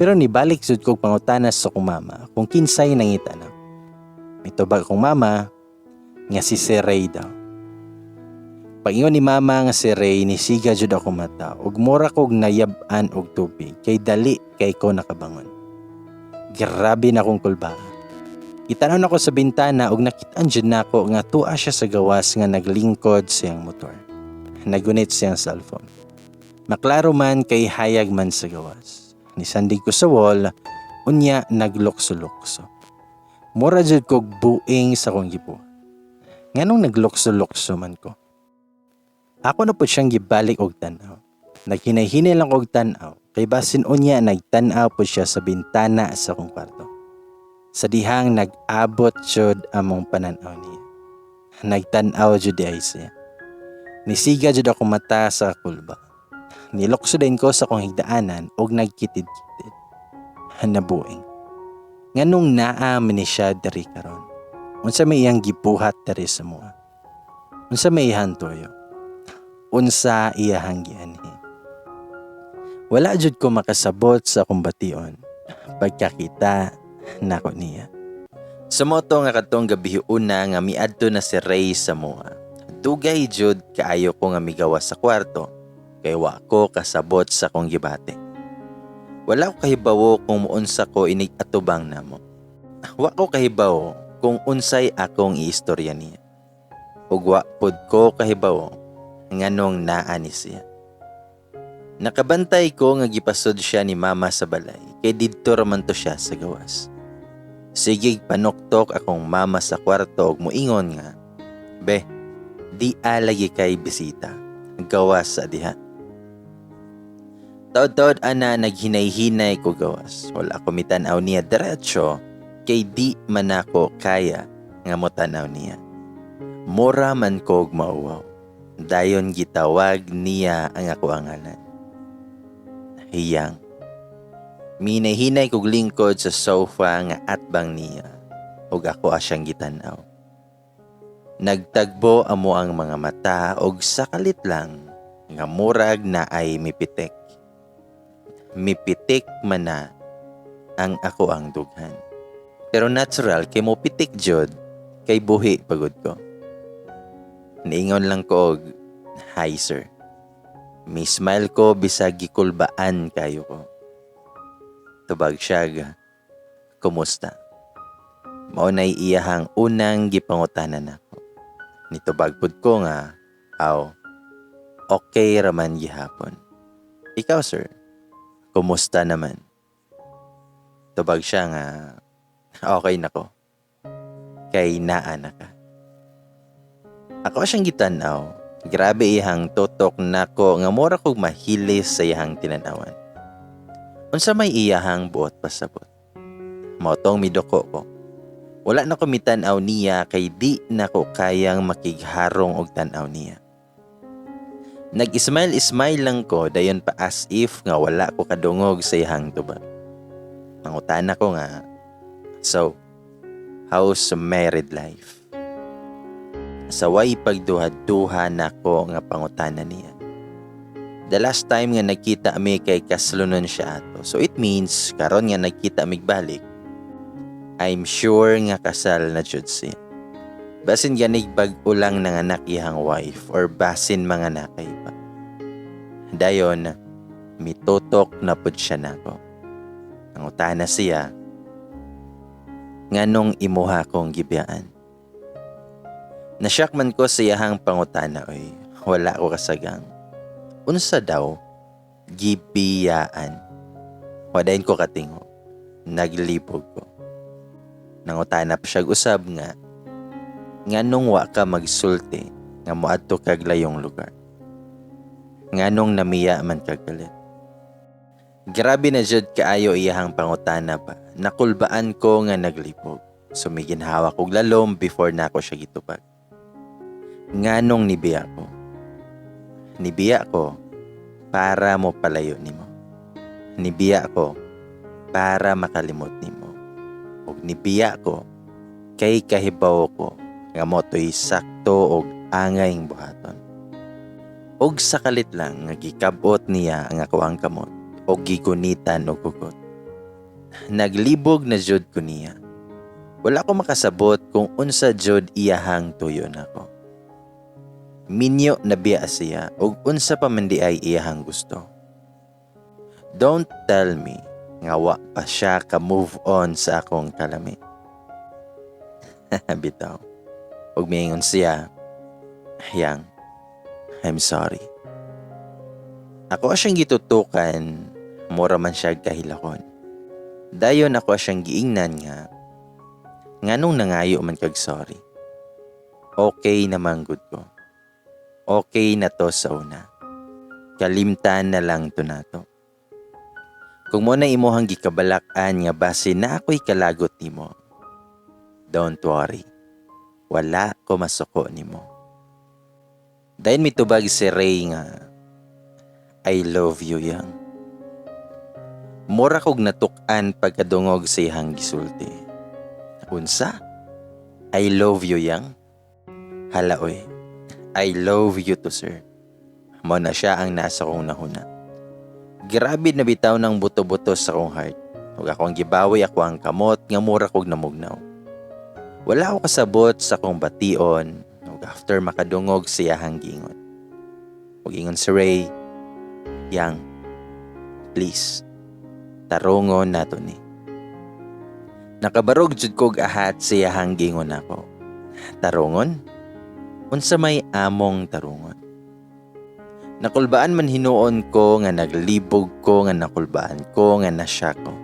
Pero nibalik jud kog pangutana sa akong mama kung kinsay nangita nako. Mitubag akong mama nga si Sir Ray daw. Pag-ingon ni mama nga si Ray, nisiga jud ako mata ug mura kog nayab-an og tubig kay dali kay ko nakabangon. Grabe na akong kulba. Itanaw nako sa bintana ug nakit-an jud nako nga tuwa siya sa gawas nga naglingkod siyang motor. Nagunit siyang cellphone. Maklaro man kay hayag man sa gawas. Nisandig ko sa wall, unya naglukso-lukso. Mura jud kog buing sa akong gibuhat. Nganong naglukso-lukso man ko? Ako na po siyang gibalik og tan-aw. Naghinay-hinay lang og tan-aw kay basin unya nagtan-aw po siya sa bintana sa akong kwarto. Sa dihang nag-abot jud among panan-aw niya. Nagtan-aw jud ay siya. Nisiga jud ako mata sa kulba. Nilukso din ko sa akong higdaanan og nagkitid-kitid. Nabuing. Nganong naa man ni siya diri karon? Unsa may iyang gibuhat diri sa mua? Unsa may iyang tuyo? Unsa iyahang gianhi? Wala jud ko makasabot sa akong bation pagkakita nako niya. Sa mao to nga kadtong gabi una nga miadto na si Ray sa amoa. Dugay jud kaayo ko nga migawas sa kwarto kay wa ko kasabot sa akong gibati. Wala ko kahibawo kung muunsa ko inig atubang namo. Wa ko kahibawo kung unsay akong iistorya niya. Ug wa pud ko kahibawo nganong naa ni siya. Nakabantay ko nga gipasud siya ni Mama sa balay kay didto raman to siya sa gawas. Sigig panuktok akong mama sa kwarto ug muingon nga, "Be, di alagi kay bisita. Gawas sa diha." Taod-taod ana naghinay-hinay ko gawas. Wala ko mitan-aw niya diretso kay di man ako kaya nga motanaw niya. Mura man kog mauwaw. Dayon gitawag niya ang ako ang ngalan. "Hiyang." Minay-hinay kog lingkod sa sofa nga atbang niya ug ako asyang gitan-aw. Nagtagbo amo ang mga mata og sakalit lang nga murag na ay mipitik. Mipitik man na ang ako ang dughan. Pero natural kay mo pitik jud kay buhi pagod ko. Niingon lang ko og, "Hi, sir." Mi smile ko bisag gikulbaan kayo ko. Tubag siya, "Kumusta?" Mao nay iyahang unang gipangutana nako. Nitubag pud ko nga, "Aw, okay raman gihapon. Ikaw, sir, kumusta naman?" Tubag siya nga, "Okay na ko. Kay naa na ka." Ako siyang gitanaw. Grabe iyang tutok nako nga mura kog mahilis sa iyang tinanawan. Unsa may iyahang buot pasabot? Mao tong miduko ko. Wala na ko mitan-aw niya kay di na ko kayang makigharong og tan-aw niya. Nag-smile-smile lang ko dayon pa as if nga wala ko kadungog sa iyahang tubag. Mangutana ko nga, "So, how's married life?" Saway pagduha-duha nako nga pangutana niya. The last time nga nagkita mi kay kaslonon siya ato. So it means karon nga nagkita mig balik, I'm sure nga kasal na jud siya. Basin ganig bag-o lang nanganak iyang wife or basin mga nakay pa. Dayon, mitutok na pud siya nako. Nangutana siya, "Nganong imuha kong gibiyaan?" Nashock man ko sa iyahang pangutana oy. Wala ko kasagang. Unsa daw? Gibiyaan. Wadayon ko katingo. Naglibog ko. Nangutana pa siya usab nga, "Nganong wa ka magsulti nga moadto kag layong lugar? Nganong namiya man kag kalit?" Grabe na jud kaayo iyahang pangutana pa. Nakulbaan ko nga naglibog. So may ginhawa kog lalom before nako siya gitubag. "Nganong nibiya ko? Nibiya ko para mo palayo nimo. Nibiya ko para makalimot nimo. Ug nibiya ko kay kahibaw ko nga mao to'y sakto og angayng buhaton." Og sakalit lang nga gikabot niya ang akoang kamot og gigunitan og hugot. Naglibog na jud ko niya. Wala ko makasabot kung unsa jud iyahang tuyo nako. Minyo na biya siya og unsa pa man di ay iyahang gusto. Don't tell me nga wa pa siya ka move on sa akong kalami. Bitaw. Ug miingon siya, "Yang, I'm sorry." Ako siyang gitutukan, mura man siya kahilakon. Dayon ako siyang giingnan nga, "Nganong nangayo man kag sorry? Okay naman gud ko. Okay na to sa una. Kalimtan na lang to nato. Kung mao na imuhang gikabalak-an nga base na ako'y kalagot nimo, don't worry. Wala ko masuko nimo." Dayon mitubag si Ray nga, "I love you, Yang." Mura kog natuk-an pagkadungog sa iyang gisulti. Unsa? "I love you, Yang"? Hala oy. I love you too, sir. Mao na siya ang nasa kong nahuna. Grabe na bitaw ng buto-buto sa kong heart. Ug akong gibawi ako ang kamot nga mura kog namugnaw. Wala ko kasabot sa akong bation ug after makadungog sa iyahang giingon. Ug ingon si Ray, "Yang, please, tarungon nato ni." Nakabarog jud kog ahat sa iyahang giingon nako. Tarungon? Unsa may among tarungon? Nakulbaan man hinuon ko nga naglibog ko nga nakulbaan ko nga nasya ko.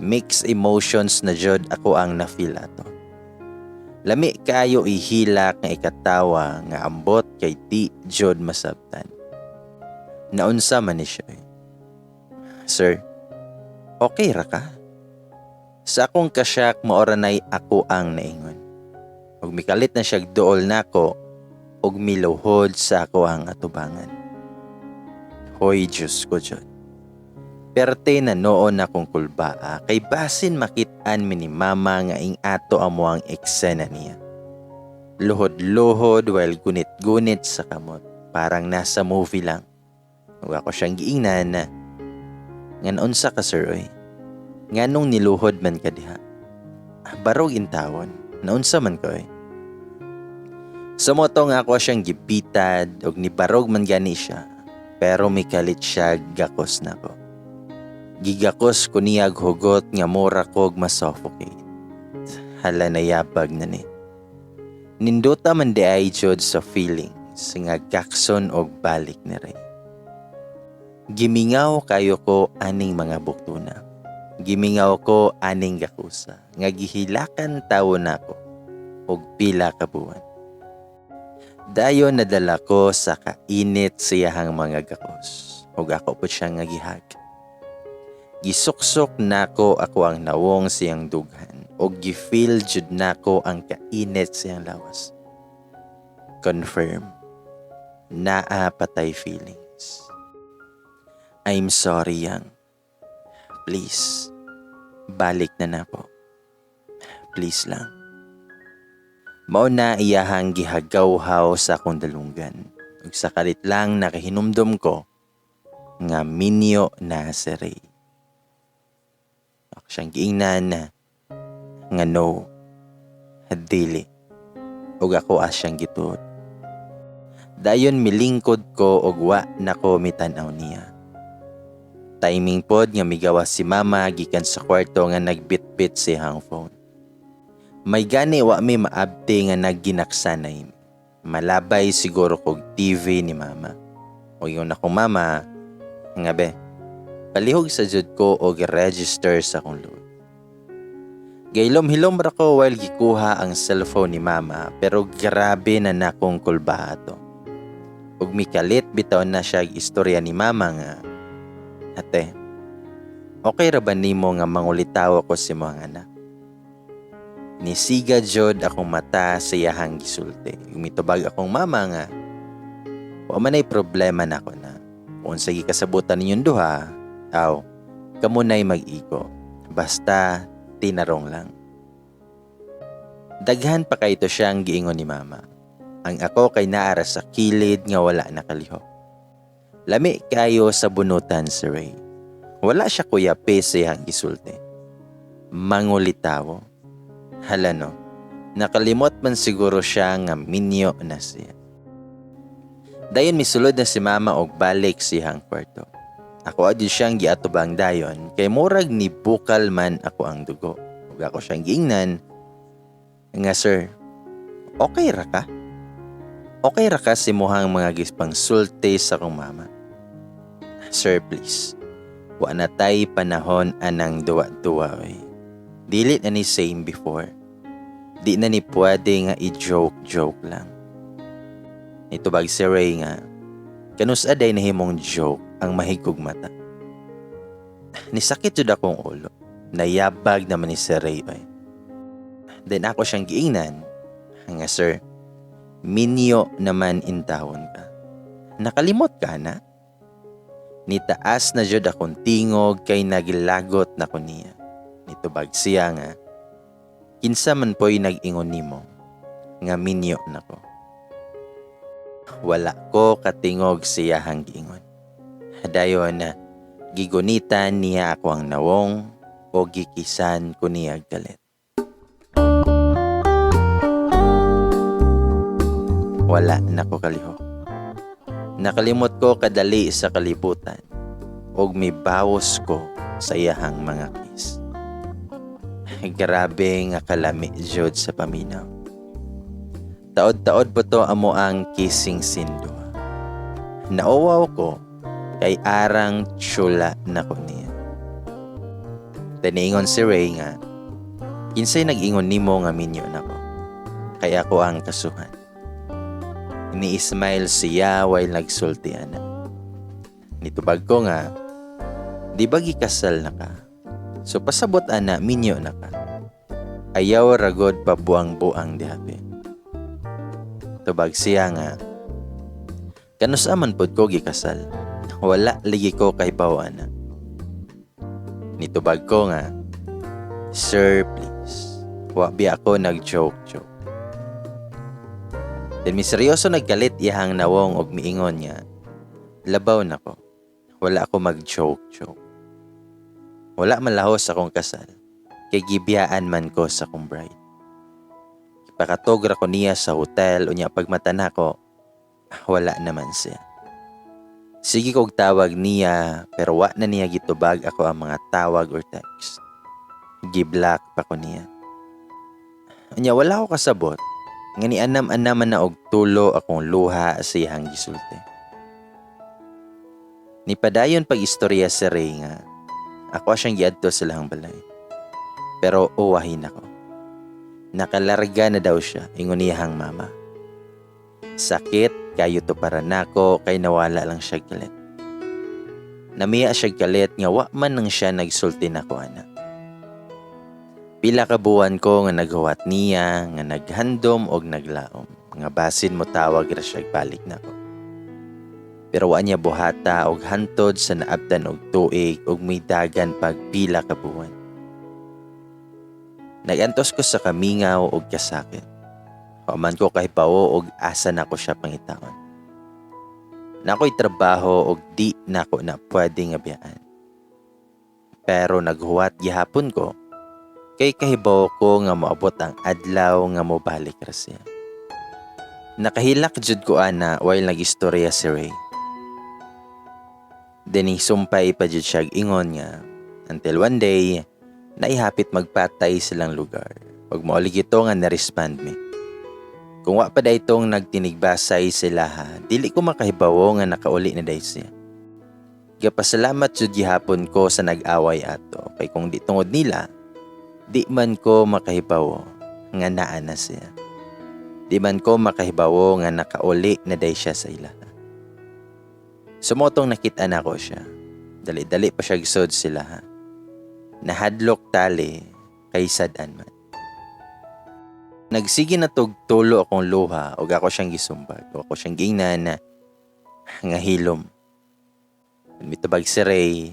Mixed emotions na jud ako ang na-feel ato. Lami kaayo ihilak nga ikatawa nga ambot kay di jud masabtan. Naunsa man ni siya eh. "Sir, okay ra ka?" Sa akong kasyak, mao ra nay ako ang naingon. Ug mikalit na siya duol nako ug miluhod sa ako ang atubangan. Hoy, Diyos ko jud. Perte na noon akong kulbaa kay basin makit-an mi ni Mama nga ing ato amo ang eksena niya. Luhod-luhod while gunit-gunit sa kamot. Parang nasa movie lang. Ug ako siyang giingnan na, "Nga unsa ka, sir, oy? Nganong niluhod man ka diha? Barog intawon. Naunsa man ka, oy?" Sa mao to nga ako siyang gibitad og nibarog man gani siya. Pero mikalit siya gakos nako. Gigakos ko niya og hugot nga mura kog masuffocate. Hala, nayabag na ni. Nindota man di ay jud sa feelings nga gakson og balik ni Ray. Gimingaw kayo ko aning mga buktuna. Gimingaw ko aning gakusa nga gihilakan tawo nako og pila ka buwan. Dayon nadala ko sa kainit siyahang mga gakos ug ako po siya nga gihag. Gisuksok nako ako ang nawong siyang dughan ug gi-feel jud nako ang kainit siyang lawas. Confirm. Naa patay feelings. "I'm sorry, Yang. Please. Balik na nako. Please lang." Mao na iyahang gihagawhaw sa akong dalunggan. Ug sa kalit lang nakahinumdum ko nga minyo na si Ray. Ako siyang giingnan na nga no, dili. Ug ako siyang gituod. Dayon milingkod ko og wa nako mitan-aw niya. Timing pod nga migawas si Mama gikan sa kwarto nga nagbitbit siyang phone. May gani wa mi maabti nga nagginaksanay mi. Malabay siguro kog TV ni Mama. O ingon akong mama nga, "Be, palihog sa jud ko og register sa akong load." Gailom-hilom ra ko while gikuha ang cellphone ni Mama, pero grabe na nakong kulba ato. Ug mikalit bitaw na siya og istorya ni Mama nga, "Ate, okay ra ba nimo nga mangulitaw ako sa mga anak?" Nisiga jud akong mata sa iyahang gisulti. Mitubag akong mama nga, "Wa man ay problema nako na. Kung sige kasabutan ninyong duha, aw, kamo na'y mag-igo. Basta tinarong lang." Daghan pa kayto siyang giingon ni Mama. Ang ako kay naara sa kilid nga wala nakalihok. Lami kayo sa bunutan si Ray. Wala siya kuyapi sa iyang gisulti. Mangulitawo. Hala no, nakalimot man siguro siya nga minyo na siya. Dayon misulod na si Mama og balik siyang kwarto. Ako adyo siyang giatubang dayon kay murag ni bukal man ako ang dugo. Ug ako siyang giingnan nga, "Sir, okay ra ka? Okay ra ka sa imuhang mga gispangsulti sa akong mama? Sir, please. Wa na tay panahon anang duwa-duwa oy. Dili na ni same before. Di na ni pwede nga i-joke-joke lang." Nitubag si Ray nga, "Kanus aday nahimong joke ang mahigog mata?" Nisakit jud akong ulo. Nayabag naman ni si Ray oy. Then ako siyang giingnan nga, "Sir, minyo naman intawon ka. Nakalimot ka na?" Nitaas na jud akong tingog kay nagilagot na ko niya. Nitubag siya nga, "Kinsa man po'y nag-ingon nimo nga minyo nako?" Wala ko katingog siyahang giingon. Dayon na gigunitan niya ako ang nawong o gikisan ko niya galit. Wala na ko kalihok. Nakalimot ko kadali sa kalibutan ug mibawos ko sa iyahang mga kiss. Grabe nga kalami jud sa paminaw. Taod-taod po to amo ang kissing scene duha. Nauwaw ko kay arang chula na ko niya. Taniingon si Ray nga, "Kinsay nag-ingon nimo nga minyo nako? Kay ako ang kasuhan." Ni-smile siya while nagsulti ana. Nitubag ko nga, "Di ba gikasal na ka? So pasabot ana, minyo na ka. Ayaw ragod pabuang-buang dihapi." Tubag siya nga, "Kanus-a man pod ko gikasal? Wala lagi ko kahibaw ana." Nitubag ko nga, "Sir, please. Wa bi ako nag-joke-joke." Then miseryoso nagkalit iyahang nawong og miingon nga, "Labaw nako. Wala ako mag-joke-joke. Wala man lahos akong kasal. Kay gibiyaan man ko sa akong bride. Pakatog ra ko niya sa hotel, unya pagmata nako, wala naman siya. Sige kog tawag niya pero wa na niya gitubag ako ang mga tawag or text. Giblock pa ko niya. Unya wala ko kasabot nga ni anam-anaman na og tulo akong luha sa iyang gisulti." Nipadayon pag-istorya si Ray nga ako siyang giadto sa ilahang balay. Pero uwahin ako. Nakalarga na daw siya, ingon niyahang mama. Sakit kayo to para nako kay nawala lang siya galit. Namiya siya galit nga wa man nang siya nagsulti nako ana. Pila ka buwan ko nga naghuwat niya, nga naghandom og naglaom, nga basin mo tawag ra siya balik nako. Pero wa niya buhata og hantod sa naabtan og tuig og may dagan pag pila ka buwan. Nagantos ko sa kamingaw og kasakit. Wa man ko kahibawo og asa nako siya pangitaon. Nako'y trabaho og di nako na pwede nga biyaan. Pero naghuwat gihapon ko kay kahibaw ko nga moabot ang adlaw nga mobalik ra siya. Nakahilak jud ko ana while nagistorya si Ray. Then sumpay pa jud siya ingon nga until one day naihapit magpatay silang lugar. Pag mouli ito nga na-respond mi. Kung wa pa itong nagtinigbasay sila ha, dili ko makahibawo nga nakauli na day siya. Gapasalamat jud gihapon ko sa nag-away ato kay kung di tungod nila, di man ko makahibawo nga naa na siya. Di man ko makahibawo nga nakauli na day siya sa ila. Sumotong nakita na ko siya. Dali-dali pa siya gisod sila ha. Nahadlok tali kay sad-an man. Nagsige na tog tulo akong luha ug ako siyang gisumbag. O ako siyang gingnan na nga hilom. Mitubag si Ray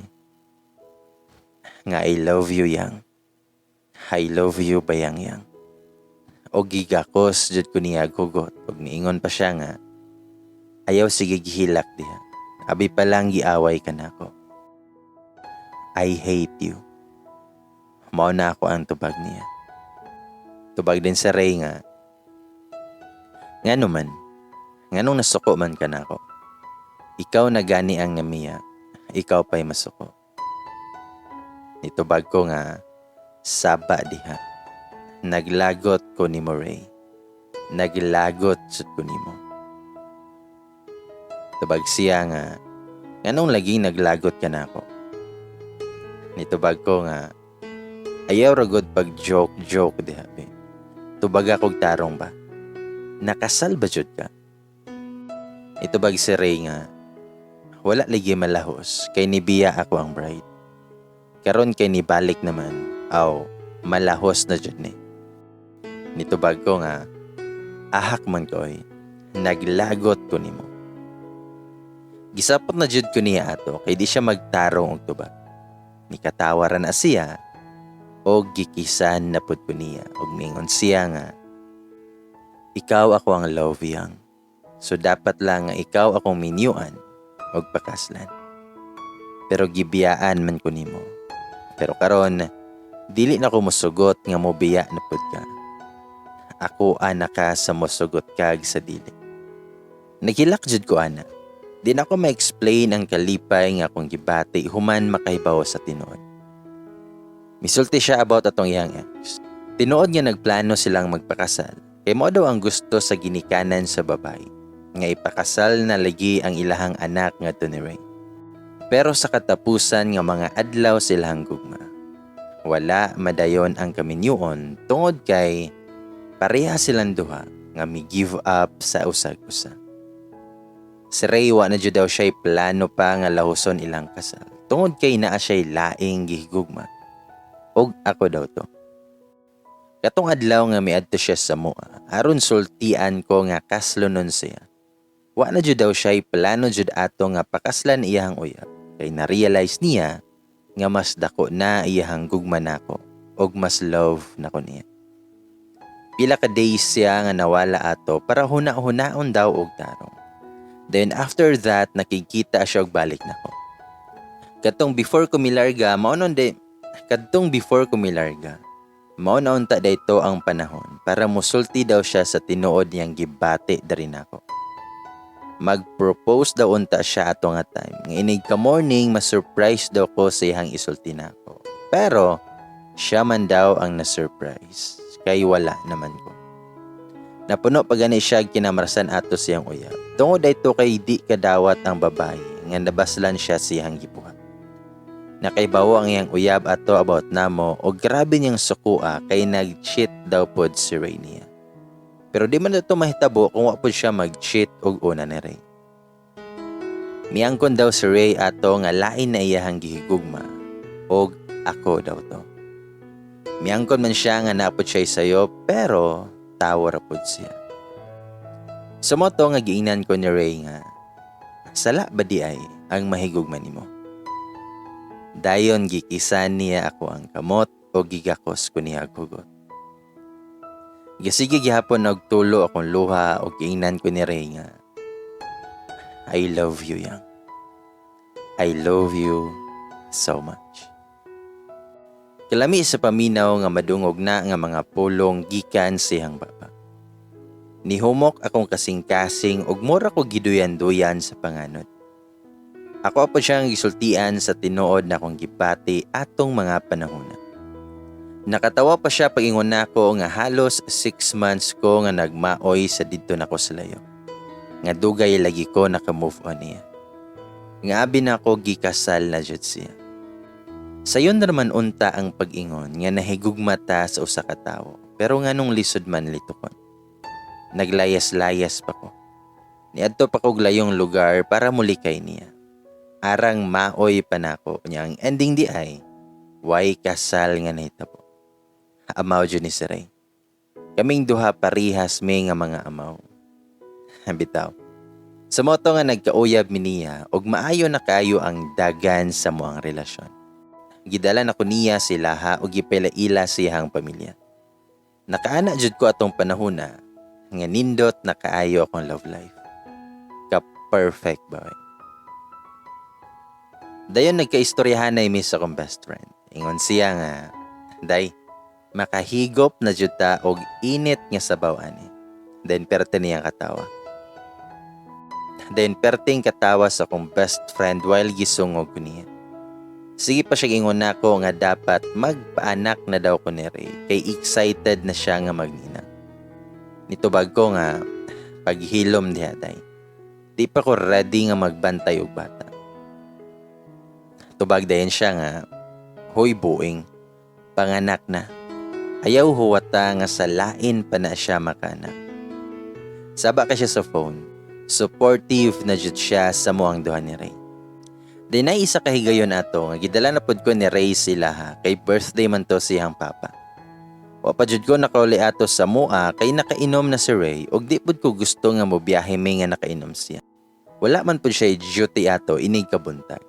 nga, "I love you, Yang. I love you, bayang yang." O gigakos jud ko niya hugot ug niingon pa siya nga, "Ayaw sige gihilak diha. Abi pa lang giaway ka nako." "I hate you." Mao na ako ang tubag niya. Tubag din sa Ray nga, "Ngano man, nganong nasuko man ka nako? Ikaw na gani ang namiya, ikaw pa'y masuko." Nitubag ko nga, "Saba diha. Naglagot ko nimo, Ray. Naglagot sud ko nimo." Tubag siya nga, "Nganong laging naglagot ka nako?" Nitubag ko nga, "Ayaw ragod pag joke joke diha be. Tubag akong tarong ba? Nakasal ba jud ka?" Itubag si Ray nga, "Wala lagi malahos kay nibiya ako ang bride. Karon kay nibalik naman, aw, malahos na jud ni." Nitubag ko nga, "Ahak man ko oy, naglagot ko nimo." Gisapot na jud ko niya ato kay di siya magtarong og tubag. Nikatawa ra na siya og gikisan na pud ko niya og ningon siya nga, "Ikaw ako ang love, Yang. So dapat lang nga ikaw akong minyuan og pakaslan. Pero gibiyaan man ko nimo. Pero karon dili na ko mosugot nga mobiya na pud ka. Ako ana ka sa mosugot kag sa dili." Naghilak jud ko ana. Di nako ma-explain ang kalipay nga akong gibati human makahibaw sa tinuod. Misulti siya about atong iyang ex. Tinuod nga nagplano silang magpakasal. Kay mao daw ang gusto sa ginikanan sa babae, nga ipakasal na lagi ang ilahang anak ngadto ni Ray. Pero sa katapusan nga mga adlaw silahang gugma, wala madayon ang kaminyoon tungod kay pareha silang duha nga mi give up sa usag-usa. Si Ray, wa na jud daw siya'y plano pa nga lahuson ilang kasal tungod kay naa siya'y laing gihigugma. Og ako daw to. Katong adlaw nga miadto siya sa mua aron sultian ko nga kaslonon siya, wa na jud daw siya'y plano jud ato nga pakaslan iyahang uyab kay na-realize niya nga mas dako na iyahang gugma nako og mas love nako niya. Pila ka days siya nga nawala ato para huna-hunaon daw og tarong. Then after that, nakikita siya og balik nako. Kadtong before ko milarga, mao na unta dayto ang panahon para musulti daw siya sa tinuod niyang gibati diri nako. Mag-propose daw unta siya ato nga time. Nga inig ka morning, ma-surprise daw ko sa iyang isulti nako. Pero siya man daw ang na-surprise kay wala naman ko. Napuno pa gani siya kinamarasan ato siyang uyab. Tungod dayto kay di kadawat ang babae nga nabaslan siya siyang gibuhat. Nakaibawo ang iyang uyab ato about namo o grabe niyang sukua kay nag-cheat daw pod si Ray niya. Pero di man ito mahitabo kung wa pod siya mag-cheat og una ni Ray. Miangkon daw si Ray ato nga lain na iyahang gihigugma og ako daw to. Miangkon man siya nga naa pod siya sayo, pero tawo ra pod siya. Sa mao to nga giingnan ko ni Ray nga, "Sala ba diay ang mahigugma nimo?" Dayon gikisan niya ako ang kamot o gigakos ko niya og hugot. Gasige gihapon og tulo akong luha o giingnan ko ni Ray nga, "I love you, Yang. I love you so much." Kalami sa paminaw nga madungog na nga mga pulong gikan siyang baba. Nihumok akong kasing-kasing ug mura ko giduyan-duyan sa panganod. Ako po siyang gisultian sa tinuod na akong gibati atong mga panahona. Nakatawa pa siya pag-ingon nako nga halos 6 months ko nga nagmaoy sa didto nako sa layo. Nga dugay lagi ko naka-move on niya. Nga abi nako gikasal na jud siya. Sayon na naman unta ang pag-ingon nga nahigugma ta sa usa ka tawo, pero nganong lisod man litukon? Naglayas-layas pa ko. Niadto pa kog layong lugar para mulikay niya. Arang maoy pa nako niya, ang ending diay, way kasal nga nahitabo. Amaw jud ni si Ray. Kaming duha, parihas mi nga mga amaw. Bitaw. Sa mao to nga nagkauyab mi niya ug maayo na kaayo ang dagan sa amoang relasyon. Gidala na ko niya sila ug gipailaila siyang pamilya. Nakaana jud ko atong panahon na nga nindot na kaayo akong love life. Ka perfect ba? Oy? Dayon nagkaistoryahanay mi sa akong best friend. Ingon siya nga, "Day, makahigop na jud ta og init nga sabaw ani." Then perte niyang katawa. Then perting katawa sa akong best friend while gisungog ko niya. Sige pa siya ingon nako nga dapat magpaanak na daw ko ni Ray kay excited na siya nga magninang. Nitubag ko nga, "Paghilom diha, day. Di pa ko ready nga magbantay og bata." Tubag dayon siya nga, "Hoy buing, panganak na. Ayaw huwata nga sa lain pa na siya makanak." Saba ka siya sa phone. Supportive na jud siya sa amoang duha ni Ray. Dinay isa ka higayon ato nga gidala na pud ko ni Ray sila ha, kay birthday man to siyang papa. Wa pa jud ko nakauli ato sa mua kay nakainom na si Ray ug di pud ko gusto nga mobiyahe mi nga nakainom siya. Wala man pud siya duty ato inig kabuntag.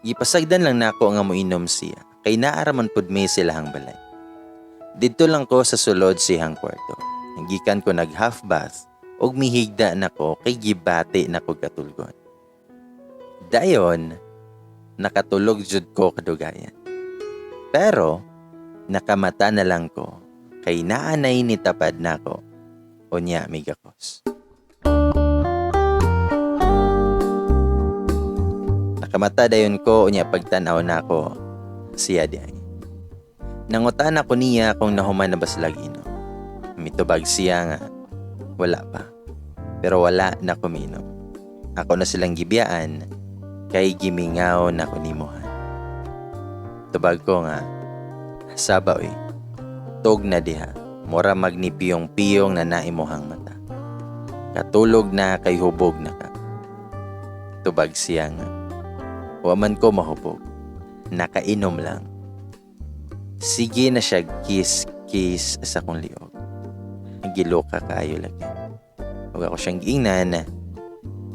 Gipasagdan lang nako nga moinom siya kay naa ra man pud mi silahang balay. Didto lang ko sa sulod siyang kwarto. Gikan ko nag half bath ug mihigda nako kay gibati nako katulgon. Dayon, nakatulog jud ko kadugayan. Pero nakamata na lang ko kay naanay ni tapad nako, unya migakos. Nakamata dayon ko, unya pagtan-aw nako, siya diay. Nangutana ko niya kung nahuman na ba sila inom. Mitubag siya nga wala pa. Pero wala na ko minom. Ako na silang gibiyaan kay gimingaw na ko nimo han. Tubag ko nga, "Saba oy, tog na diha, mura magnipiyong-piyong na naimuhang mata. Katulog na kay hubog na ka." Tubag siya nga, "Wa man ko mahubog, nakainom lang." Sige na siya kiss-kiss sa akong liog. Giluka kaayo lagi. Ug ako siyang giingnan,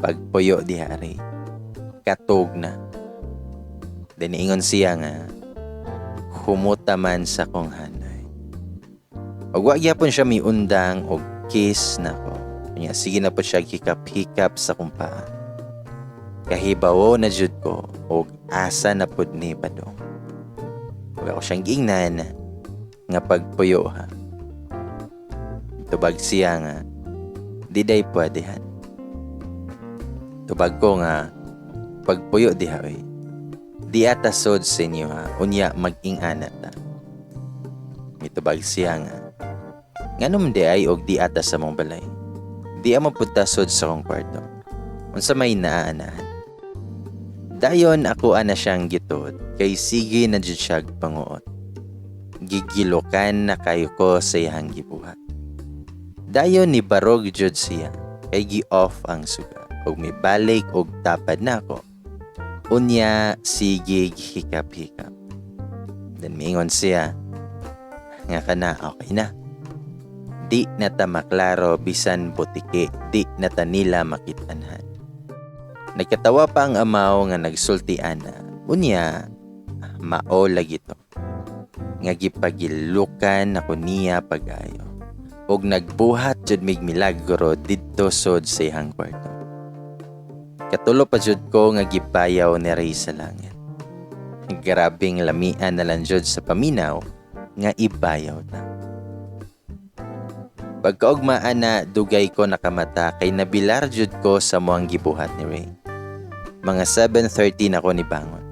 "Pagpuyo diha, Ray. Katog na." Then ingon siya nga, "Humuta man sa kong hanay." Ug wa gyapon siya miundang og kiss nako. Unya sige na po siya hikap-hikap sa kong paa. Kahibawo na jud ko og asa na pud ni padong. Ug ako siyang giingnan nga, "Pagpuyo ha." Tubag siya nga, "Di day pwede han." Tubag ko nga, "Pagpuyo diha oy. Di ata sod sa inyo ha, unya mag-ing-ana ta." Mitubag siya nga, "Nganong di ay og di ata sa mong balay? Di ama pud ta sod sa kong kwarto. Unsa may naaanahan?" Dayon ako ana siyang gitod kay sige na jud siya panguot. Gigilukan na kayo ko sa iyang gibuhat. Dayon ni barog jud siya kay gi-off ang suga ug mibalik og tapad nako. Unya sige hikap-hikap. Then miingon siya nga kana okay na. Di na ta maklaro bisan butiki, di na ta nila makitanhan. Nagkatawa pa ang amaw nga nagsulti ana. Unya mao lagi to nga gipagilukan ako niya pag-ayo. Og nagbuhat jud mig milagro didto sod sa iyang kwarto. Katulo pa jud ko nga gibayaw ni Ray sa langit. Grabing lamian na lang jud sa paminaw nga ibayaw ta. Pagkaugmaan na, dugay ko nakamata kay nabilar jud ko sa muang gibuhat ni Ray. Mga 7:30 na ko ni bangon.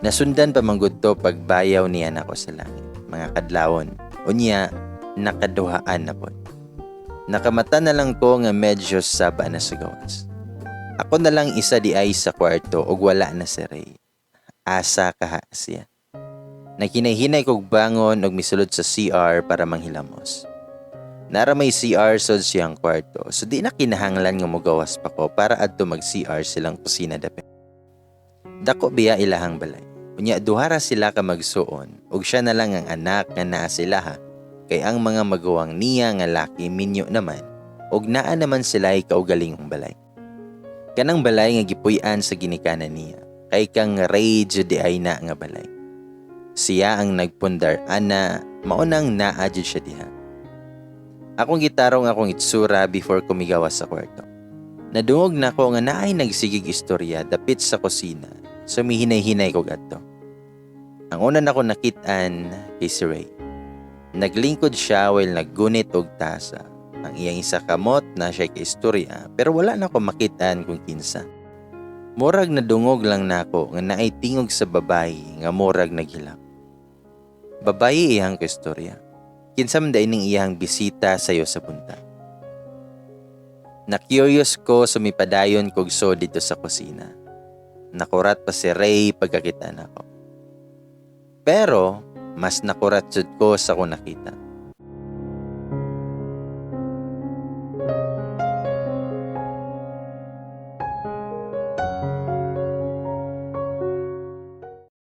Nasundan pa manggod to pagbayaw niya nako sa langit. Mga kadlawon. Unya, nakaduhaan na pod. Nakamata na lang ko nga medyo saba na sa gawas. Ako na lang isa di ay sa kwarto ug wala na si Ray. Asa kaha siya? Naghinay-hinay kog bangon og misulod sa CR para manghilamos. Nara may CR sod siyang kwarto, so di na kinahanglan nga mogawas pa ko para adto mag CR silang kusina dapit. Dako biya ilahang balay. Unya duha ra sila ka magsuon ug siya na lang ang anak nga naa sila ha. Kay ang mga maguwang niya nga laki minyo naman ug naa naman sila kaugalingong balay. Kanang balay nga gipuy-an sa ginikanan niya kay kang Ray jud di ay na nga balay. Siya ang nagpundar ana, mao nang naa jud siya diha. Akong gitarong akong itsura before ko migawas sa kwarto. Nadungog nako nga naay nagsigig istorya dapit sa kusina, so mihinay-hinay ko gadto. Ang una nako nakit-an kay si Ray. Naglingkod siya while naggunit og tasa. Ang iyang isa kamot na siya kay istorya, pero wala na ko makitaan kung kinsa. Murag nadungog lang nako nga naay tingog sa babayi nga murag naghilak. Babayi iyang kaistorya. Kinsa man ning iyang bisita sayo sa buntag? Na-curious ko, so mipadayon kog so dito sa kusina. Nakurat pa si Ray pagkakita nako. Pero mas nakurat jud ko sa kung nakita.